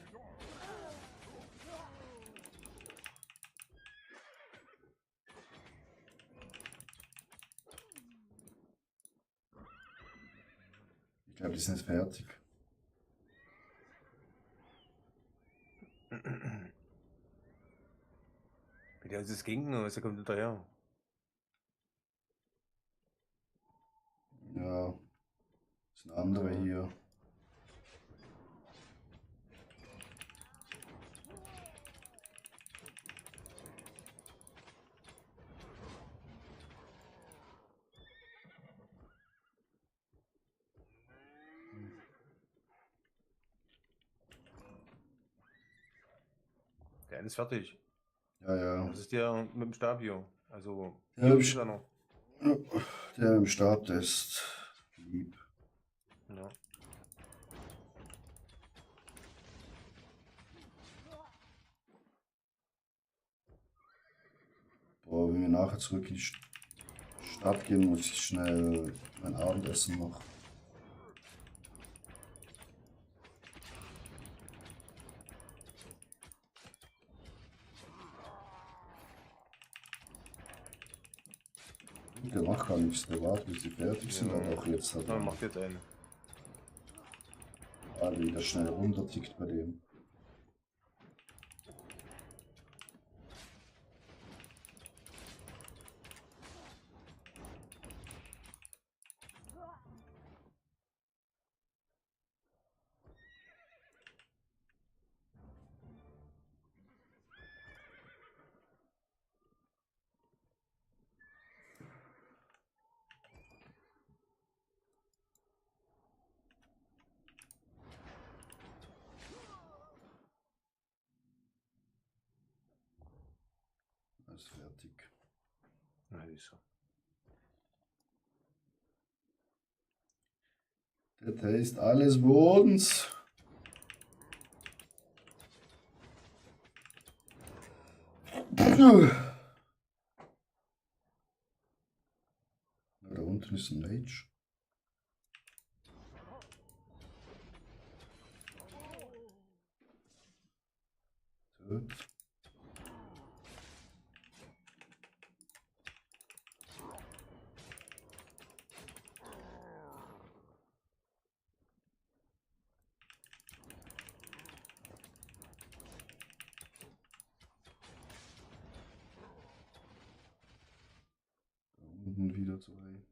Ich glaube, die sind jetzt fertig. Wie der uns das ging, der kommt hinterher. Ja. Das sind andere hier. Der eine ist fertig. Ja, ja. Das ist der mit dem Stab hier. Also, Ja, hier ich- ist er noch. Ja, der im Stab, der ist lieb. Ja. Boah, wenn wir nachher zurück in die Stadt gehen, muss ich schnell mein Abendessen noch. Der macht gar nichts, der wartet, bis sie fertig sind, Ja. aber auch jetzt hat Na, er macht jetzt einen. alle wieder schnell runtertickt bei dem. Er ist fertig. Na, siehst du. Der Taste alles Bodens. Da unten ist ein Mage. Tot. unten wieder 2. Mhm.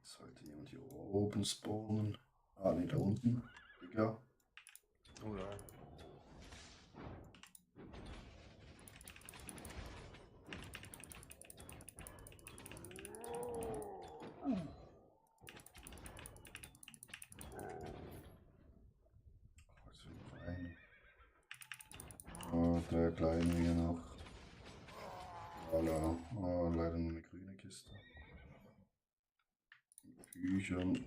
Sollte jemand hier oben spawnen? Ah, ne, da unten. Digga. Oh ja. Was für ein Verein. Oh, der kleine hier noch. Voilà. Oh, leider nur eine grüne Kiste. Büchern.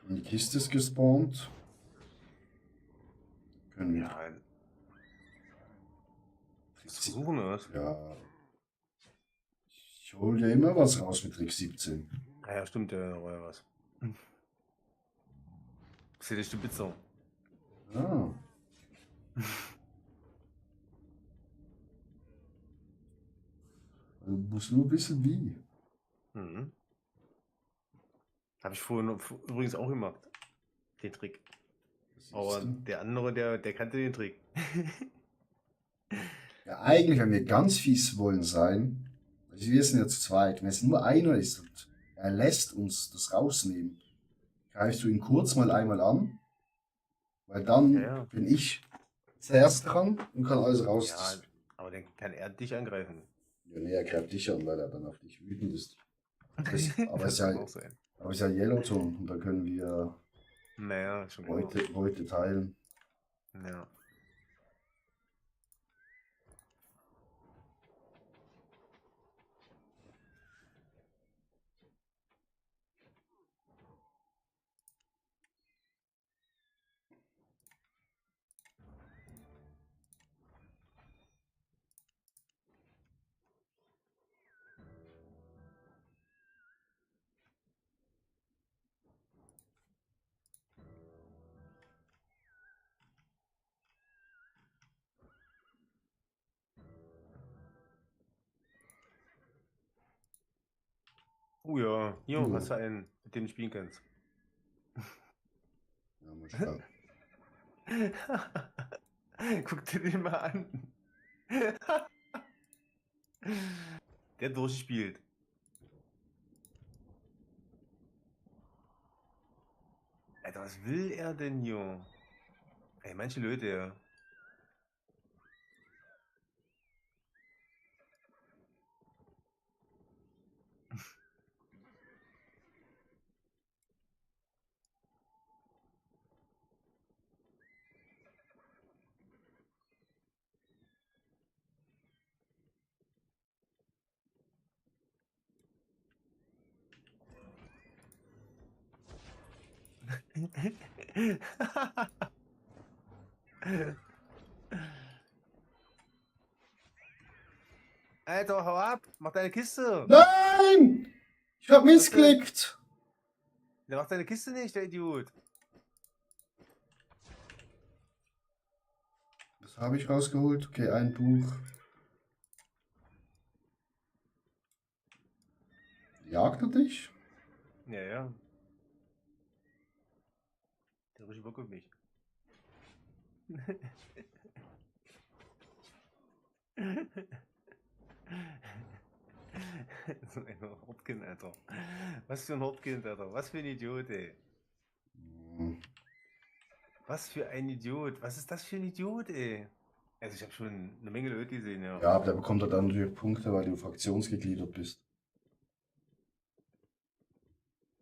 Die Kiste ist gespawnt. Können wir. Ja. Das versuchen wir was. Ja. Ich hol ja immer was raus mit Trick 17. Ah ja, stimmt, da war ja was. Das ist die Pizza. Ah. Du musst nur wissen, wie. Mhm. Habe ich vorhin übrigens auch gemacht. Den Trick. Das Aber siehst du. der andere, der kannte den Trick. Ja, eigentlich, wenn wir ganz fies wollen sein, also wir sind ja zu zweit, wenn es nur einer ist und er lässt uns das rausnehmen, greifst du ihn kurz mal einmal an, weil dann Ja, ja. bin ich zuerst dran und kann alles raus. Ja, aber dann kann er dich angreifen. Ja, nee, er greift dich an, weil er dann auf dich wütend ist. Aber es Das ist kann ja, auch sein. aber es ist ja Yellowton und da können wir Naja, schon klar. Beute teilen. Ja. Oh ja, hier Ja. hast du einen, mit dem du spielen kannst. Ja, mal schauen. Guck dir den mal an. Der hat durchgespielt. Alter, was will er denn hier? Ey, manche Leute, ja. Alter, hau ab, mach deine Kiste. Nein! Ich hab missklickt! Der macht deine Kiste nicht, der Idiot. Was habe ich rausgeholt? Okay, ein Buch. Jagt er dich? Ja, ja. Der hat richtig Bock auf mich. So ein Hortkind, Alter. Was für ein Hortkind, Alter. Was für ein Idiot, ey. Hm. Was für ein Idiot. Was ist das für ein Idiot, ey? Also ich habe schon eine Menge Leute gesehen, ja. Ja, aber der bekommt halt dann natürlich Punkte, weil du fraktionsgegliedert bist.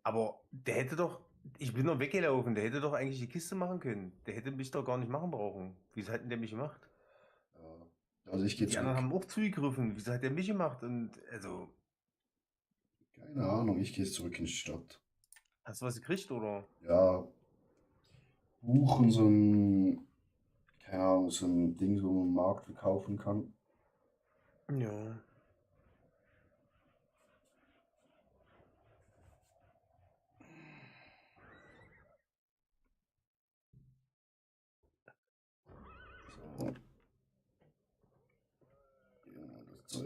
Aber der hätte doch, ich bin doch weggelaufen, der hätte doch eigentlich die Kiste machen können. Der hätte mich doch gar nicht machen brauchen. Wieso hat denn der mich gemacht? Ja. Also ich gehe Die anderen zurück. haben auch zugegriffen. Wieso hat der mich gemacht? Und also, Keine Ahnung, ich gehe jetzt zurück in die Stadt. hast du was gekriegt, oder? Ja, buchen so ein, keine Ahnung, so ein Ding, wo man im Markt verkaufen kann. Ja.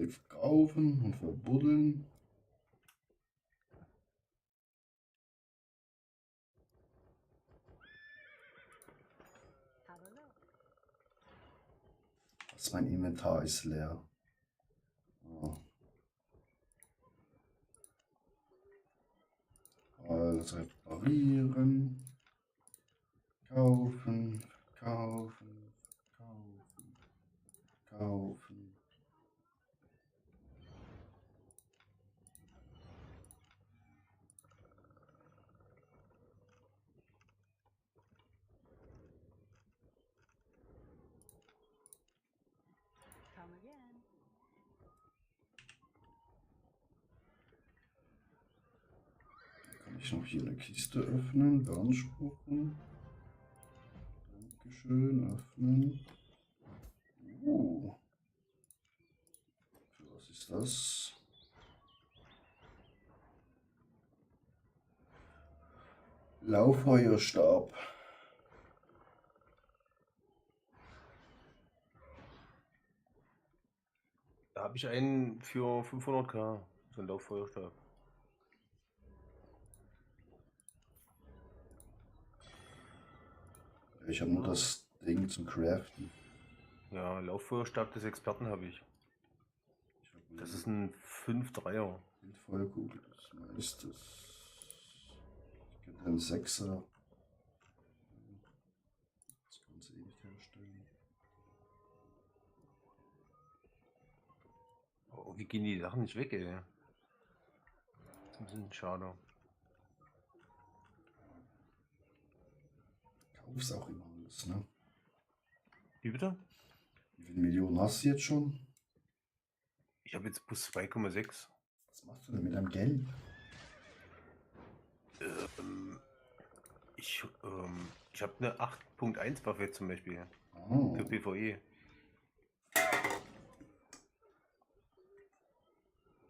Zeug verkaufen und verbuddeln. Have a look. Was, mein Inventar ist leer. Oh. Also reparieren. Kaufen, kaufen, kaufen, kaufen. Come again. Kann ich noch hier eine Kiste öffnen? Beanspruchen. Dankeschön, öffnen. Für was ist das? Lauffeuerstab. Da habe ich einen für 500k. So ein Lauffeuerstab. Ich habe nur das Ding zum Craften. Ja, Lauffeuerstab des Experten habe ich. Das ist ein 5-3er. Feuerkugel. Das ist das. Ich könnte einen 6er. Das kann es eh nicht herstellen. Oh, wie gehen die Sachen nicht weg, ey? Das ist ein bisschen schade. Kauf's auch immer alles, ne? Wie bitte? Wie viele Millionen hast du jetzt schon? Ich habe jetzt plus 2,6. Was machst du denn mit deinem Geld? Ich habe eine 8.1 Waffe jetzt zum Beispiel. Oh. Für PvE.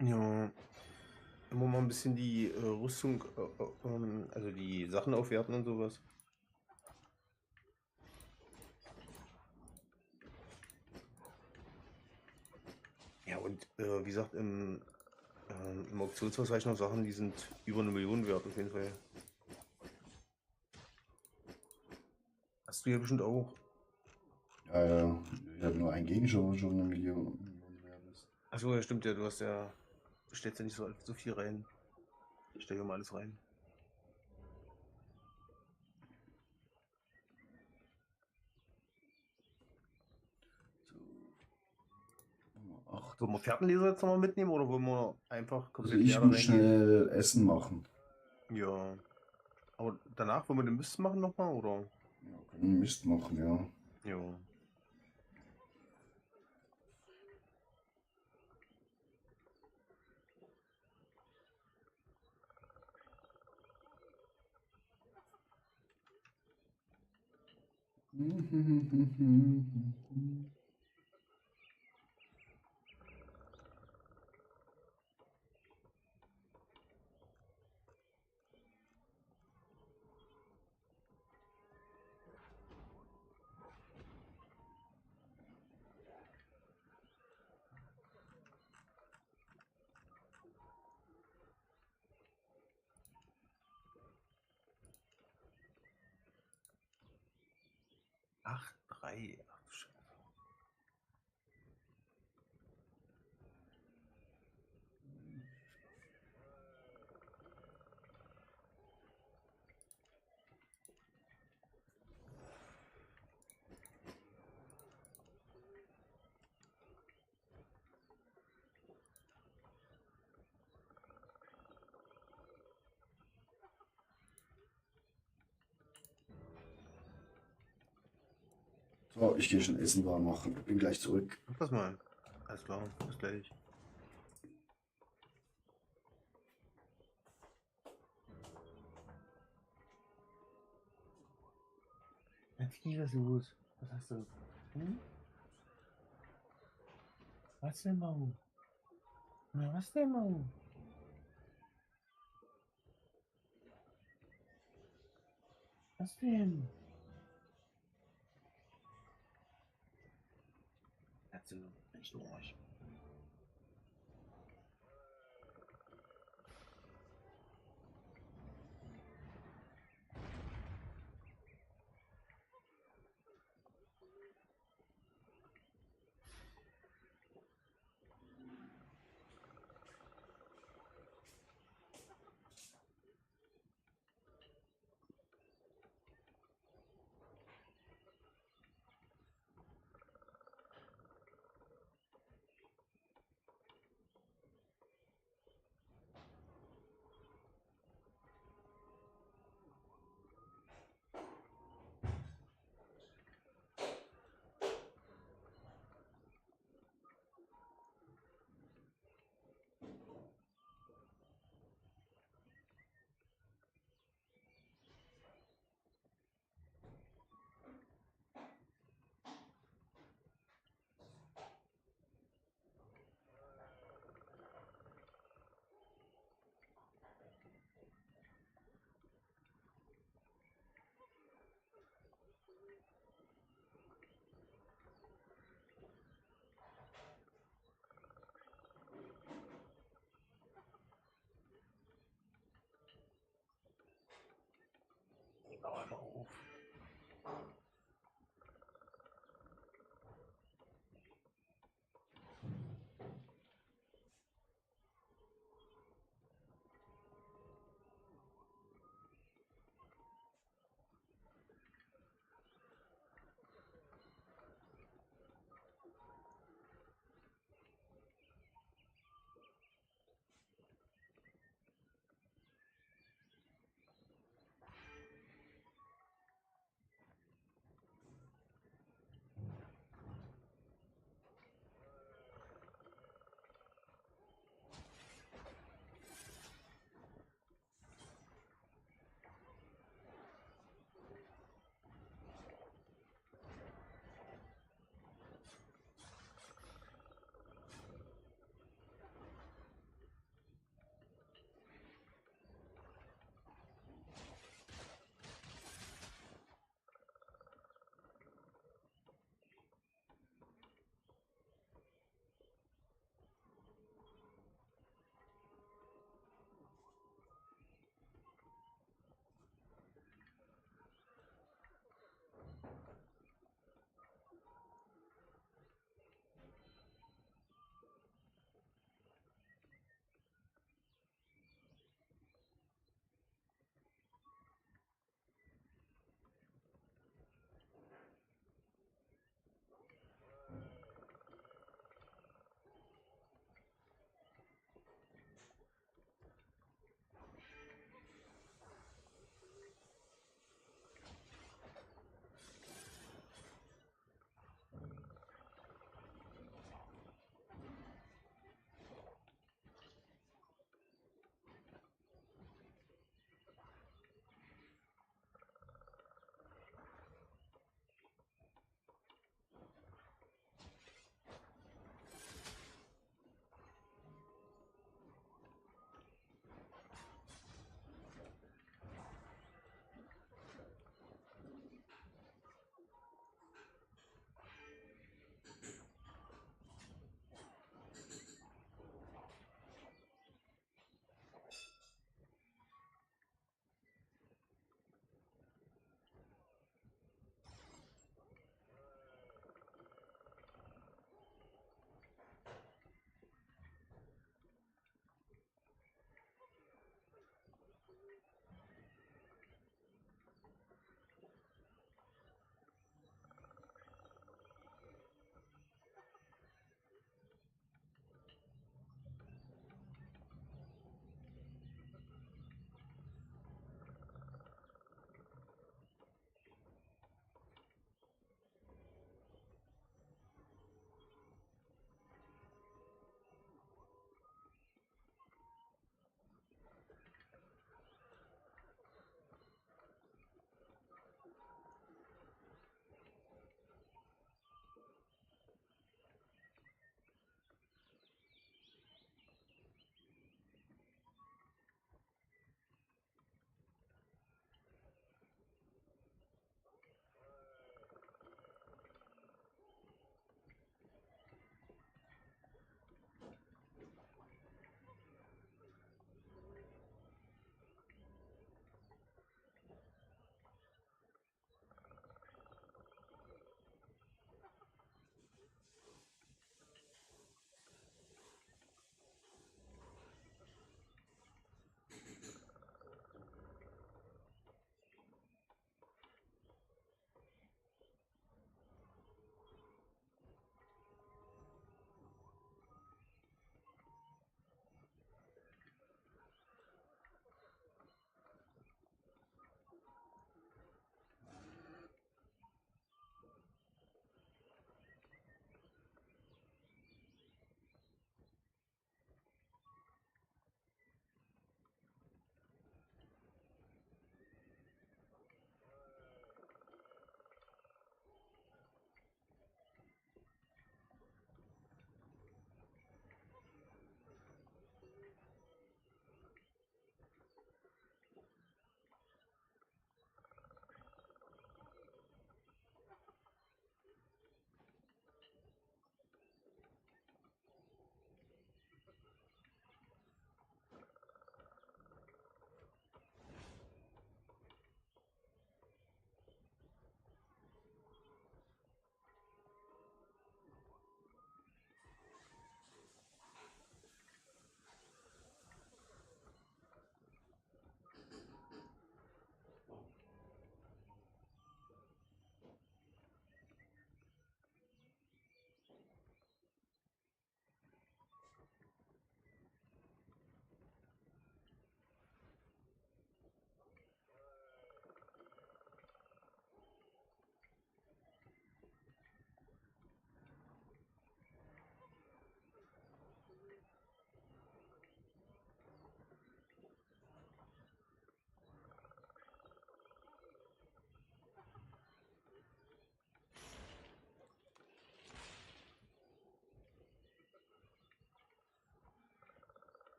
Ja. Immer mal ein bisschen die Rüstung, also die Sachen aufwerten und sowas. Ja, und wie gesagt, im Auktionsverzeichnis noch Sachen, die sind über 1 Million wert auf jeden Fall. Hast du ja bestimmt auch. Ja, ja. Ich habe nur einen Gegenstand, der schon eine Million wert ist. Achso, ja, stimmt ja, du stellst ja nicht so viel rein. Ich stelle ja mal alles rein. Ach, Wollen wir Fährtenleser jetzt nochmal mitnehmen oder wollen wir einfach also komplett ich leer da muss reingehen? schnell Essen machen. Ja. Aber danach wollen wir den Mist machen nochmal, oder? Ja, können Mist machen, ja. Ja. Ach, 3. Ach du Scheiße. So, ich gehe schon Essen warm machen. Bin gleich zurück. Mach das mal. Alles klar, bis gleich. Jetzt geh, was ist los? Was hast du? Hm? Was denn, Mau? Na, was denn, Mau? Was denn? Erzähl, nicht durch. Hör mal auf.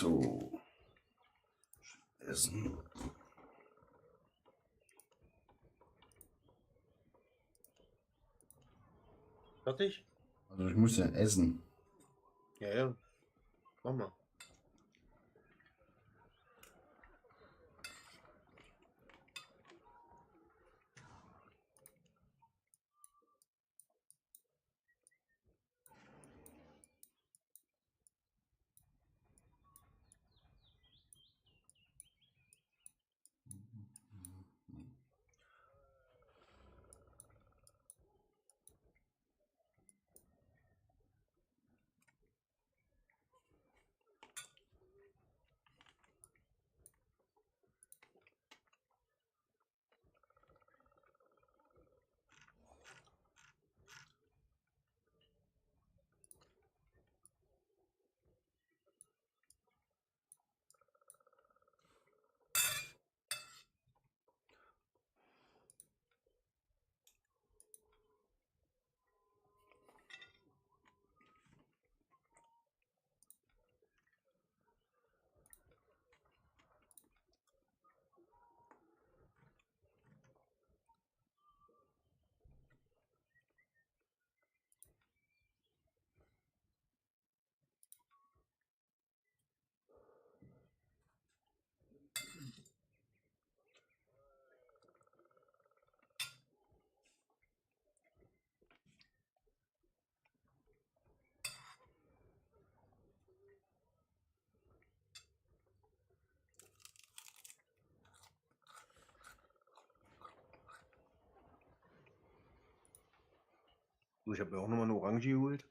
So. Essen. Fertig? Also ich muss ja essen. Ja, ja. Mach mal. So, ich habe mir auch nochmal eine Orange geholt.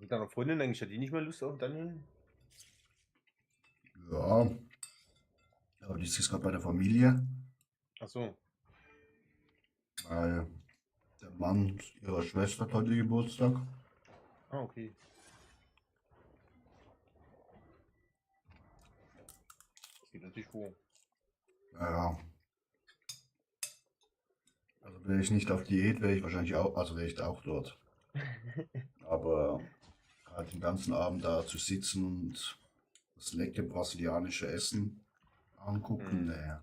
Mit deiner Freundin eigentlich, hat die nicht mehr Lust auf Dungeon? Ja. Aber die ist jetzt gerade bei der Familie, Ach so. weil der Mann ihrer Schwester hat heute Geburtstag. Ah, okay. Das geht natürlich vor. Ja. Also wäre ich nicht auf Diät, wäre ich wahrscheinlich auch, also wäre ich da auch dort. Aber halt den ganzen Abend da zu sitzen und das leckere brasilianische Essen angucken, naja.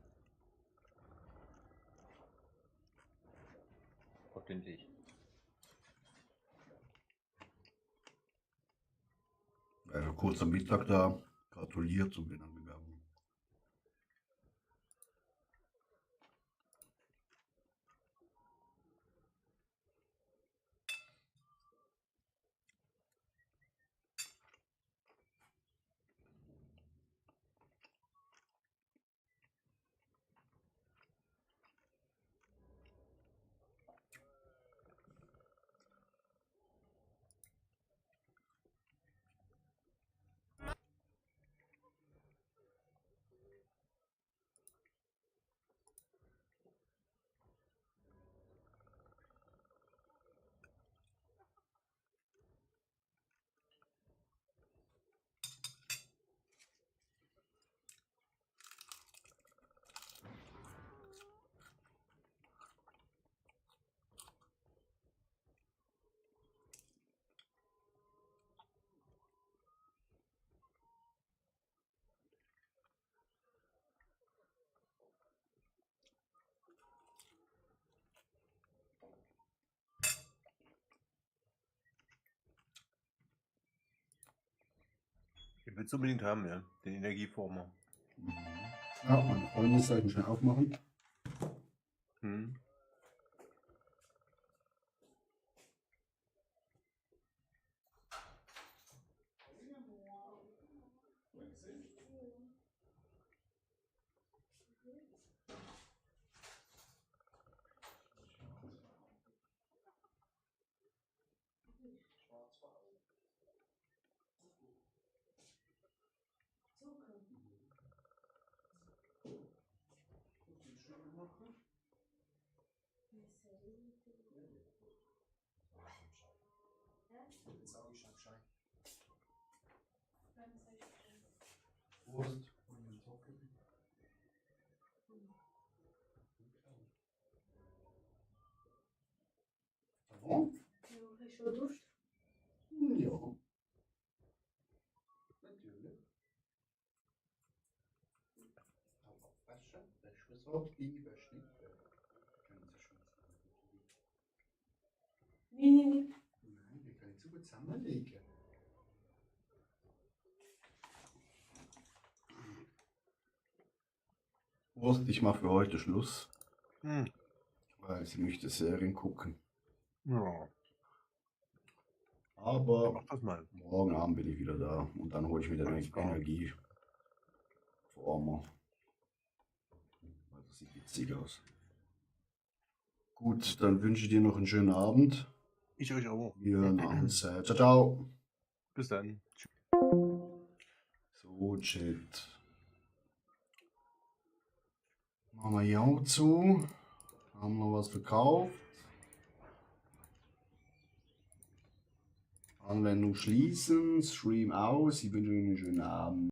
Verständlich. Kurz am Mittag da gratuliert und bin dann gegangen. Ich will es unbedingt haben, ja. Den Energieformer. Ja, meine Freundin soll ich ihn schnell aufmachen. Hm. Wurst. Oh, Hast du Durst? ja. Natürlich. Aber waschen, das ist so, die Wäsche nicht. Können Sie schon Nein. Nein, wir können so gut zusammenlegen. Wurst, ich mache für heute Schluss, Hm. weil sie möchte Serien gucken. Ja, Aber mach das mal. morgen Abend bin ich wieder da und dann hole ich wieder eine Alles klar. Energie. Former. Also sieht witzig aus. Gut, dann wünsche ich dir noch einen schönen Abend. Ich euch auch. Wir hören uns. Ciao, ciao. Bis dann. So, Chat. Machen wir hier auch zu. Haben noch was verkauft. Anwendung schließen. Stream aus. Ich wünsche Ihnen einen schönen Abend.